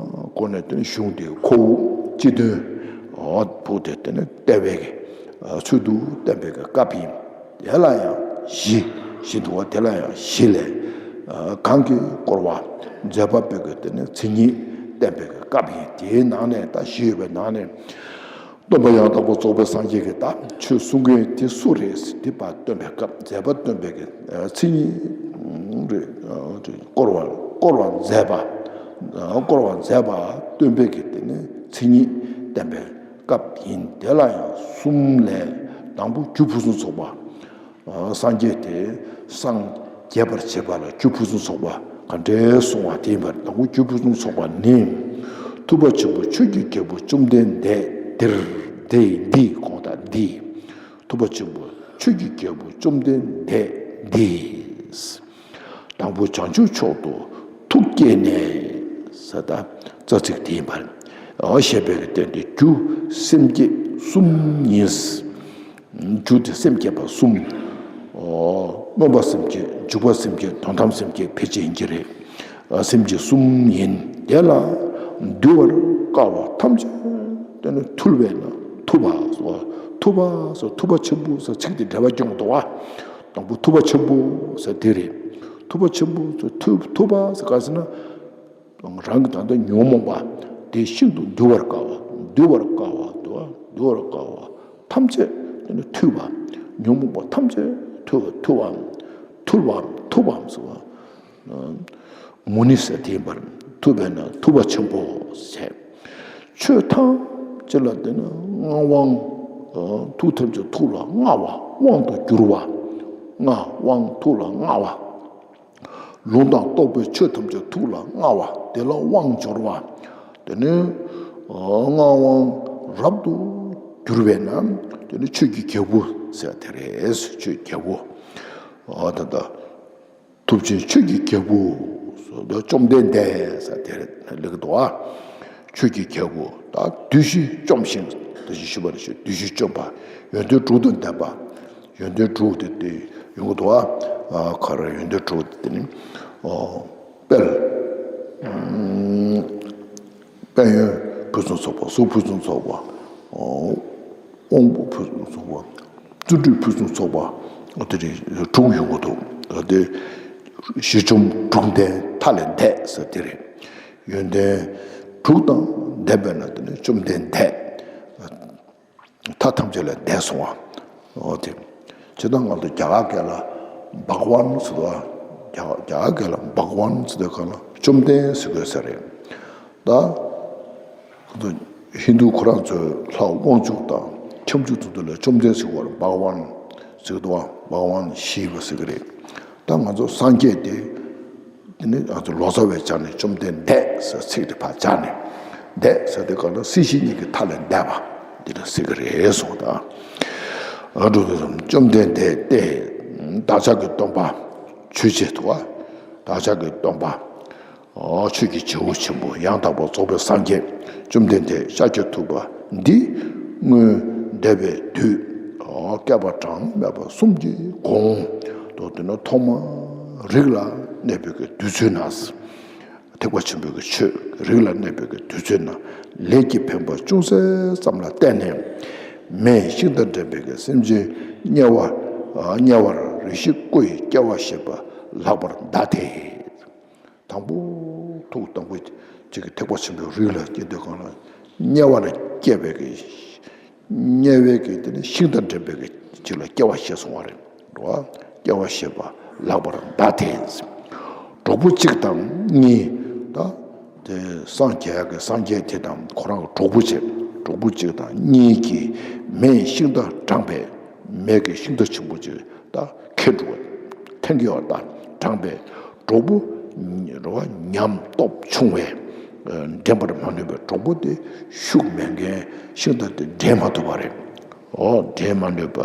སྒོ་ནས་དེ་ནི་གཞུང་དེའི་ཁོ་བོ་སྤྱི་དོན་ཕུགས་ཏེ་དེ་ནི་ལྟ་བའི་གི་ཚུལ་དུ་བསྟན་པའི་གི་སྐབས་ཡིན། དེ་ལ་ཡང་བཞི། བཞི་འདུག་བ། དེ་ལ་ཡང་བཞི་ལས། གང་གིས་བསྐོར་བ་མཛད་པ་པོའི་གི་དེ་ནི་མཚན་ཉིད་བསྟན་པའི་གི་སྐབས་ཡིན། དེའི་ནང་ནས་ད་བཞི་ཡོད་པའི་ནང་ནས། སྟོན་པ་ཡང་དག་པར་རྫོགས་པའི་སངས་རྒྱས་ཀྱིས་ད་ཆོས་གསུང་མཁན་དེ་སུ་རེད་ཟེར་དེ་ཕར་སྟོན་པའི་སྐབས། མཛད་པ་སྟོན་པའི་གི་མཚན་ཉིད་རེད། བསྐོར་བ་བསྐོར་བ་མཛད་པ། བསྐོར་བ་མཛད་པ་སྟོན་པའི་གི་དེ་ནི་མཚན་ཉིད་བསྟན་པའི་སྐབས་ཡིན། དེ་ལ་ཡང་གསུམ་ལས། དང་པོ་རྒྱུ་ཕུན་སུམ་ཚོགས་པ། སངས་རྒྱས་དེ་སངས་རྒྱས་པར་བྱེད་པ་ལ་རྒྱུ་ཕུན་སུམ་ཚོགས་པ་ག་འདྲའི་གསུང་བ་དེ་ཡིན་པར། དང་པོ་རྒྱུ་ཕུན་སུམ་ཚོགས་པ་ནི། ཐུབ་པ་ཆེན་པོ་ཆོས་ཀྱི་རྒྱལ་པོ་བཅོམ་ལྡན་འདས་འདིར། འདི་འདི་གོང་དང་འདི། ཐུབ་པ་ཆེན་པོ་ཆོས་ཀྱི་རྒྱལ་པོ་བཅོམ་ལྡན་འདས་འདི། དང་པོ་བྱང་ཆུབ་མཆོག་ཏུ་ཐུགས་བསྐྱེད་ནས་ཟེར། ད་རྩ་ཚིག་དེ་ཡིན་པར། ཞེས་པའི་རྟེན་དེ་རྒྱུ་སེམས་བསྐྱེད་གསུམ་ཡིན། རྒྱུ་དེ་སེམས་བསྐྱེད་པ་གསུམ། སྨོན་པ་སེམས་བསྐྱེད། འཇུག་པ་སེམས་བསྐྱེད། དོན་དམ་སེམས་བསྐྱེད་ཕལ་ཆེར་ཡིན་གྱི་རེད། སེམས་བསྐྱེད་གསུམ་ཡིན། དེ་ལ་འདུལ་བར་དཀའ་བ་ཐམས་ཅད་དེ་ནི་ཐུལ་བས་ན་ཐུབ་པ་སོ། ཐུབ་པ་སོ། ཐུབ་པ་ཆེན་པོ་སོ། ཚིག་དེ་འགྲེལ་པ་སྐྱོང་འདུག་བ། དང་པོ་ཐུབ་པ་ཆེན་པོ་ཟེར་དེ་རེད། ཐུབ་པ་ཆེན་པོ་ཟེར་ཐུབ་ཐུབ་པ་ཟེར་ག་ཟེར་ན། རང་གི་ད་ལྟ་ཉོན་མོངས་པ་དེ་ཤིན་ཏུ་འདུལ་བར་དཀའ་བ། འདུལ་བར་དཀའ་བ། འདུལ་བ་འདུལ་བར་དཀའ་བ་ཐམས་ཅད་དེ་ནི་ཐུལ་བ། ཉོན་མོངས་པ་ཐམས་ཅད་ཐུལ་བ། ཐུལ་བའམ་ཐུལ་བའམ་ཐུབ་པའམ་ཟེར་བ། མུ་ནི་ཟེར་དེ་ཡིན་པར། ཐུབ་པས་ན་ཐུབ་པ་ཆེན་པོ་ཟེར། ཆོས་ཐམས་ཅད་ལ་དེ་ནི་མངའ་དབང་། ཐུགས་ཐམས་ཅད་ཐུགས་ལ་མངའ་བ། དབང་དུ་གྱུར་བ། མངའ་དབང་ཐུགས་ལ་མངའ་བ། ལུང་དང་རྟོགས་པའི་ཆོས་ཐམས་ཅད་ཐུགས་ལ་མངའ་བ། དེ་ལ་དབང་འབྱོར་བ། དེ་ནི་མངའ་དབང་རབ་ཏུ་ གྱུར་པས་ན་དེ་ནི་ཆོས་ཀྱི་རྒྱལ་པོ་ཟེར་དེ་རེད། ཆོས་ཀྱི་རྒྱལ་པོ། ཨོ་ད་ལྟ། ཐུབ་ཆེན་ཆོས་ཀྱི་རྒྱལ་པོ། བཅོམ་ལྡན་འདས་ཟེར་དེ་རེད་ལེགས་འདུག་ཨ། ཆོས་ཀྱི་རྒྱལ་པོ་ད་བདུད་བཞི་བཅོམ་ཞིང་ད་ཅི་ཞུས་པ་རེད། བདུད་བཞི་བཅོམ་པ། ཡོན་ཏན་དྲུག་དང་ལྡན་པ། ཡོན་ཏན་དྲུག་དེ་དེ་ཡོང་གི་འདུག་ཨ། ག་རེ་ཡོན་ཏན་དྲུག་དེ་ནི་དཔལ། དཔལ་ཡོན་ཕུན་སུམ་ཚོགས་པ། གཟུགས་ཕུན་སུམ་ཚོགས་པ། དབང་པོ་ཕུན་སུམ་ཚོགས་པ། བརྩོན་འགྲུས་ཕུན་སུམ་ཚོགས་པ། དེ་རེད་དྲུག་ཡོང་གི་འདུག་དེ་བཞི་བཅོམ་དྲུག་ལྡན་མཐའ་ལས་འདས་ཟེར་དེ་རེད། ཡོན་ཏན་དྲུག་དང་ལྡན་པས་ན་དེ་ནི་བཅོམ་ལྡན་འདས། མཐའ་ཐམས་ཅད་ལས་འདས་སོང་བ། འོ་དེ། ཇི་ལྟར་ང་ཚོ་རྒྱ་གར་སྐད་ལ་བྷ་ག་ཝཱན་ཟེར་བ། རྒྱ་རྒྱ་གར་སྐད་ལ་བྷ་ག་ཝཱན་ཟེར་དུས་ག་ལ་བཅོམ་ལྡན་ཟེར་དགོས་ས་རེད། ད། ང་ཚོ་ཧིན་རྡུ་ཁོ་རང་ཚོའི་ལྷ་དབང་ཕྱུག་དང་ཁྱབ་འཇུག་ཚོ་དེ་ལ་བཅོམ་ལྡན་ཟེར་བ་རེད། བྷ་ག་ཝཱན་ཟེར་གི་འདུག་བ། བྷ་ག་ཝཱན་ཞེས་པ་ཟེར་གི་རེད། ད་ང་ཚོ་སངས་རྒྱས་དེ། དེ་ནི་ང་ཚོ་ལོ་ཙཱ་བའི་ཆ་ནས་བཅོམ་ལྡན་འདས་ཟེར་ཚིག་དེ་ཕར་སྦྱར་ནས། འདས་ཟེར་དུས་ག་ལ་སྲིད་ཞི་གཉིས་ཀྱི་མཐའ་ལས་འདས་པ་འདི་ལ་ཟེར་གི་རེད་གསུངས་དང་། ཨ་འགྲོ་དུས་བཅོམ་ལྡན་འདས་ཏེ། བདག་ཅག་གི་སྟོན་པ། ཆོས་རྗེ་དུ་བ། བདག་ཅག་གི་སྟོན་པ། ཨོ་ཆོས་ཀྱི་རྗེ་བོ་ཆེན་པོ་ཡང་དག་པར་རྫོགས་པའི་སངས་རྒྱས་བཅོམ་ལྡན་འདས་ཤཱཀྱ་ཐུབ་པ་འདི་སྔོན་འདས་པའི་དུས། ཨོ་བསྐལ་པ་གྲངས་མེད་པ་གསུམ་གྱི་གོང་དུ་དེ་ནི་ཐོག་མར་རིགས་ལ་གནས་པའི་གི་དུས་ཚོད་ན། ཐེག་པ་ཆེན་པོའི་གི་ཆོས་རིགས་ལ་གནས་པའི་གི་དུས་ཚོད་ན་ལས་ཀྱི་འཕེན་པ་ཅུང་ཟད་ཙམ་ལ་བརྟེན་ནས་མེ་ཤིང་དང་འདྲེན་པའི་གི་སེམས་ཅན་དམྱལ་བ་དམྱལ་བར་རེ་ཞིག་སྐུ་ཡི་སྐྱེ་བ་བཞེས་པ་ལྷག་པར་གདའ་སྟེ། དང་པོ་ཐུགས་དང་པོ་གཅིག་གི་ཐེག་པ་ཆེན་པོའི་རིགས་ལ་སྐྱེ་དུས་གང་ལ་དམྱལ་བ་ན་སྐྱེ་བའི་གི་དམྱལ་བའི་གི་དེ་ནི་ཤིང་དང་འདྲེན་པའི་གི་ཅིག་ལ་སྐྱེ་བ་བཞེས་སོང་བ་རེད། རེད་བ། སྐྱེ་བ་བཞེས་པ་ལྷག་པར་གདའ་སྟེ། གྲོགས་པོ་གཅིག་དང་གཉིས་ད། དེ་སངས་རྒྱས་ཀྱི་སངས་རྒྱས་དེ་དང་ཁོ་རང་གི་གྲོགས་པོ་བྱས། གྲོགས་པོ་གཅིག་དང་གཉིས་ཀྱིས་མེ་ཤིང་རྟ་དྲངས་པས་མེ་གི་ཤིང་རྟ་ཆེན་པོ་ཅིག་ད་ཁེངས་འགྲོ་བ། འཐེན་གྱི་ཡོད་ད་དྲངས་པས་གྲོགས་པོ་རེད་བ་ཉམས་སྟོབས་ཆུང་བས་འདྲེན་པར་མ་ནུས་པས། གྲོགས་པོ་དེ་ཤུགས་མེད་མཁན་ཤིང་རྟ་དེ་འདྲེན་མ་ཐུབ་པ་རེད། ཨོ་འདྲེན་མ་ནུས་པ་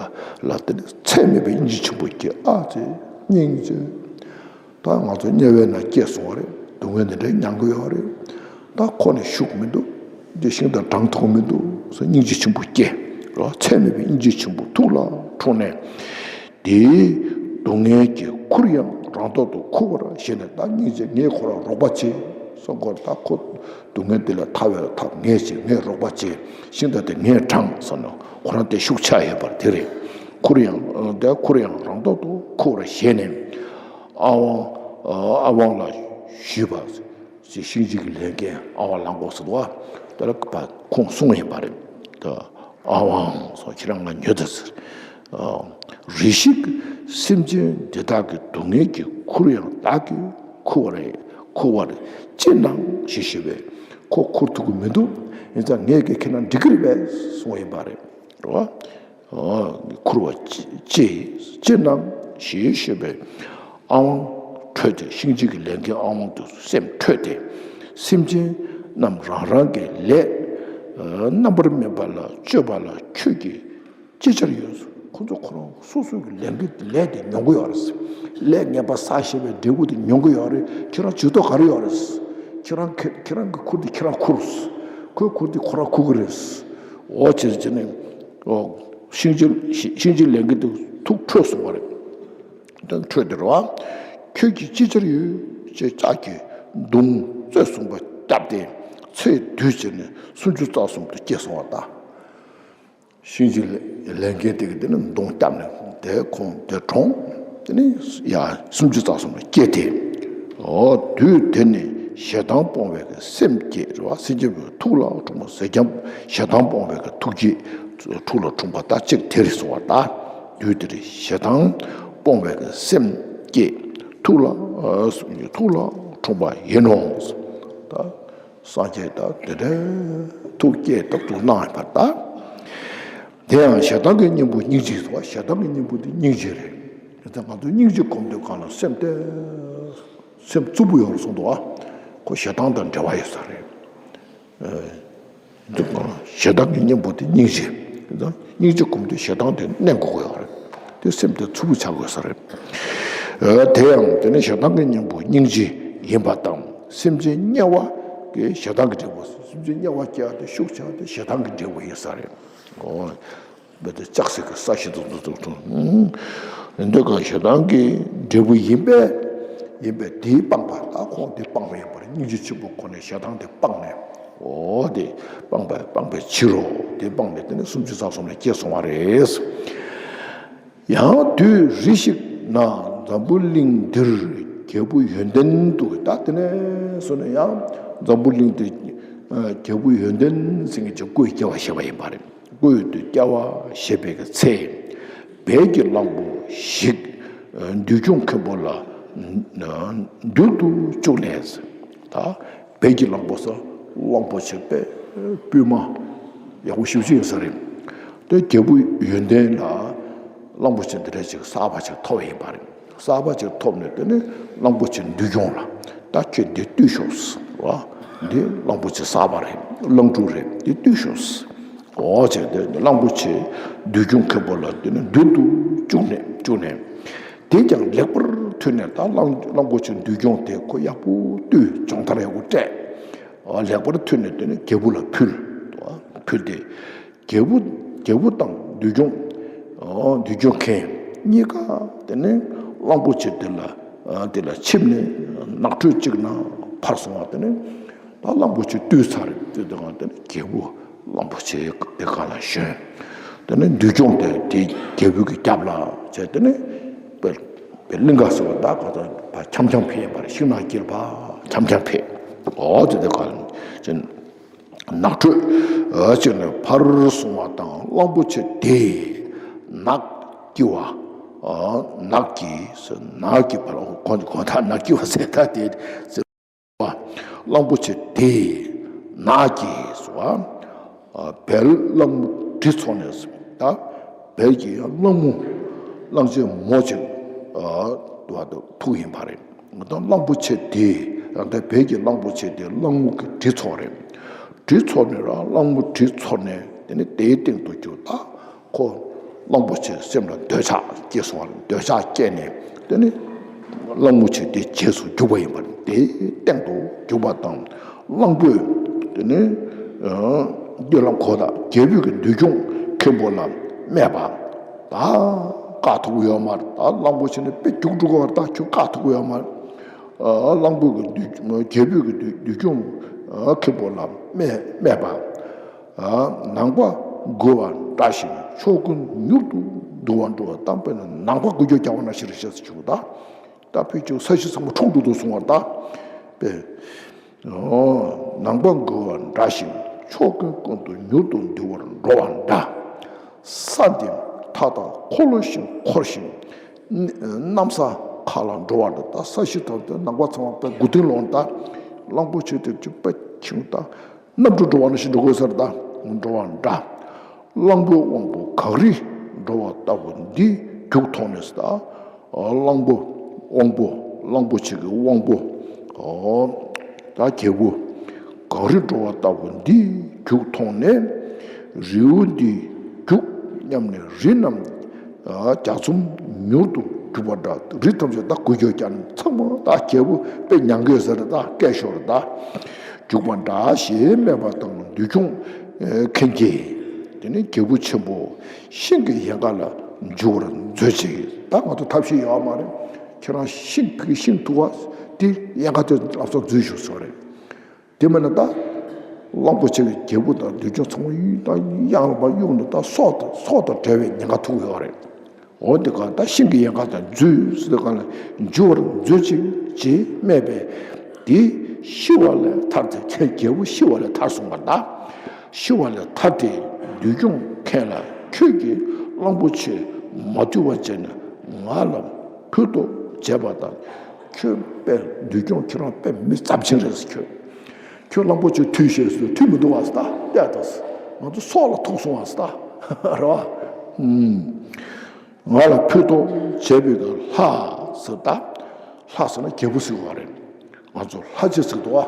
ལ་དེ་ནི་ཚད་མེད་པའི་སྙིང་རྗེ་ཆེན་པོ་སྐྱེས། ཨ་ཙི་སྙིང་རྗེ། ད་ང་ཚོ་དམྱལ་བའི་ནང་སྐྱེས་སོང་བ་རེད། སྡུག་བསྔལ་འདི་འདྲའི་མྱང་གི་ཡོད་རེད། ད་ཁོ་ནི་ཤུགས་མི་འདུག་འདི་ཤིང་རྟ་དྲངས་ཐུབ་མི་འདུག་ཟེར་སྙིང་རྗེ་ཆེན་པོ་སྐྱེས། རོ་ཚད་མེད་པའི་སྙིང་རྗེ་ཆེན་པོ་ཐུགས་ལ་འཁྲུངས་ནས། དེའི་སྡུག་བསྔལ་གྱི་ཁུར་ཡང་རང་ཐོག་ཏུ་འཁུར་བར་བཞེད་ནས། ད་སྙིང་རྗེ་ངས་ཁོ་རང་རོགས་པ་བྱེད་བསམ་ཁོ་ད་ཁོ་སྡུག་བསྔལ་འདི་ལས་ཐར་བའི་ཐབས་ངས་བྱེད། ངས་རོགས་པ་བྱེད། ཤིང་རྟ་དེ་ངས་དྲངས་བསམ་ནས་ཁོ་རང་དེ་ཤུགས་ཆག་ཡོད་པར་དེ་རེད། ཁུར་ཡང་དེ་ཁུར་ཡང་རང་ཐོག་ཏུ་འཁུར་བར་བཞེད་ནས། ཨ་དབང་ཨ་དབང་ལ་ཞུས་པ། ཅེས་གཤིན་རྗེ་གི་ལས་མཁན་ཨ་དབང་ལ་མགོ་ཟེར་བ་དེ་ལ་ཕར་ཁོང་གསུངས་ཡིན་པ་རེད། ད་ཨ་དབང་སོགས་ཁྱེད་རང་ང་ཉོན་དང་ཟེར། རེ་ཞིག་སེམས་ཅན་འདི་དག་གི་སྡུག་བསྔལ་གྱི་ཁུར་ཡང་བདག་གིས་འཁུར་བར་འཁུར་བར་ཅི་གནང་ཞེས་ཞུས་པས། ཁོ་འཁུར་ཐུབ་ཀྱི་མི་འདུག་ཡིན་ཙང་ངས་ཀྱིས་ཁྱེད་རང་འགྲིག་གི་རེད་པས་གསུངས་ཡིན་པ་རེད། རེད་བ། ཁུར་བ་ཅི་ཅི་གནང་ཞེས་ཞུས་པས། ཨ་དབང་ཁྲོས་ཏེ་གཤིན་རྗེ་གི་ལས་མཁན་ཨ་དབང་དུ་སེམས་ཁྲོས་ཏེ། སེམས་ཅན་རྣམས་རང་རང་གི་ལས་རྣམ་པར་སྨིན་པ་ལ་སྤྱོད་པ་ལ་ཁྱོད་ཀྱིས་ཅི་བྱར་ཡོད། ཁོ་ཚོ་ཁོ་རང་སོ་སོ་གི་ལས་འགན་ལས་དེ་མྱོང་གི་ཡོད་རེད། ལས་ངན་པ་བསགས་ཤེས་པའི་འབྲས་བུ་དེ་མྱོང་གི་ཡོད་རེད། ཁྱེད་རང་ཇུས་གཏོགས་ག་རེ་ཡོད་རེད། ཁྱེད་རང་ཁྱེད་ཁྱེད་རང་གི་ཁུར་དེ་ཁྱེད་རང་ཁུར། ཁོའི་ཁུར་དེ་ཁོ་རང་ཁུར་གི་རེད། འོ་ཅེས་བྱས་ནས། ཨོ། གཤིན་རྗེ་གཤིན་རྗེ་ལས་མཁན་དེ་ཐུགས་ཁྲོས་སོང་བ་རེད། ད་ཁྲོས་དེ་རེད་བ། ཁྱོད་ཀྱིས་ཅི་བྱར་ཡོད་ཅེས་ལྕགས་ཀྱི་མདུང་རྩེ་གསུམ་པ་བརྒྱབ་སྟེ་ཚེ་བསྡུས་བྱས་ནས་སུམ་ཅུ་རྩ་གསུམ་དུ་སྐྱེས་སོང་བ་དང་། གཤིན་རྗེ་ལས་མཁན་དེ་གིས་དེ་ནི་མདུང་བརྒྱབ་ནས་དེ་ཁོང་དེ་གྲོངས། དེ་ནི་ཡ་སུམ་ཅུ་རྩ་གསུམ་ལ་སྐྱེས་ཏེ། ཨོ་དུས་དེ་ནི་ཞེ་སྡང་སྤོང་བའི་གི་སེམས་བསྐྱེད་རེད་བ། སེམས་བསྐྱེད་པའི་ཐུགས་ལ་འཁྲུངས་པ་ཟེར་ཀྱང་ཞེ་སྡང་སྤོང་བའི་གི་ཐུགས་བསྐྱེད་ཐུགས་ལ་འཁྲུངས་པ་ད་གཅིག་དེ་རེད་གསུངས་པ་ད། དུས་དེར་ཞེ་སྡང་སྤོང་བའི་གི་སེམས་བསྐྱེད་ཐུགས་ལ་ཐུགས་ལ་འཁྲུངས་པ་ཡིན་ནོ། ད། སངས་རྒྱས་ད་དེ་འདྲའི་ཐུགས་བསྐྱེད་ཐབས་སུ་གནང་བ་ད། དེ་ཡང་ཞེ་སྡང་གི་གཉེན་པོ་སྙིང་རྗེ་ཟེར་བ། ཞེ་སྡང་གི་གཉེན་པོ་དེ་སྙིང་རྗེ་རེད། དེ་ལྟར་ང་ཚོ་སྙིང་རྗེ་སྒོམ་དུས་གང་ལ་སེམས་དེ་སེམས་རྩུབ་པོ་ཡོང་བར་སོང་འདུག་ཨ། ཁོ་ཞེ་སྡང་དང་འབྲེལ་བ་ཡོད་ས་རེད། ཨ། འདུག་གང་ལ་ཞེ་སྡང་གི་གཉེན་པོ་དེ་སྙིང་རྗེ། སྙིང་རྗེ་སྒོམ་དུས་ཞེ་སྡང་དེ་མནན་དགོས་ཀྱི་ཡོད་རེད། དེ་སེམས་དེ་མཚུར་ཕུ་ཆགས་དགོས་ས་རེད། ཨ། དེ་ཡང་དེ་ནི་ཞེ་སྡང་གི་གཉེན་པོ་སྙིང་རྗེ་ཡིན་པ་དང་། སེམས་ཅན་དམྱལ་བ་གི་ཞེ་སྡང་གི་འབྲས་བུ། སེམས་ཅན་དམྱལ་བ་སྐྱེ་བ་དེ་ཤུགས་ཆེ་བ་དེ་ཞེ་སྡང་གི་འབྲས་བུ་ཡིན་ས་རེད། འོ། བོད་དུ་ལྕགས་སྲེག་གི་ས་གཞི་དུ་འདུག་འདུག་འདུག་འདི་ག་ཞེ་སྡང་གི་འབྲས་བུ་ཡིན་པས། ཡིན་པས་དེས་སྤངས་པ། ད་ཁོང་དེ་སྤངས་པ་ཡིན་པར་སྙིང་རྗེ་ཆེན་པོ་ཁོ་ནས་ཞེ་སྡང་དེ་སྤངས་ནས། འོ་དེ་སྤངས་པ་སྤངས་པའི་ཕྱིར་རོ། དེ་སྤངས་ནས་དེ་ནས་སུམ་ཅུ་རྩ་གསུམ་ལ་སྐྱེས་སོང་བ་རེད། ཡང་དུས་རེ་ཞིག་ན་འཛམ་བུ་གླིང་འདིར་རྒྱལ་བུ་ཡོན་ཏན་དུ། ད་དེ་ནས་བཟུང་ནས་ཡང་འཛམ་བུ་གླིང་འདིར་རྒྱལ་བུ་ཡོན་ཏན་ཟེར་མཁན་ཅིག་སྐུ་ཡི་སྐྱེ་བ་བཞེས་པ་ཡིན་པ་རེད། སྐུ་ཡི་དུས་སྐྱེ་བ་བཞེས་པའི་གི་ཚེ། བལ་གྱི་གླང་པོ་ཞིག་འདུལ་སྐྱོང་མཁན་པོ་ལ་འདུལ་དུ་བཅུག་ནས། ད་བལ་གྱི་གླང་པོ་ཟེར་གླང་པོ་ཆེ་དཔེ་སྤུས་མ་ཡག་པོ་ཞེ་པོ་ཅིག་ཡོད་ས་རེད། དེ་རྒྱལ་བུ་ཡོན་ཏན་ལ་གླང་པོ་ཆེ་འདི་འདྲ་ཅིག་གསར་པ་ཅིག་ཐོབ་ཡིན་པ་རེད། གསར་པ་ཅིག་ཐོབ་ནས་དེ་ནས་གླང་པོ་ཆེ་འདུལ་སྐྱོང་ལ། ད་ཁྱོད་འདི་བཏུལ་ཤོག་ཟེར་བ། འདི་གླང་པོ་ཆེ་གསར་པ་རེད། གླང་ཕྲུག་རེད། འདི་བཏུལ་ཤོག་ཟེར། འོ་བྱས་ཏེ་གླང་པོ་ཆེ་འདུལ་སྐྱོང་མཁན་པོ་ལ་དེ་ནས་འདུལ་དུ་བཅུག་ནས་བཅུག་ནས། དེ་ཀྱང་ལེགས་པར་མཐུན་ནས། ད་གླང་གླང་པོ་ཆེ་འདུལ་སྐྱོང་དེ་ཁོ་ཡག་པོ་བཏུལ། སྦྱོང་བརྡར་ཡག་པོ་སྤྲད། ལེགས་པར་མཐུན་ནས་དེ་ནས་རྒྱལ་བུ་ལ་ཕུལ། ཕུལ་ཏེ། རྒྱལ་བུ་རྒྱལ་བུ་དང་འདུལ་སྐྱོང་། འདུལ་སྐྱོང་མཁན་གཉིས་ཀ་དེ་ནས་གླང་པོ་ཆེ་དེ་ལ་དེ་ལ་ཆིབས་ནས་ནགས་ཁྲོད་ཅིག་ན་ཕར་སོང་བ། དེ་ནས་ད་གླང་པོ་ཆེ་བཏུལ་ཚར་རེད། བཏུལ་དུས་གང་དེ་ནས་རྒྱལ་བུ་གླང་པོ་ཆེ་དེ་ག་ལ་ཞོན། དེ་ནས་འདུལ་སྐྱོང་དེ་དེ་རྒྱལ་བུ་གི་རྒྱབ་ལ་བྱས། དེ་ནས་དཔེ་དཔེ་གླིང་ག་ཟེར་བ་ད་ག་ད་ཕར་འཁྱམ་འཁྱམ་ཕེབས་པར་ཤིང་ནགས་དཀྱིལ་ཕར་འཁྱམ་འཁྱམ་ཕེབས། འོ་དེ་དེ་ག་ལ་ཅན། ནགས་ཁྲོད་ཅིག་ནས་ཕར་སོང་བ་དང་། གླང་པོ་ཆེ་དེས་ནགས་ཀྱི་བ། ནགས་ཀྱི་ནགས་ཀྱི་བར། གོ་གོ་ད་ནགས་ཀྱི་བ་ཟེར་ད་དེ་ཟེར་བ། གླང་པོ་ཆེ་དེས་ནགས་ཀྱི་ཟེར་བ། བལ་གླང་མོ་གྲི་ཚོགས་ནས། ད་བལ་གྱི་གླང་མོ་གླང་ཆེན་མོ་ཅིག་འདུག་བ་དང་ཐུག་ཡིན་པ་རེད། ད་གླང་པོ་ཆེ་དེ་ཡང་ད་བལ་གྱི་གླང་པོ་ཆེ་དེ་གླང་མོ་གི་གྲི་ཚོགས་རེད། གྲི་ཚོགས་ནས་ར་གླང་མོ་གྲི་ཚོགས་ནས་དེ་ནས་དེའི་སྟེང་དུ་རྒྱུག་ད་ཁོ་གླང་པོ་ཆེ་སེམས་ལ་འདོད་ཆགས་སྐྱེས་སོང་བ་རེད། འདོད་ཆགས་སྐྱེས་ནས་དེ་ནས་གླང་མོ་ཆེ་དེ་རྗེས་སུ་རྒྱུག་པ་ཡིན་པ་རེད། དེའི་སྟེང་དུ་རྒྱུག་པ་དང་། གླང་པོས་དེ་ནས་སྟོད་ལ་འཁོར་དང་རྒྱལ་བུ་གི་འདུལ་སྐྱོང་མཁན་པོ་ལ་སྨྲས་པ། ད་བཀག་ཐུབ་ཡོད་མ་རེད། ད་གླང་པོ་ཆེ་ནི་དཔེ་རྒྱུག་འགྲོ་གི་བ། ད་ཁྱོད་བཀག་ཐུབ་ཡོད་མ་རེད། གླང་པོ་གི་འདུལ་རྒྱལ་བུ་གི་འདུལ་འདུལ་སྐྱོང་མཁན་པོ་ལ་སྨྲས་སྨྲས་པ། ནང་པ་མགུ་བ་འདྲ་ཞིང་ཕྱོགས་ཀུན་མྱུར་དུ་འདུ་བར་འགྲོ་བ། དམ་པས་ན་ནང་པ་འགུལ་སྐྱོད་རྒྱག་པ་ནང་བཞིན་རེད་ཤག་ཟེར་བྱུང་ད། ད་ཕྱི་ཕྱོགས་ས་གཞི་ཚང་མ་འཁྲུག་འགྲོ་འདུག་གསུང་བར་ད། པས། ནང་པ་མགུ་བ་འདྲ་ཞིང་ཕྱོགས་ཀུན་ཀུན་ཏུ་མྱུར་དུ་འདུ་བར་འགྲོ་བ་འདྲ། ས་འདི་མཐའ་དག་འཁོར་ལོ་བཞིན་འཁོར་ཞིང་། གནམ་ས་མཁའ་ལ་འགྲོ་བ་འདྲ། ད་ས་གཞི་དང་དེ་ནང་པ་ཚང་མ་པས་མགོ་རྟིང་སློག་ད། གླང་པོ་ཆེ་དེ་ཅིག་པས་ཁྱིམ་ད། གནམ་གྲུ་འགྲོ་བ་ནང་བཞིན་འགྲོ་དགོས་ཟེར་ད། འགྲོ་བ་འདྲ། གླང་པོའི་དབང་པོ་གངས་རི་འགྲོ་བ་ལྟ་བུ་འདི་རྒྱུག་མཐོང་ནས་ད། གླང་པོ་དབང་པོ་གླང་པོ་ཆེ་གི་དབང་པོ། ཨོ། ད་རྒྱལ་པོ་གངས་རི་འགྲོ་བ་ལྟ་བུ་འདི་རྒྱུག་མཐོང་ནས། རི་བོ་འདི་རྒྱུག་སྙམ་ནས་རི་རྣམས་ཨ་རྒྱ་ཚོམ་མྱུར་དུ་རྒྱུག་པ་འདྲ། རི་ཐམས་ཅད་ད་འགུལ་སྐྱོད་རྒྱག་ནས་ཚང་མ་ད་རྒྱལ་པོ་དཔེ་མྱང་དགོས་ཟེར་ད་སྐད་ཤོར་ད། རྒྱུག་པ་འདྲ་ཞེས་སྨྲས་པ་དང་འདུལ་སྐྱོང་མཁན་གྱིས། དེ་ནས་རྒྱལ་པོ་ཆེན་པོ་ཤིང་གི་ཡལ་ག་ལ་འཇུ་བར་མཛོད་ཅིག་ད་ང་ཚོ་ཐབས་ཤེས་ཡོད་མ་རེད། ཁྱེད་རང་ཤིང་ཕུག་གི་ཤིང་ཐུག་པ་དེ་ཡལ་ག་དེ་ལ་སོགས་འཛུལ་ཞུགས་སོ་རེད། དེ་མིན་ན་ད་གླང་པོ་ཆེ་གི་རྒྱལ་པོ་དང་འདུལ་སྐྱོང་ཚང་མ་ད་གཡང་ལ་མ་གཡུག་ན་ད་སྲོག་དང་སྲོག་དང་བྲལ་བའི་ཉེན་ཁ་ཐུག་ཡོད་རེད། འོ་དེ་ག་ད་ཤིང་གི་ཡལ་ག་དང་འཛུལ་ཟེར་ག་ལ་འཇུ་བར་མཛོད་ཅིག་ཅེས་སྨྲས་པས། དེ་ཤི་བ་ལས་ཐར་ཏེ། ཁྱེད་རྒྱལ་པོ་ཤི་བ་ལས་ཐར་སོང་བ་ད། ཤི་བ་ལས་ཐར་ཏེ་འདུལ་སྐྱོང་མཁན་ལ་ཁྱོད་ཀྱིས་གླང་པོ་ཆེ་མ་བཏུལ་བ་བྱས་ནས་ང་ལ་ཕུལ་དོ་བྱས་པ་དང་། ཁྱོད་དཔེ་འདུལ་སྐྱོང་ཁྱེད་རང་དཔེ་མི་ཚབས་ཆེན་རེད་ཟེར། ཁྱོད་ཁྱོད་གླང་པོ་ཆེ་བཏུལ་ཤེས་སུ་བཏུལ་མི་འདུག་བ་ཟེར་ད། ལྟས་དང་ང་ཚོ་སྲོག་ལ་ཐུག་སོང་བ་ཟེར་ད། རེད་བ། ང་ལ་ཕུལ་དོ་བྱས་པའི་གི་ལྷ་ཟེར་ད། ལྷ་ཟེར་ན་རྒྱལ་པོ་ཟེར་བ་རེད། ང་ཚོ་ལྷ་རྗེ་ཟེར་འདུག་བ།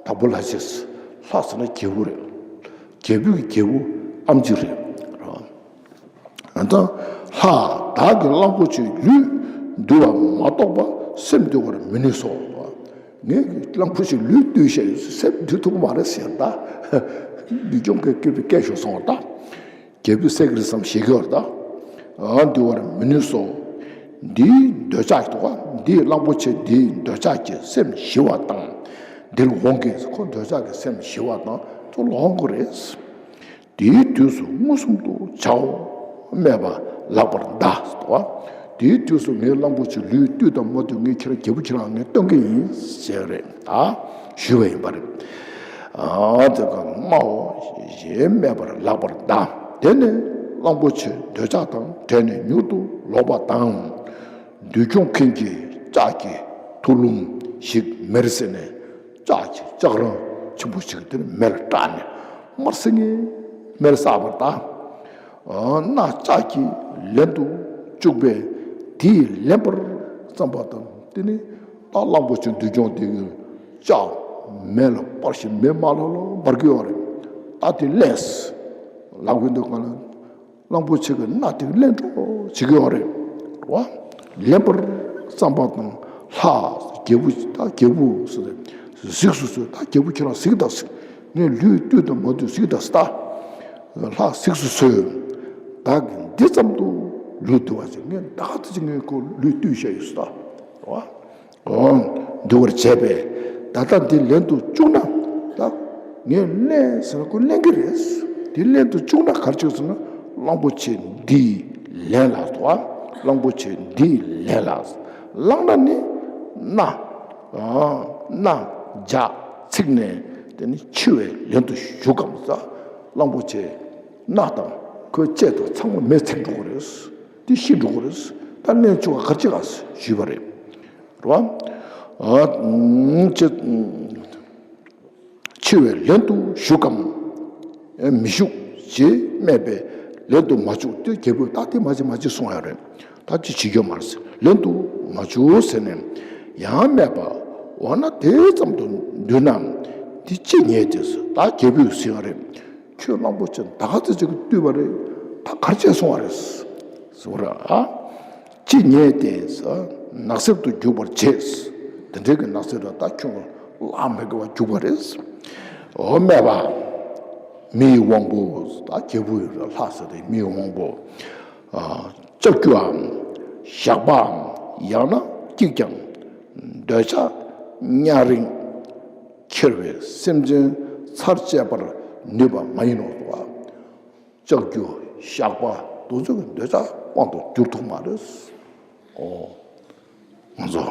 དྭགས་པོ་ལྷ་རྗེ་ཟེར། ལྷ་ཟེར་ན་རྒྱལ་པོ་རེད། རྒྱལ་པོའི་གི་རྒྱལ་པོ་ཨེམ་ཆི་རེད། རེད་བ། ད་ལྷ་བདག་གིས་གླང་པོ་ཆེའི་ལུས་འདུལ་བ་མ་གཏོགས་པ་སེམས་འདུལ་བར་མི་ནུས་སོ། ངས་གླང་པོ་ཆེའི་ལུས་འདུལ་བྱས་ཡོད། སེམས་འདུལ་ཐུབ་ཀྱི་མ་རེད་ཟེར། ད་འདུལ་སྐྱོང་གི་སྐྱོབ་པའི་སྐད་ཤོར་སོང་བ། ད་རྒྱལ་པོས་གསལ་གྱི་རེད་བསམ་ཞེས་ཀྱི་བར། ད་འདུལ་བར་མི་ནུས་སོ། འདིའི་འདོད་ཆགས་དོ། འདིའི་གླང་པོ་ཆེ་འདིའི་འདོད་ཆགས་ཀྱི་སེམས་ཞི་བ་དང་། འདིར་འོང་གི། ཁོ་འདོད་ཆགས་ཀྱི་སེམས་ཞི་བ་དང་ཁོ་ལ་འོང་གི་རེད། དེའི་དུས་སུ་མངོན་སུམ་དུ་བྱའོ་སྨྲས་པ་ལགས་པར་གདའ། དེའི་དུས་སུ་ངའི་གླང་པོ་ཆེའི་ལུས་བཏུལ་དང་མ་བཏུལ་ངས་ཁྱེད་རང་རྒྱལ་པོ་ཁྱེད་རང་ངས་སྟོན་གྱི་ཡིན་ཟེར་རེད། ད་ཞུས་པ་ཡིན་པ་རེད། ཨ་དེ་ག་སྨྲའོ་ཞེས་སྨྲས་པ་ལགས་པར་གདའ། དེ་ནས་གླང་པོ་ཆེ་འདོད་ཆགས་དང་བྲལ་ནས་མྱུར་དུ་ལོག་པ་དང་། འདུལ་སྐྱོང་མཁན་གྱི་ལྕགས་ཀྱི་ཐུ་ལུམ་ཞིག་མེར་བསྲེགས་ནས། ལྕགས་ཀྱི་ལྕགས་རོང་ཆེན་པོ་ཞིག་དེར་མེར་སྲེགས་ནས་དམར་སེར་ངེ་མེར་བསྲེགས་པར་གདའ། སྣ་ལྕགས་ཀྱིས་ལན་དུ་བཅུག་པས་དེས་ལེན་པར་བརྩམས་པ་དང་། དེ་ནས་ད་གླང་པོ་ཆེ་འདུལ་སྐྱོང་དེ་གིས་ལྕགས་མེ་ལ་སྤར་ཞིང་མེ་དམར་ལྷོག་ལྷོག་འབར་གྱི་ཡོད་རེད། ད་དེ་ལེན། ལག་པའི་འདོད་གང་ལ། གླང་པོ་ཆེ་གི་སྣ་དེ་ལེན་འགྲོ་བྱེད་ཀྱི་ཡོད་རེད། རེད་བ། ལེན་པར་བརྩམས་པ་དང་། ལྷ་རྒྱལ་པོ། ད་རྒྱལ་པོ་ཟེར་ཏེ་གཟིགས་སུ་གསོལ། ད་རྒྱལ་པོ་ཁྱེད་རང་གཟིགས་དང་ཟེར། ངས་ལུས་བཏུལ་དང་མ་བཏུལ་གཟིགས་དང་ཟེར། ད་ལྷ་གཟིགས་སུ་གསོལ། བདག་གིས་འདི་ཙམ་དུ་ལུས་འདུལ་བ་ཞིག་ངས་ད་ག་ཚོད་ཅིག་ངས་ཁོ་ལུས་བཏུལ་བཞག་ཡོད་ཟེར། ད་རེད་བ། འོ། འདུལ་བར་བྱས་པས། ད་ལྟ་འདི་ལེན་དུ་བཅུག་ན། ད་ངས་ལེན་ཟེར་ན་ཁོ་ལེན་གྱི་རེད། འདི་ལེན་དུ་བཅུག་ན་ག་རེ་བྱེད་ཟེར་ན། གླང་པོ་ཆེ་འདིས་ལེན་ལགས་སོ། གླང་པོ་ཆེ་འདིས་ལེན་ལགས། བླངས་ན་ནི་སྣ། སྣ་ལྗགས་ཚིག་ནས་དེ་ནི་འཆི་བས་ལན་དུ་ཞུགས་གམ་ཟེར། གླང་པོ་ཆེ་སྣ་དང་ཁོའི་ལྕེ་དང་ཚང་མ་མེས་ཚིག་འགྲོ་གི་རེད། འདི་ཤི་འགྲོ་གི་རེད། ད་ལེན་བཅུག་ག་ག་རེ་བྱེད་ག་ཞུས་པ་རེད། རེད་བ། ཨ། ཅེས། འཆི་བས་ལན་དུ་ཞུགས་གམ། མི་ཞུགས་ཞེས་སྨྲས་པས་ལན་དུ་མ་ཞུགས། དེ་རྒྱལ་པོས་ད་དེ་མ་བྱེད་མ་བྱེད་གསུང་ཡ་རེད། ད་ཅི་བྱེད་རྒྱུ་མ་རེད་ཟེར། ལན་དུ་མ་ཞུགས་ཟེར་ནས། ཡང་སྨྲས་པ། འོ་ན་དེ་ཙམ་དུ་འདུག་ན། འདི་ཅི་ཉེས་ཏེ་ཟེར། ད་རྒྱལ་པོས་ཟེར་བ་རེད། ཁྱོད་གླང་པོ་ཆེ་ད་ག་ཚོད་ཅིག་བཏུལ་བ་རེད། ད་ག་རེ་བྱས་སོང་བ་རེད་ཟེར་བ་རེད། ཨ། ཅི་ཉེས་ཏེ་ཟེར། ནགས་གསེབ་ཏུ་རྒྱུག་པར་བྱེད། དེ་འདྲའི་གི་ནགས་གསེབ་ལ་ད་ཁྱོད་ལྷག་མེད་པར་རྒྱུག་པ་རེད། འོ་སྨྲས་པ། མི་ཡི་དབང་པོ། ད་རྒྱལ་པོ་ཡི་ལྷ་ཟེར་ཏེ་མི་ཡི་དབང་པོ། ལྕགས་ཀྱུའམ། ཞགས་པའམ། ཡང་ན་སྐྱིད་ཀྱང་། འདོད་ཆགས་གཉའ་རིང་། ཁྱེར་བས་སེམས་ཅན་ཚར་བཅད་པར་ནུས་པ་མ་ཡིན་ནོ། ལྕགས་ཀྱུ་ཞགས་པ་དེ་ཚོས་འདོད་ཆགས་དབང་དུ་བསྒྱུར་ཐུབ་མ་རེད། ཨོ། ང་ཚོ་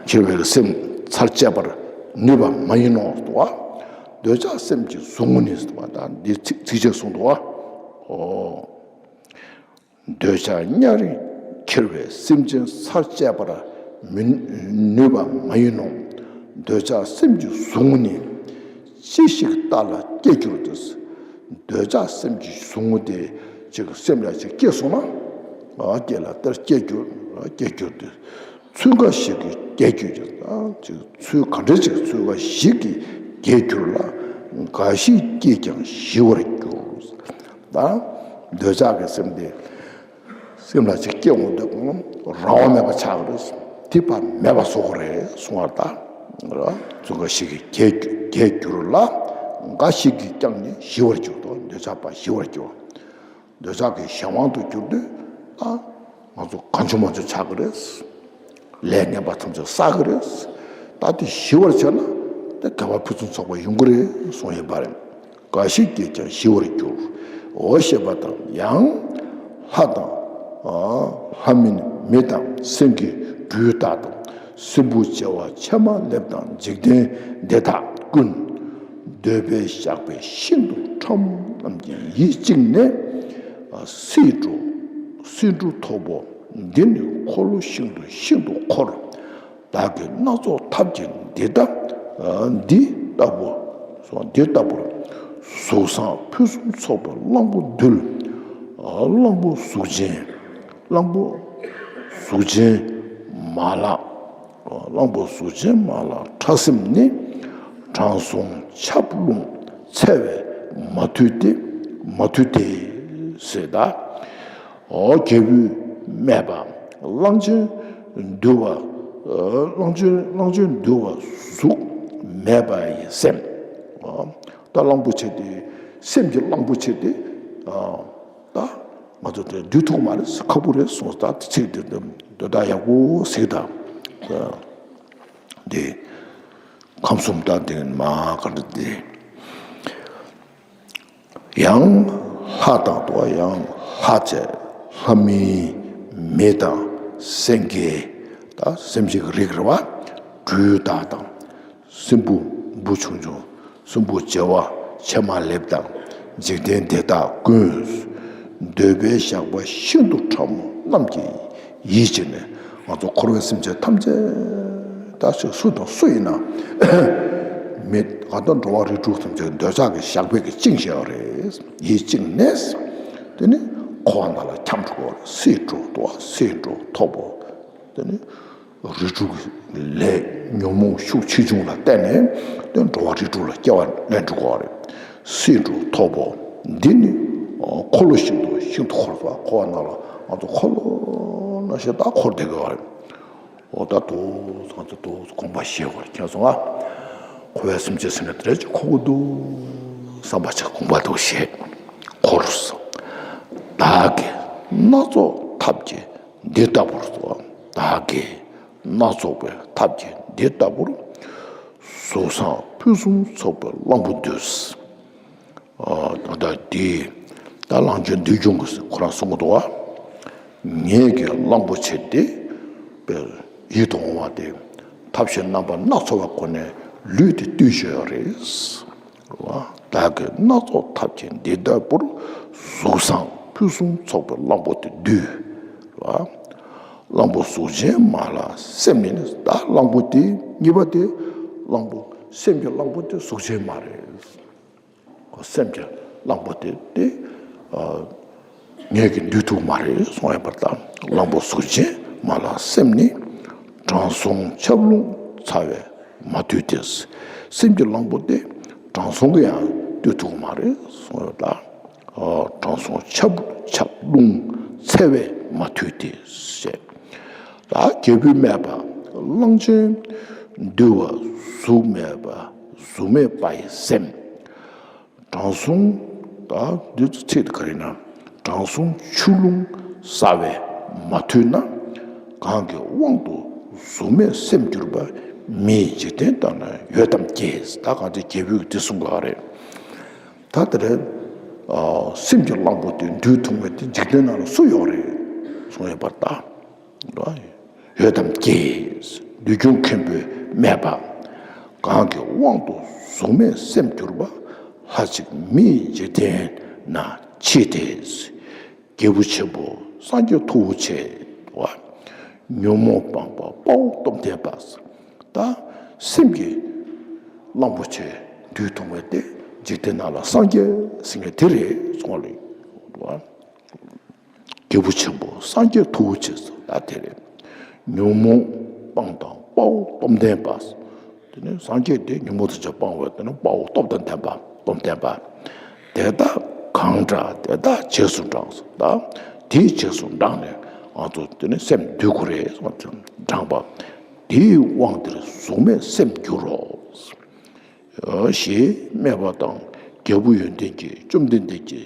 ཁྱེར་བའི་སེམས་ཚར་བཅད་པར་ནུས་པ་མ་ཡིན་ནོ། འདོད་ཆགས་སེམས་ཀྱི་ཟུག་རྔུ་ནི་ཟེར་བ་དང་འདི་ཚིག་ཚིགས་བཅད་གསུངས་འདུག་བ། ཨོ། འདོད་ཆགས་གཉའ་རིང་ཁྱེར་བས་སེམས་ཅན་ཚར་བཅད་པར་མི་ནུས་པ་མ་ཡིན་ནོ། འདོད་ཆགས་སེམས་ཀྱི་ཟུག་རྔུ་ནི། ཅི་ཞིག་ལྟ་ལ་སྐྱེ་འགྱུར་ཏེ། འདོད་ཆགས་སེམས་ཀྱི་ཟུག་རྔུ་དེ་ཅིག་སེམས་ལ་ཅིག་སྐྱེས་སོང་ན། ཨ་སྐྱེ་ལ་ལྟར་སྐྱེ་འགྱུར། སྐྱེ་འགྱུར་ཏེ། ཚུལ་འགའ་ཞིག་གིས་སྐྱེ་འགྱུར་ཏེ། ཨ་ཅིག་ཚུལ་ག་འདྲ་ཅིག་ཚུལ་འགའ་ཞིག་གིས་སྐྱེ་འགྱུར་ལ། འགའ་ཞིག་སྐྱེས་ཀྱང་ཞི་བར་འགྱུར། ད་འདོད་ཆགས་ཀྱི་སེམས་དེ། སེམས་ལ་ཅིག་སྐྱེ་འོང་དུས་རང་དབང་མེད་པ་ཆགས་ཀྱི་རེད། དེ་ཕར་མེད་པ་བཟོ་དགོས་རེད་གསུང་བ་ལྟར། ཚུལ་འགའ་ཞིག་གིས་སྐྱེ་སྐྱེ་འགྱུར་ལ། འགའ་ཞིག་གིས་ཀྱང་ནི་ཞི་བར་འགྱུར་ཏོ། འདོད་ཆགས་པ་ཞི་བར་འགྱུར། འདོད་ཆགས་ཀྱི་གཞན་དབང་དུ་གྱུར་དུས་ད་ང་ཚོ་གང་བྱུང་མང་བྱུང་ཆགས་ཀྱི་རེད། ལས་ངན་པ་ཐམས་ཅད་བསགས་ཀྱི་རེད། ད་དེ་ཞི་བར་བྱས་ན་དེ་དགེ་བ་ཕུན་སུམ་ཚོགས་པ་ཡོང་གི་རེད་གསུངས་ཡོད་པ་རེད། འགའ་ཞིག་གིས་ཀྱང་ཞི་བར་འགྱུར། འོ་ཞེས་པ་དང་། ཡང་ལྷ་དང་། ལྷ་མིན་མི་དང་སེང་གེ་སྦྲུལ་དག་དང་། སྲིན་བུ་བྱེ་བ་ཕྱེ་མ་ལེབ་དང་། འཇིག་རྟེན་འདི་དག་ཀུན། འདོད་པའི་ཞགས་པས་ཤིན་ཏུ་ཁྲམ། རྣམས་ཀྱི་ཡིད་གཅིག་ནས། སྲིད་འགྲོ་སྲིད་འགྲོ་མཐོ་པོ་འདི་ནི། འཁོར་ལོ་ཤིན་ཏུ་ཤིན་ཏུ་འཁོར། བདག་གིས་སྣ་ཚོགས་ཐབས་ཀྱིས་འདི་ལྟ། འདི་ལྟ་བུ། འདི་ལྟ་བུར། གཟུགས་བཟང་ཕུན་སུམ་ཚོགས་པའི་གླང་པོ་འདུལ། གླང་པོ་གཟུགས་ཅན། གླང་པོ་གཟུགས་ཅན་མ་ལགས། གླང་པོ་གཟུགས་ཅན་མ་ལགས་ཁྲ་སེམས་ནི། དྲང་སྲོང་ཆབ་ལུང་འཚལ་བས་མ་ཐུལ་ཏེ། མ་ཐུལ་ཏེ་ཟེར་ད། ཨོ་རྒྱལ་པོས་སྨྲས་པ། གླང་ཆེན་འདུལ་བ། ཨ་གླང་ཆེན་གླང་ཆེན་འདུལ་བ་གཟུགས་མེད་པ་ཡི་སེམས། ཨོ་ད་གླང་པོ་ཆེ་དེ་སེམས་ཀྱི་གླང་པོ་ཆེ་དེ་ཨ་ད་ང་ཚོ་དེ་འདུལ་ཐུབ་མ་རེད། ཁག་པོ་རེད་གསུངས། ད་ཚིག་དེ་དེ་དོན་དག་ཡག་པོ་གཟིགས་དང་། དེ་ཁམས་གསུམ་ད་དེ་མ་ག་འདྲ་དེ། ཡང་ལྷ་དང་དུ་བ་ཡང་ལྷ་བཅས་ལྷ་མིན་མི་དང་སེང་གེ། ད་སེམས་ཅན་གྱི་རིགས་རེད་བ། སྦྲུལ་དག་དང་། སྲིན་བུ་འབུ་ཆུང་ཆུང་། སྲིན་པོ་བྱེ་བ་ཕྱེ་མ་ལེབ་དང་། འཇིག་རྟེན་འདི་དག་ཀུན། འདོད་པའི་ཞགས་པ་ཤིན་ཏུ་ཕྲ་མོ་རྣམས་ཀྱིས། ཡིད་ཆེས་ནས་ང་ཚོ་འཁོར་བའི་སེམས་ཅན་ཐམས་ཅད་ད་ཅིག་སུ་དང་སུ་ཡིན་ན་མི་ང་ཚོ་འགྲོ་བ་རིགས་དྲུག་ཐམས་ཅད་འདོད་ཆགས་ཀྱི་ཞགས་པས་ཀྱིས་བཅིངས་བཞག་པ་རེད། ཡིད་བཅིངས་ནས་དེ་ནི་འཁོར་བ་ནང་ལ་འཁྱམས་འགྲོ་གི་རེད། སྲིད་འགྲོ་འདུལ་བ་སྲིད་འགྲོ་ཐོབ་བོ། དེ་ནི་རིགས་དྲུག་གི་ལས་ཉོན་མོངས་ཤུགས་ཆེ་ཆུང་ལ་བརྟེན་ནས་དེ་འགྲོ་བ་རིགས་དྲུག་ལ་སྐྱེ་བ་ལེན་འགྲོ་གི་རེད། སྲིད་འགྲོ་ཐོབ་བོ། འདི་ནི་འཁོར་ལོ་ཤིན་ཏུ་ཤིན་ཏུ་འཁོར་བ། འཁོར་བ་ནང་ལ་ང་ཚོ་འཁོར་ལོ་ནང་བཞིན་ད་འཁོར་བསྡད་དགོས་པ་རེད། འོ་ད་དུ་ང་ཚོ་དུ་དགོངས་པ་བཞེས་དགོས་རེད། མཁྱེན་སོང་ང་། འཁོར་བའི་སེམས་ཅན་ཟེར་ནས་དེ་འདྲ་ཅིག་འཁོར་གི་འདུག་བསམ་པ་ཅིག་དགོངས་པ་དུ་བཞེས། འཁོར་བདག་གིས་སྣ་ཚོགས་ཐབས་ཀྱིས་འདི་ལྟ་བུར། བདག་གིས་སྣ་ཚོགས་པའི་ཐབས་ཀྱིས་འདི་ལྟ་བུར། གཟུགས་བཟང་ཕུན་སུམ་ཚོགས་པའི་གླང་པོ་འདུལ། ཨ་ད་ལྟ་དེ་ད་གླང་ཆེན་འདུལ་བྱུང་གི་ཁོ་རང་གསུང་གི་འདུག་བ། ངེད་ཀྱི་གླང་པོ་ཆེ་དེ་དཔེ་ཡིད་དུ་འོང་བ་དེ་ཐབས་ཤེས་རྣམ་པ་སྣ་ཚོགས་པའི་སྒོ་ནས་ལུས་དེ་བཏུལ་བཞིན་ཡོད་རེད། བདག་གིས་སྣ་ཚོགས་ཐབས་ཀྱིས་འདི་ལྟ་བུར། གཟུགས་བཟང་ཕུན་སུམ་ཚོགས་པའི་གླང་པོ་དེ་འདུལ། གླང་པོ་གཟུགས་ཅན་མ་ལ་སེམས་ནི། ད་གླང་པོ་དེ་གཉིས་པ་དེ་གླང་པོ་སེམས་ཀྱི་གླང་པོ་དེ་གཟུགས་ཅན་མ་རེད། སེམས་ཀྱི་གླང་པོ་དེ་དེ་ངེད་ཀྱིས་འདུལ་ཐུབ་མ་རེད་གསུངས་ཡོད་པར་ལྟ། གླང་པོ་གཟུགས་ཅན་མ་ལ་སེམས་ནི། དྲང་སྲོང་ཆབ་རླུང་ཚ་བས་མ་བཏུལ་ཏེ། སེམས་ཀྱི་གླང་པོ་དེ་དྲང་སྲོང་གིས་ཡང་བཏུལ་ཐུབ་མ་རེད་གསུངས་ཡོད་ལ། དྲང་སྲོང་ཆབ་ཆབ་རླུང་ཚ་བས་མ་བཏུལ་ཏེ་ཞེས། ད་རྒྱལ་པོས་སྨྲས་པ། གླང་ཆེན་འདུལ་བ་གཟུགས་མེད་པ། གཟུགས་མེད་པ་ཡི་སེམས། དྲང་སྲོང་། ད་འདི་ཚིག་དེ་ག་རེ་ན། དྲང་སྲོང་ཆུ་རླུང་ས་བས་མ་བཏུལ་ན། གང་གི་དབང་དུ་གཟུགས་མེད་སེམས་གྱུར་པ། མིའི་འཇིག་རྟེན་དག་ན་ཡོད་དམ་སྐྱེས། ད་གང་དེ་རྒྱལ་པོས་འདི་གསུང་གི་རེད། ད་དེ་རེད། སེམས་ཀྱི་གླང་པོ་དེ་འདུལ་ཐུབ་མཁན་དེ་འཇིག་རྟེན་ནང་ལ་སུ་ཡོད་རེད་གསུངས་ཡོད་པར་ལྟ། ཡོད་དམ་སྐྱེས། འདུལ་བྱུང་མཁན་པོས་སྨྲས་པ། གང་གི་དབང་དུ་གཟུགས་མེད་སེམས་གྱུར་པ། ལྷ་གཅིག་མིའི་འཇིག་རྟེན་ན་མཆིས་ཏེ། རྒྱལ་པོ་ཆེན་པོ་སངས་རྒྱས་ཐུ་བོ་ཆེ། ཉོན་མོངས་སྤངས་པ་དཔའ་བོ་སྟོབས་ལྡན་པ། ད་སེམས་ཀྱི་གླང་པོ་ཆེ་འདུལ་ཐུབ་མཁན་དེ་འཇིག་རྟེན་ནང་ལ་སངས་རྒྱས་ཟེར་མཁན་དེ་རེད་གསུངས་པ་རེད། རྒྱལ་པོ་ཆེན་པོ་སངས་རྒྱས་ཐུ་བོ་ཆེ་ཟེར་ད་དེ་རེད། ཉོན་མོངས་སྤངས་དང་དཔའ་བོ་སྟོབས་ལྡན་པ། དེ་ནི་སངས་རྒྱས་དེ་ཉོན་མོངས་ཐམས་ཅད་སྤངས་པའི་དེ་ནི་དཔའ་བོ་སྟོབས་དང་ལྡན་པ་སྟོབས་ལྡན་པ། དེ་དག་གང་འདྲ་དེ་དག་རྗེས་སུ་འབྲངས་སོ། ད་དེའི་རྗེས་སུ་འབྲངས་ནས་ང་ཚོ་དེ་ནི་སེམས་འདུལ་དགོས་རེད་གསུངས་ཏེ་འབྲངས་པ། དེའི་དབང་དེར་གཟུགས་མེད་སེམས་འགྱུར་རོ། ཞེས་སྨྲས་པ་དང་། རྒྱལ་པོ་ཡོན་ཏན་གྱིས་བཅོམ་ལྡན་འདས་ཀྱི་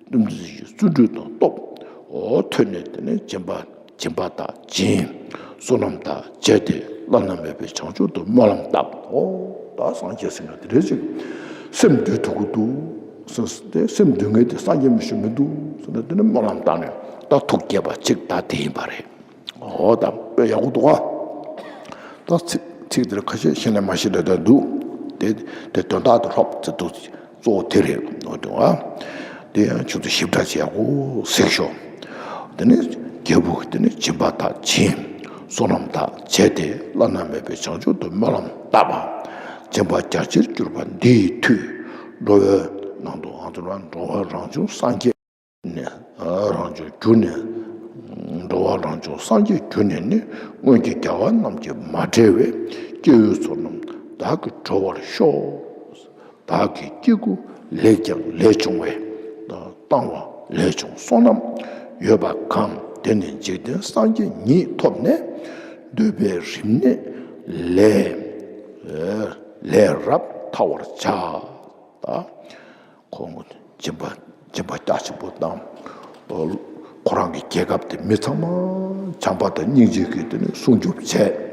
བཅོམ་ལྡན་འདས་ཀྱི་བརྩོན་འགྲུས་དང་སྟོབས་འོ་ཐོས་ནས་དེ་ནས་སྦྱིན་པ་སྦྱིན་པ་དག་བྱིན། བསོད་ནམས་དག་བྱས་ཏེ་བླ་ན་མེད་པའི་བྱང་ཆུབ་ཏུ་སྨོན་ལམ་བཏབ། འོ་ད་སངས་རྒྱས་ཟེར་ན་དེ་འདྲ་ཅིག་སེམས་འདུལ་ཐུབ་ཀྱི་འདུག་ཟེར་ཏེ། སེམས་འདུལ་མཁན་དེ་སངས་རྒྱས་མི་ཞིག་མི་འདུག་ཟེར་ནས་དེ་ནས་སྨོན་ལམ་བཏབ་ནས་ད་ཐུགས་བསྐྱེད་པ་གཅིག་ད་དེ་ཡིན་པ་རེད། འོ་ད་དཔེ་ཡག་པོ་འདུག་ཨ། ད་ཚིག་ཚིག་དེར་ཁ་ཤས་ཤེས་ནས་མ་ཤེས་ལས་ད་འདུག་དེ་དེ་དོན་དག་དེ་ཧྲོབ་ཙེ་འདུག་གཙོ་བོ་དེ་རེད་འོ་འདུག་ཨ། དེ་ཡང་ཁྱོད་ཚོ་ཞིབ་ཕྲ་བྱེད་ཡག་པོ་གཟིགས་ཤོག་དེ་ནས་རྒྱལ་པོ་དེ་ནས་སྦྱིན་པ་དག་བྱིན། བསོད་ནམས་དག་བྱས་ཏེ་བླ་ན་མེད་པའི་བྱང་ཆུབ་ཏུ་སྨོན་ལམ་བཏབ་པ། སྦྱིན་པ་རྒྱ་ཆེར་གྱུར་པ་འདི་ཡི་མཐུས། འགྲོ་བའི་ནང་དུ་ང་ཚོ་ལ་འགྲོ་བ་རང་བྱུང་སངས་རྒྱས། ནས་རང་བྱུང་གྱུར་ནས། འགྲོ་བ་རང་བྱུང་སངས་རྒྱས་གྱུར་ནས་ནི། སྔོན་གྱི་རྒྱལ་བ་རྣམས་ཀྱིས་མ་བསྒྲལ་བའི། སྐྱེ་བོའི་བསོད་ནམས་བདག་གིས་འགྲོ་བར་ཤོག་བདག་གི་སྐྱེ་དགུ་ལས་ཀྱང་ལས་བྱུང་བའི། བཏང་བ་ལས་བྱུང་བསོད་ནམས། ཡོད་པ་གང་། དེ་ནི་འཇིག་རྟེན་སངས་རྒྱས་ཉིད་ཐོབ་ནས། འདོད་པའི་རིམས་ནད་ལས་ལས་རབ་ཐར་བར་བྱ། ད་ཁོང་སྦྱིན་པ་སྦྱིན་པ་རྒྱ་ཆེན་པོ་བཏང་། ཁོ་རང་གི་རྒྱལ་ཁབ་དེ་མི་ཚང་མ་བྱམས་པ་དང་སྙིང་རྗེ་གིས་དེ་ནི་སྲུང་སྐྱོབ་བྱས།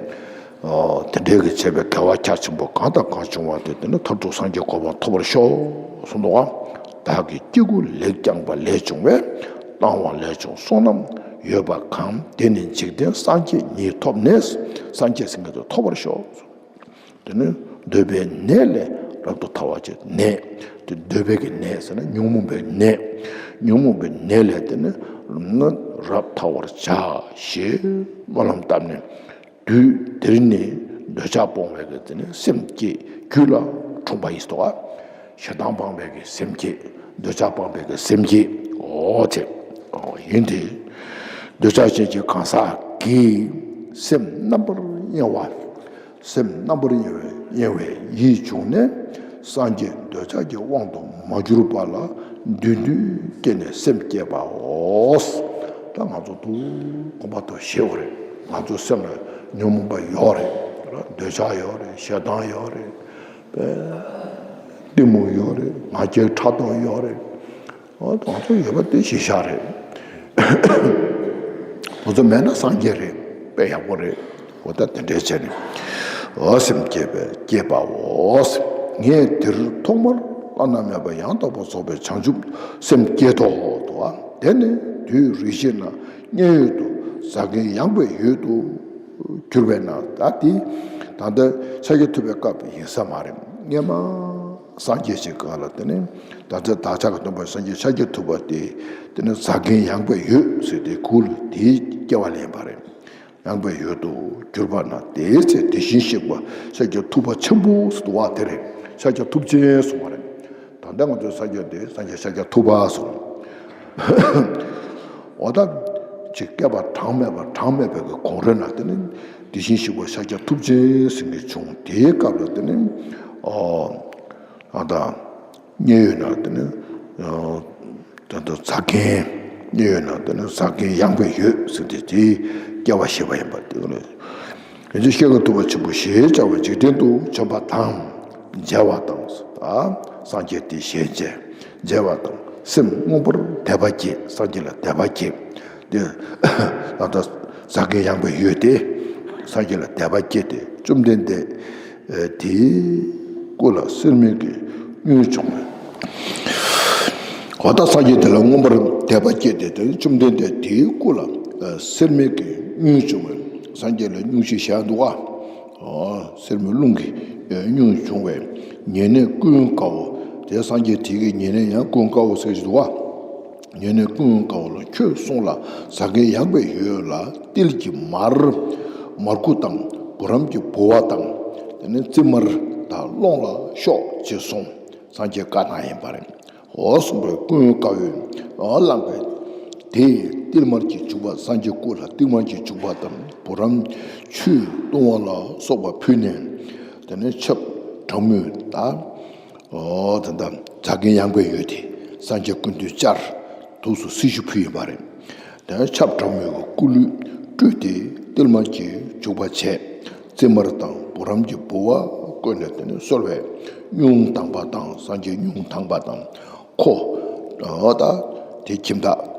དེ་འདྲའི་གི་བྱས་པའི་དགེ་བ་རྒྱ་ཆེན་པོ་གང་དང་གང་བྱུང་བ་དེ་དེ་ནི་མཐར་ཐུག་སངས་རྒྱས་གོ་འཕང་ཐོབ་པར་ཤོག་གསུངས་འདུག་ག་བདག་གིས་སྐྱེ་དགུ་ལེགས་བསྐྱངས་པ་ལས་བྱུང་བའི། བཏང་བ་ལས་བྱུང་བསོད་ནམས་ཡོད་པ་གང་། དེ་ནི་འཇིག་རྟེན་སངས་རྒྱས་ཉིད་ཐོབ་ནས། སངས་རྒྱས་ཟེར་མཁན་དེ་ཐོབ་པར་ཤོག་དེ་ནི་འདོད་པའི་ནད་ལས་རབ་ཏུ་ཐར་བར་བྱ། ནད་དེ་འདོད་པའི་གི་ནད་ཟེར་ན་ཉོན་མོངས་པའི་ནད། ཉོན་མོངས་པའི་ནད་ལས་དེ་ནི་རབ་ཐར་བར་བྱ་ཞེས་སྨོན་ལམ་བཏབ་ནས། དུས་དེར་ནི་འདོད་ཆགས་སྤོང་བའི་གི་དེ་ནི་སེམས་བསྐྱེད་རྒྱུད་ལ་འཁྲུངས་པ་ཡིན་ཏོ། ཞེ་སྡང་སྤངས་པའི་གི་སེམས་བསྐྱེད། འདོད་ཆགས་སྤངས་པའི་གི་སེམས་བསྐྱེད། འོ་དེ་ཡིན་ཏེ། འདོད་ཆགས་ཅན་གྱི་གང་ཟག་གིས་སེམས་རྣམ་པར་གཡེང་བ། སེམས་རྣམ་པར་གཡེང་བའི་གཡེང་བའི་ཡིད་བྱུང་ནས། སངས་རྒྱས་འདོད་ཆགས་ཀྱི་དབང་དུ་མ་གྱུར་པ་ལ་བདུད་འདུལ་སྐྱེས་ནས་སེམས་བསྐྱེད་པའོ། ད་ང་ཚོ་དུ་གོམ་པ་དུ་ཞེ་བ་རེད། ང་ཚོ་སེམས་ལ་ཉོན་མོངས་པ་ཡོད་རེད། འདོད་ཆགས་ཡོད་རེད། ཞེ་སྡང་ཡོད་རེད། གཏི་མུག་ཡོད་རེད། ང་རྒྱལ་ཕྲག་དོག་ཡོད་རེད། ཨོ་དང་ཚོ་ཡོད་པ་དེ་ཞིག་ཤ་རེད། ཁོ་ཚོ་མེད་ན་སངས་རྒྱས་རེད། དཔེ་ཡག་པོ་རེད། འོ་ད་དེ་འདྲའི་བྱས་ནས། འོ་སེམས་བསྐྱེད་པའི་བསྐྱེད་པའོ། ངས་དེར་ཐོག་མར་བླ་ན་མེད་པ་ཡང་དག་པར་རྫོགས་པའི་བྱང་ཆུབ་སེམས་བསྐྱེད་དོ། དེ་ནས་དུས་རེ་ཞིག་ན་མཉན་ཡོད་དུ་ཟ་མཁན་ཡངས་པའི་ཡུལ་དུ་གྱུར་པས་ན། ད་དེ་ད་ལྟ་ཤཱཀྱ་ཐུབ་པའི་སྐབས་ཡིན་ས་མ་རེད། སྔན་མ་སངས་རྒྱས་ཤིག་ག་ལ་དེ་ནི་ད་ལྟ་བདག་ཅག་གི་སྟོན་པ་སངས་རྒྱས་ཤཱཀྱ་ཐུབ་པ་དེ་དེ་ནི་ཟ་མཁན་ཡངས་པའི་ཡུལ་ཟེར་དེ་ཁུལ་དེའི་སྐྱེ་བ་ལེན་པ་རེད། ཡངས་པའི་ཡུལ་དུ་གྱུར་པ་ན་དེའི་ཚེ་དེ་བཞིན་གཤེགས་པ་ཤཱཀྱ་ཐུབ་པ་ཆེན་པོ་ཟེར་བ་དེ་རེད། ཤཱཀྱ་ཐུབ་ཆེན་གསུང་བ་རེད། ད་ལྟ་ང་ཚོའི་སངས་རྒྱས་དེ་སངས་རྒྱས་ཤཱཀྱ་ཐུབ་པ་གསུང་། འོ་ད་ཅིག་བསྐལ་པ་གྲངས་མེད་པ་གྲངས་མེད་པའི་གི་གོང་རོལ་ན་དེ་ནི་དེ་བཞིན་གཤེགས་པ་ཤཱཀྱ་ཐུབ་ཆེན་ཟེར་མཁན་བྱུང་། དེའི་སྐབས་ལ་དེ་ནི་ཨ་ད་མཉན་ཡོད་ན་དེ་ནི་ད་ལྟ་ཟ་མཁན་མཉན་ཡོད་ན་དེ་ནི་ཟ་མཁན་ཡངས་པའི་ཡུལ་ཟེར་ཏེ་དེའི་སྐྱེ་བ་བཞེས་པ་ཡིན་པ་དེ་ལ། ཡང་ཅིན་ཤཱཀྱ་ཐུབ་པ་ཆེན་པོ་ཞེས་བྱ་བ་འཇིག་རྟེན་དུ་བྱོན་པ་དང་། མཇལ་བ་དང་། སངས་རྒྱས་དེ་ཞལ་མཇལ། མཇལ་བ་དང་སེམས་མངོན་པར་དད་པ་སྐྱེས། སངས་རྒྱས་ལ་དད་པ་སྐྱེས། དེ་ད་ལྟ་ཟ་མཁན་ཡངས་པའི་ཡུལ་དེ་སངས་རྒྱས་ལ་དད་པ་སྐྱེས་ཏེ་བཅོམ་ལྡན་འདས་དེའི་སྐུ་ལ་སེར་སྨད་ཀྱི་མྱོས་བྱུང་བས། འོ་ད་སངས་རྒྱས་དེ་ལ་མངོན་པར་དད་པ་སྐྱེས་ཏེ་དེ་བཅོམ་ལྡན་འདས་དེའི་སྐུ་ལ་སེར་སྨད་ཀྱི་མྱོས་བྱུང་བས། སངས་རྒྱས་ལ་སྙུང་གཞི་བཞག་འདུག་ག་སེར་སྨད་རླུང་གིས་མྱོས་བྱུང་བས། ཉེ་གནས་ཀུན་དགའ་བོ། དེ་སངས་རྒྱས་དེ་གི་ཉེ་གནས་ཡང་ཀུན་དགའ་བོ་ཟེར་གྱི་འདུག་ག་ཉེ་གནས་ཀུན་དགའ་བོ་ལ་ཁྱོད་སོང་ལ་ཟ་མཁན་ཡངས་པའི་ཡུལ་ལ་ཏིལ་གྱི་མར་མར་ཁུ་དང་བུ་རམ་གྱི་བུ་བ་དང་། དེ་ནས་རྩི་མར་དང་སློང་ལ་ཤོག་ཅེས་གསུངས། སངས་རྒྱས་བཀའ་གནང་ཡིན་པ་རེད། འོ་གསུངས་པས་ཀུན་དགའ་བོས་བླངས་པས། དེས་ཏིལ་མར་གྱི་བྱུག་པ། སངས་རྒྱས་སྐུ་ལ་ཏིལ་མར་གྱི་བྱུག་པ་དང་བུ་རམ་ཆུས་བཏུང་བ་ལ་སོགས་པ་ཕུལ་ནས། དེ་ནས་ཆབ་གྲང་མོས་ད། འོ་དེ་འདྲ་ཟ་མཁན་ཡངས་པའི་ཡུལ་དེ་སངས་རྒྱས་སྐུ་མདུན་བཅར། ཐུགས་སུ་སྲི་ཞུ་ཕུལ་ཡིན་པ་རེད། དེ་ནས་ཆབ་གྲང་མོའི་སྐུ་ལུས་བཀྲུས་ཏེ་ཏིལ་མར་གྱི་བྱུག་པ་བྱས། རྩི་མར་དང་བུ་རམ་གྱི་བུ་བ་བསྐོལ་ནས་དེ་ནས་གསོལ་བས། སྙུང་དང་པ་དང་། སངས་རྒྱས་སྙུང་དང་པ་དང་། ཁོ་ད་དེ་ཁྱིམ་བདག་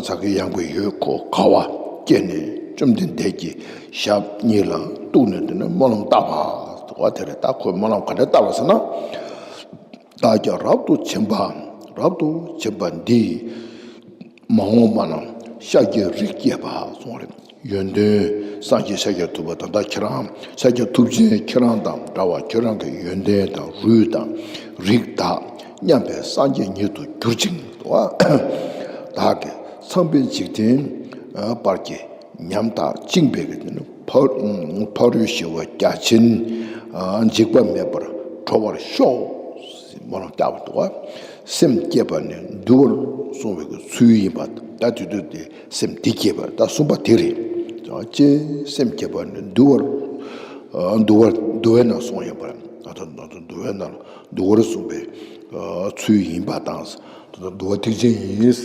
ཟ་མཁན་ཡངས་པའི་ཡུལ་ཁོ་དགའ་བ་སྐྱེས་ནས་བཅོམ་ལྡན་འདས་ཀྱི་ཞབས་གཉིས་ལ་གཏུགས་ནས་དེ་ནས་སྨོན་ལམ་བཏབ་པ། དེ་རེད། ད་ཁོས་སྨོན་ལམ་ག་འདྲ་བཏབ་པ་ཟེར་ན། བདག་ཀྱང་རབ་ཏུ་བྱིན་པ། རབ་ཏུ་བྱིན་པ་འདིས་མ་འོངས་པ་ན་ཤཱཀྱའི་རིགས་སྐྱེས་པ་གསུངས་རེད། ཡོན་ཏན་སངས་རྒྱས་ཤཱཀྱ་ཐུབ་པ། ད་ལྟ་ཁྱེད་རང་ཤཱཀྱ་ཐུབ་ཆེན་ཁྱེད་རང་དང་འདྲ་བ། ཁྱེད་རང་གི་ཡོན་ཏན་དང་རུས་དང་རིགས་དག་མཉམ་པའི་སངས་རྒྱས་ཉིད་དུ་གྱུར་ཅིང་། བདག་གིས་ཚངས་པའི་འཇིག་རྟེན་བར་གྱི་ཉམ་ཐག་བཅིངས་པའི་གི་དེ་ནི་ཕ་ཕ་རོལ་ཞི་བ་རྒྱ་ཆེན་འཇིགས་པ་མེད་པར་གྲོལ་བར་ཤོག་སྨོན་ལམ་བཏབ་པ་འདུག་ག་སེམས་བསྐྱེད་པ་ནི་འདུལ་བར་གསུངས་པའི་གི་ཚུལ་ཡིན་པ། ད་དེ་དུས་དེ་སེམས་འདི་བསྐྱེད་པ་ད་གསུམ་པ་དེ་རེད། ཅེས་སེམས་བསྐྱེད་པ་ནི་འདུལ་བར་འདུལ་བར་འདུལ་བའི་ནང་གསུངས་ཡོད་པ། ད་ལྟ་ང་ཚོ་འདུལ་བའི་ནང་འདུལ་བར་གསུངས་པའི་ཚུལ་ཡིན་པ་དང་། ད་ལྟ་འདུལ་བ་ཐེག་ཆེན་ཡིན།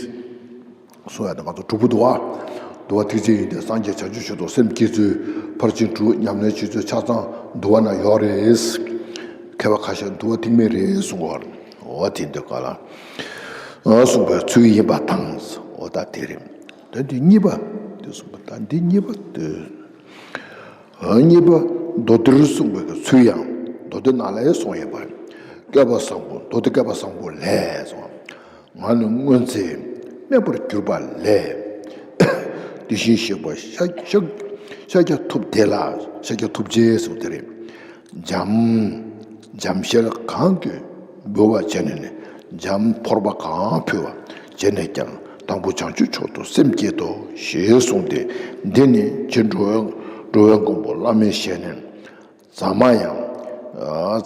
གསུང་ཡ་དེ་ང་ཚོ་དྲུག་པོ་འདུག་བ། འདུལ་བ་ཐེག་ཆེན་ཡིན་ཏེ། སངས་རྒྱས་བྱང་ཆུབ་མཆོག་ཏུ་སེམས་བསྐྱེད་ཚུལ། ཕར་ཕྱིན་དྲུག་ཉམས་ལེན་བྱེད་ཚུལ་ཆ་ཚང་འདུལ་བ་ན་ཡོད་རེད། མཁས་པ་ཁ་ཤས་འདུལ་བ་ཐེག་དམན་རེད་གསུང་གི་ཡོད་རེད། འོ་དེ་འདི་ག་ལ་གསུངས་པའི་ཚུལ་ཡིན་པ་དང་། འོ་ད་དེ་རེད། ད་འདི་གཉིས་པ་འདི་གསུངས་པ། ད་འདི་གཉིས་པ་འདི། གཉིས་པ་མདོ་སྡེར་གསུངས་པའི་ཚུལ་ཡང་མདོ་སྡེ་ནང་ལ་གསུངས་ཡོད་པ། བསྐལ་པ་བཟང་པོ། མདོ་སྡེ་བསྐལ་པ་བཟང་པོ་ལས་གསུངས། ང་ནི་སྔོན་ཚེ་སྨད་པར་གྱུར་པ་ལས། དེ་བཞིན་གཤེགས་པ་ཤཱཀྱ་ཤཱཀྱ་ཤཱཀྱ་ཐུབ་དེ་ལ། ཤཱཀྱ་ཐུབ་རྗེ་གསུངས་དེ་རེད། འཇམ་འཇམ་ཞལ་གང་གིས་འབུལ་བ་བྱས་ནས་ནི། འཇམ་ཕོར་པ་གང་ཕུལ་བ་བྱས་ནས་ཀྱང་། དང་པོ་བྱང་ཆུབ་མཆོག་ཏུ་སེམས་བསྐྱེད་དོ། ཞེས་གསུངས་ཏེ། འདི་ནི་རྗེ་འགྲོ་བའི་འགྲོ་བའི་མགོན་པོ་བླ་མའི་ཞལ་ནས། ཟ་མ་ཡང་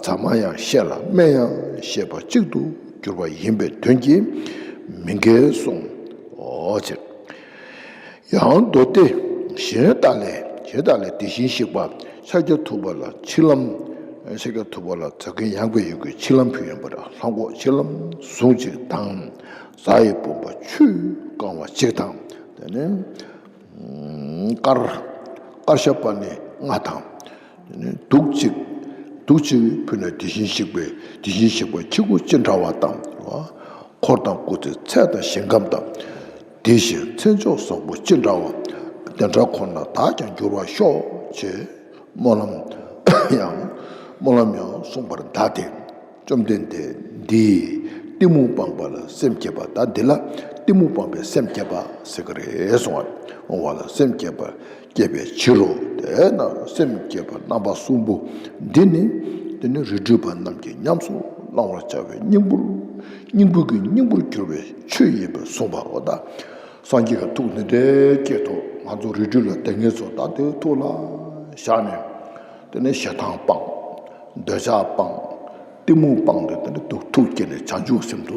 ཟ་མ་ཡང་བཤད་ལ། སྨན་ཡང་བཤད་པ་གཅིག་ཏུ་གྱུར་པ་ཡིན་པའི་དོན་གྱིས་མི་འགལ་གསུངས། འོ་ཅེ། ཡང་མདོ་སྡེ་གཞན་དག་ལས། གཞན་དག་ལས་དེ་བཞིན་གཤེགས་པ་ཤཱཀྱ་ཐུབ་པ་ལ་མཆིལ་ལྷམ། ཤཱཀྱ་ཐུབ་པ་ལ་ཛ་གི་ཡངས་པའི་ཡུལ་གྱི་མཆིལ་ལྷམ་ཕུལ་ཡིན་པར། ལྷམ་གོག་མཆིལ་ལྷམ་ཟུང་གཅིག་དང་། གཟའ་ཡི་བུམ་པ་ཆུས་བཀང་བ་གཅིག་དང་། དེ་ནས་དཀར་དཀར་ཞབས་པ་ནི་ལྔ་དང་། དེ་ནས་དུག་གཅིག་དུག་གཅིག་ཕུལ་ནས་དེ་བཞིན་གཤེགས་པའི་དེ་བཞིན་གཤེགས་པ་ཁྱི་གུ་ཅི་འདྲ་བ་དང་། འཁོར་དང་སྐུ་ཚེ་ཚད་དང་ཞིང་ཁམས་དང་། དེ་བཞིན་མཚན་མཆོག་བཟང་པོ་ཅི་འདྲ་བ། དེ་འདྲ་ཁོ་ན་བདག་ཀྱང་འགྱུར་བར་ཤོག་ཅེས་སྨོན་ལམ་ཡང་སྨོན་ལམ་ཡང་གསུངས་པར་གདའ་སྟེ། བཅོམ་ལྡན་འདས་འདིས་གཏི་མུག་སྤངས་པ་ལ་སེམས་བསྐྱེད་པ། ད་འདི་ལ་གཏི་མུག་སྤངས་པའི་སེམས་བསྐྱེད་པ་ཟེར་གི་རེད་གསུངས་པ། འོང་བ་ལ་སེམས་བསྐྱེད་པ་བསྐྱེད་པའི་ཕྱིར་རོ། དེས་ན་སེམས་བསྐྱེད་པ་རྣམ་པ་གསུམ་པོ་འདི་ནི། དེ་ནི་རིགས་རུས་པ་རྣམས་ཀྱིས་ཉམས་སུ་བླང་བར་བྱ་བའི་སྙིང་པོར། སྙིང་པོ་གི་སྙིང་པོར་གྱུར་པའི་ཆོས་ཡིན་པས་གསུངས་པའོ། ད་སངས་རྒྱས་ཀྱི་ཐུགས་འདི་འདྲའི་བསྐྱེད་དོ། ང་ཚོ་རིགས་རུས་ལ་དད་མཁན་ཚོ་ད་དེའི་ཐུགས་ལ་བཞག་ནས། དེ་ནས་ཞེ་སྡང་སྤངས། འདོད་ཆགས་སྤངས། གཏི་མུག་སྤངས་ཏེ། དེ་ནས་ཐུགས་ཐུགས་བསྐྱེད་ནས་བྱང་ཆུབ་སེམས་དུ་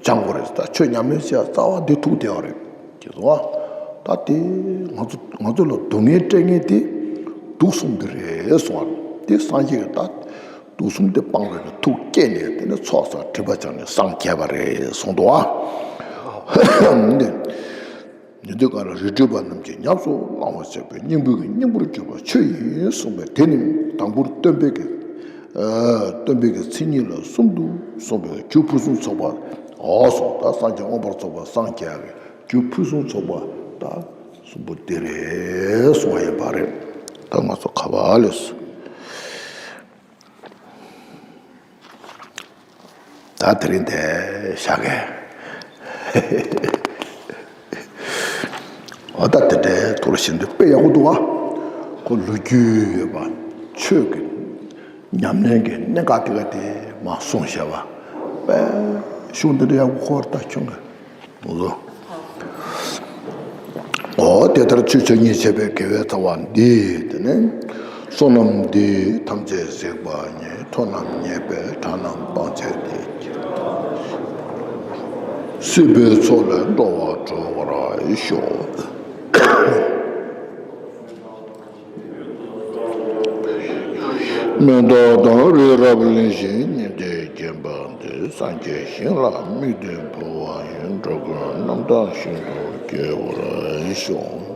སྦྱང་དགོས་རེད། ད་ཆོས་ཉམས་ལེན་བྱེད་ཡ་རྩ་བ་འདི་ཐུགས་བདེ་བ་རེད། ཅེས་སོ། ད་དེ་ང་ཚོ་ང་ཚོ་ལ་སྡུག་བསྔལ་སྤྲད་མཁན་དེ་དུག་གསུམ་དེ་རེད་གསུངས་པ། དེ་སངས་རྒྱས་ཀྱིས་ད་དུག་གསུམ་དེ་སྤངས་པའི་ཐུགས་བསྐྱེད་ནས། དེ་ནས་ཚོགས་བསགས་སྒྲིབ་པ་སྦྱངས་ནས་སངས་རྒྱས་པ་རེད་གསུངས་འདུག་ཨ། འདི་ཉན་དུས་གང་ལ་རིགས་རུས་པ་རྣམས་ཀྱིས་ཉམས་སུ་བླང་བར་བྱ་བའི་སྙིང་པོའི་སྙིང་པོར་གྱུར་པ་ཆོས་ཡིན་གསུངས་པས། དེ་ནི་དང་པོར་སྟོན་པའི་གི་ཨ་སྟོན་པའི་གི་མཚན་ཉིད་ལ་གསུམ་དུ་གསུངས་པའི་རྒྱུ་ཕུན་སུམ་ཚོགས་པ། འོ་སོ། ད་སངས་རྒྱས་མངོན་པར་རྫོགས་པར་སངས་རྒྱས་པའི་རྒྱུ་ཕུན་སུམ་ཚོགས་པ་ད་གསུམ་པོ་འདི་རེད་གསུངས་པ་ཡིན་པ་རེད། ད་ང་ཚོ་ག་པར་སླེབས་སོང་། ད་དེ་རིང་འདིར་བཞག་གི། འོ་ད་དེ་འདྲའི་ཐུགས་ལ་ཞེན་དུས་དཔེ་ཡག་པོ་འདུག་བ། ཁོ་ལོ་རྒྱུས་ཡོད་པ། ཆོས་ཀྱི་ཉམས་ལེན་གྱི་གནད་འགག་དེ་ག་དེ་མར་གསུངས་བཞག་པ། དཔེ་གཞུང་འདི་འདྲ་ཡག་པོ་ཁོ་བར་ལྟ་ཁྱོད་ཀྱིས། འོ། དེ་ལྟར་ཆོས་ཆོས་ཉིད་བྱེད་པའི་དགེ་བའི་རྩ་བ་འདི། དེ་ནི་བསོད་ནམས་འདི་ཐམས་ཅད་གཟིགས་པ་ཉིད། ཐོབ་རྣམས་ཉེས་པའི་དགྲ་རྣམས་སྤང་བྱ་སྟེ། སྲིད་པའི་མཚོ་ལས་འགྲོ་བ་སྒྲོལ་བར་ཤོག། མི་རྟག་དང་རི་རབ་གླིང་བཞི་ཉི་ཟླས་བརྒྱན་པ་འདི། སངས་རྒྱས་ཞིང་ལ་དམིགས་ཏེ་འབུལ་བ་ཡིན། འགྲོ་ཀུན་རྣམ་དག་ཞིང་དུ་སྐྱེ་བར་ཤོག།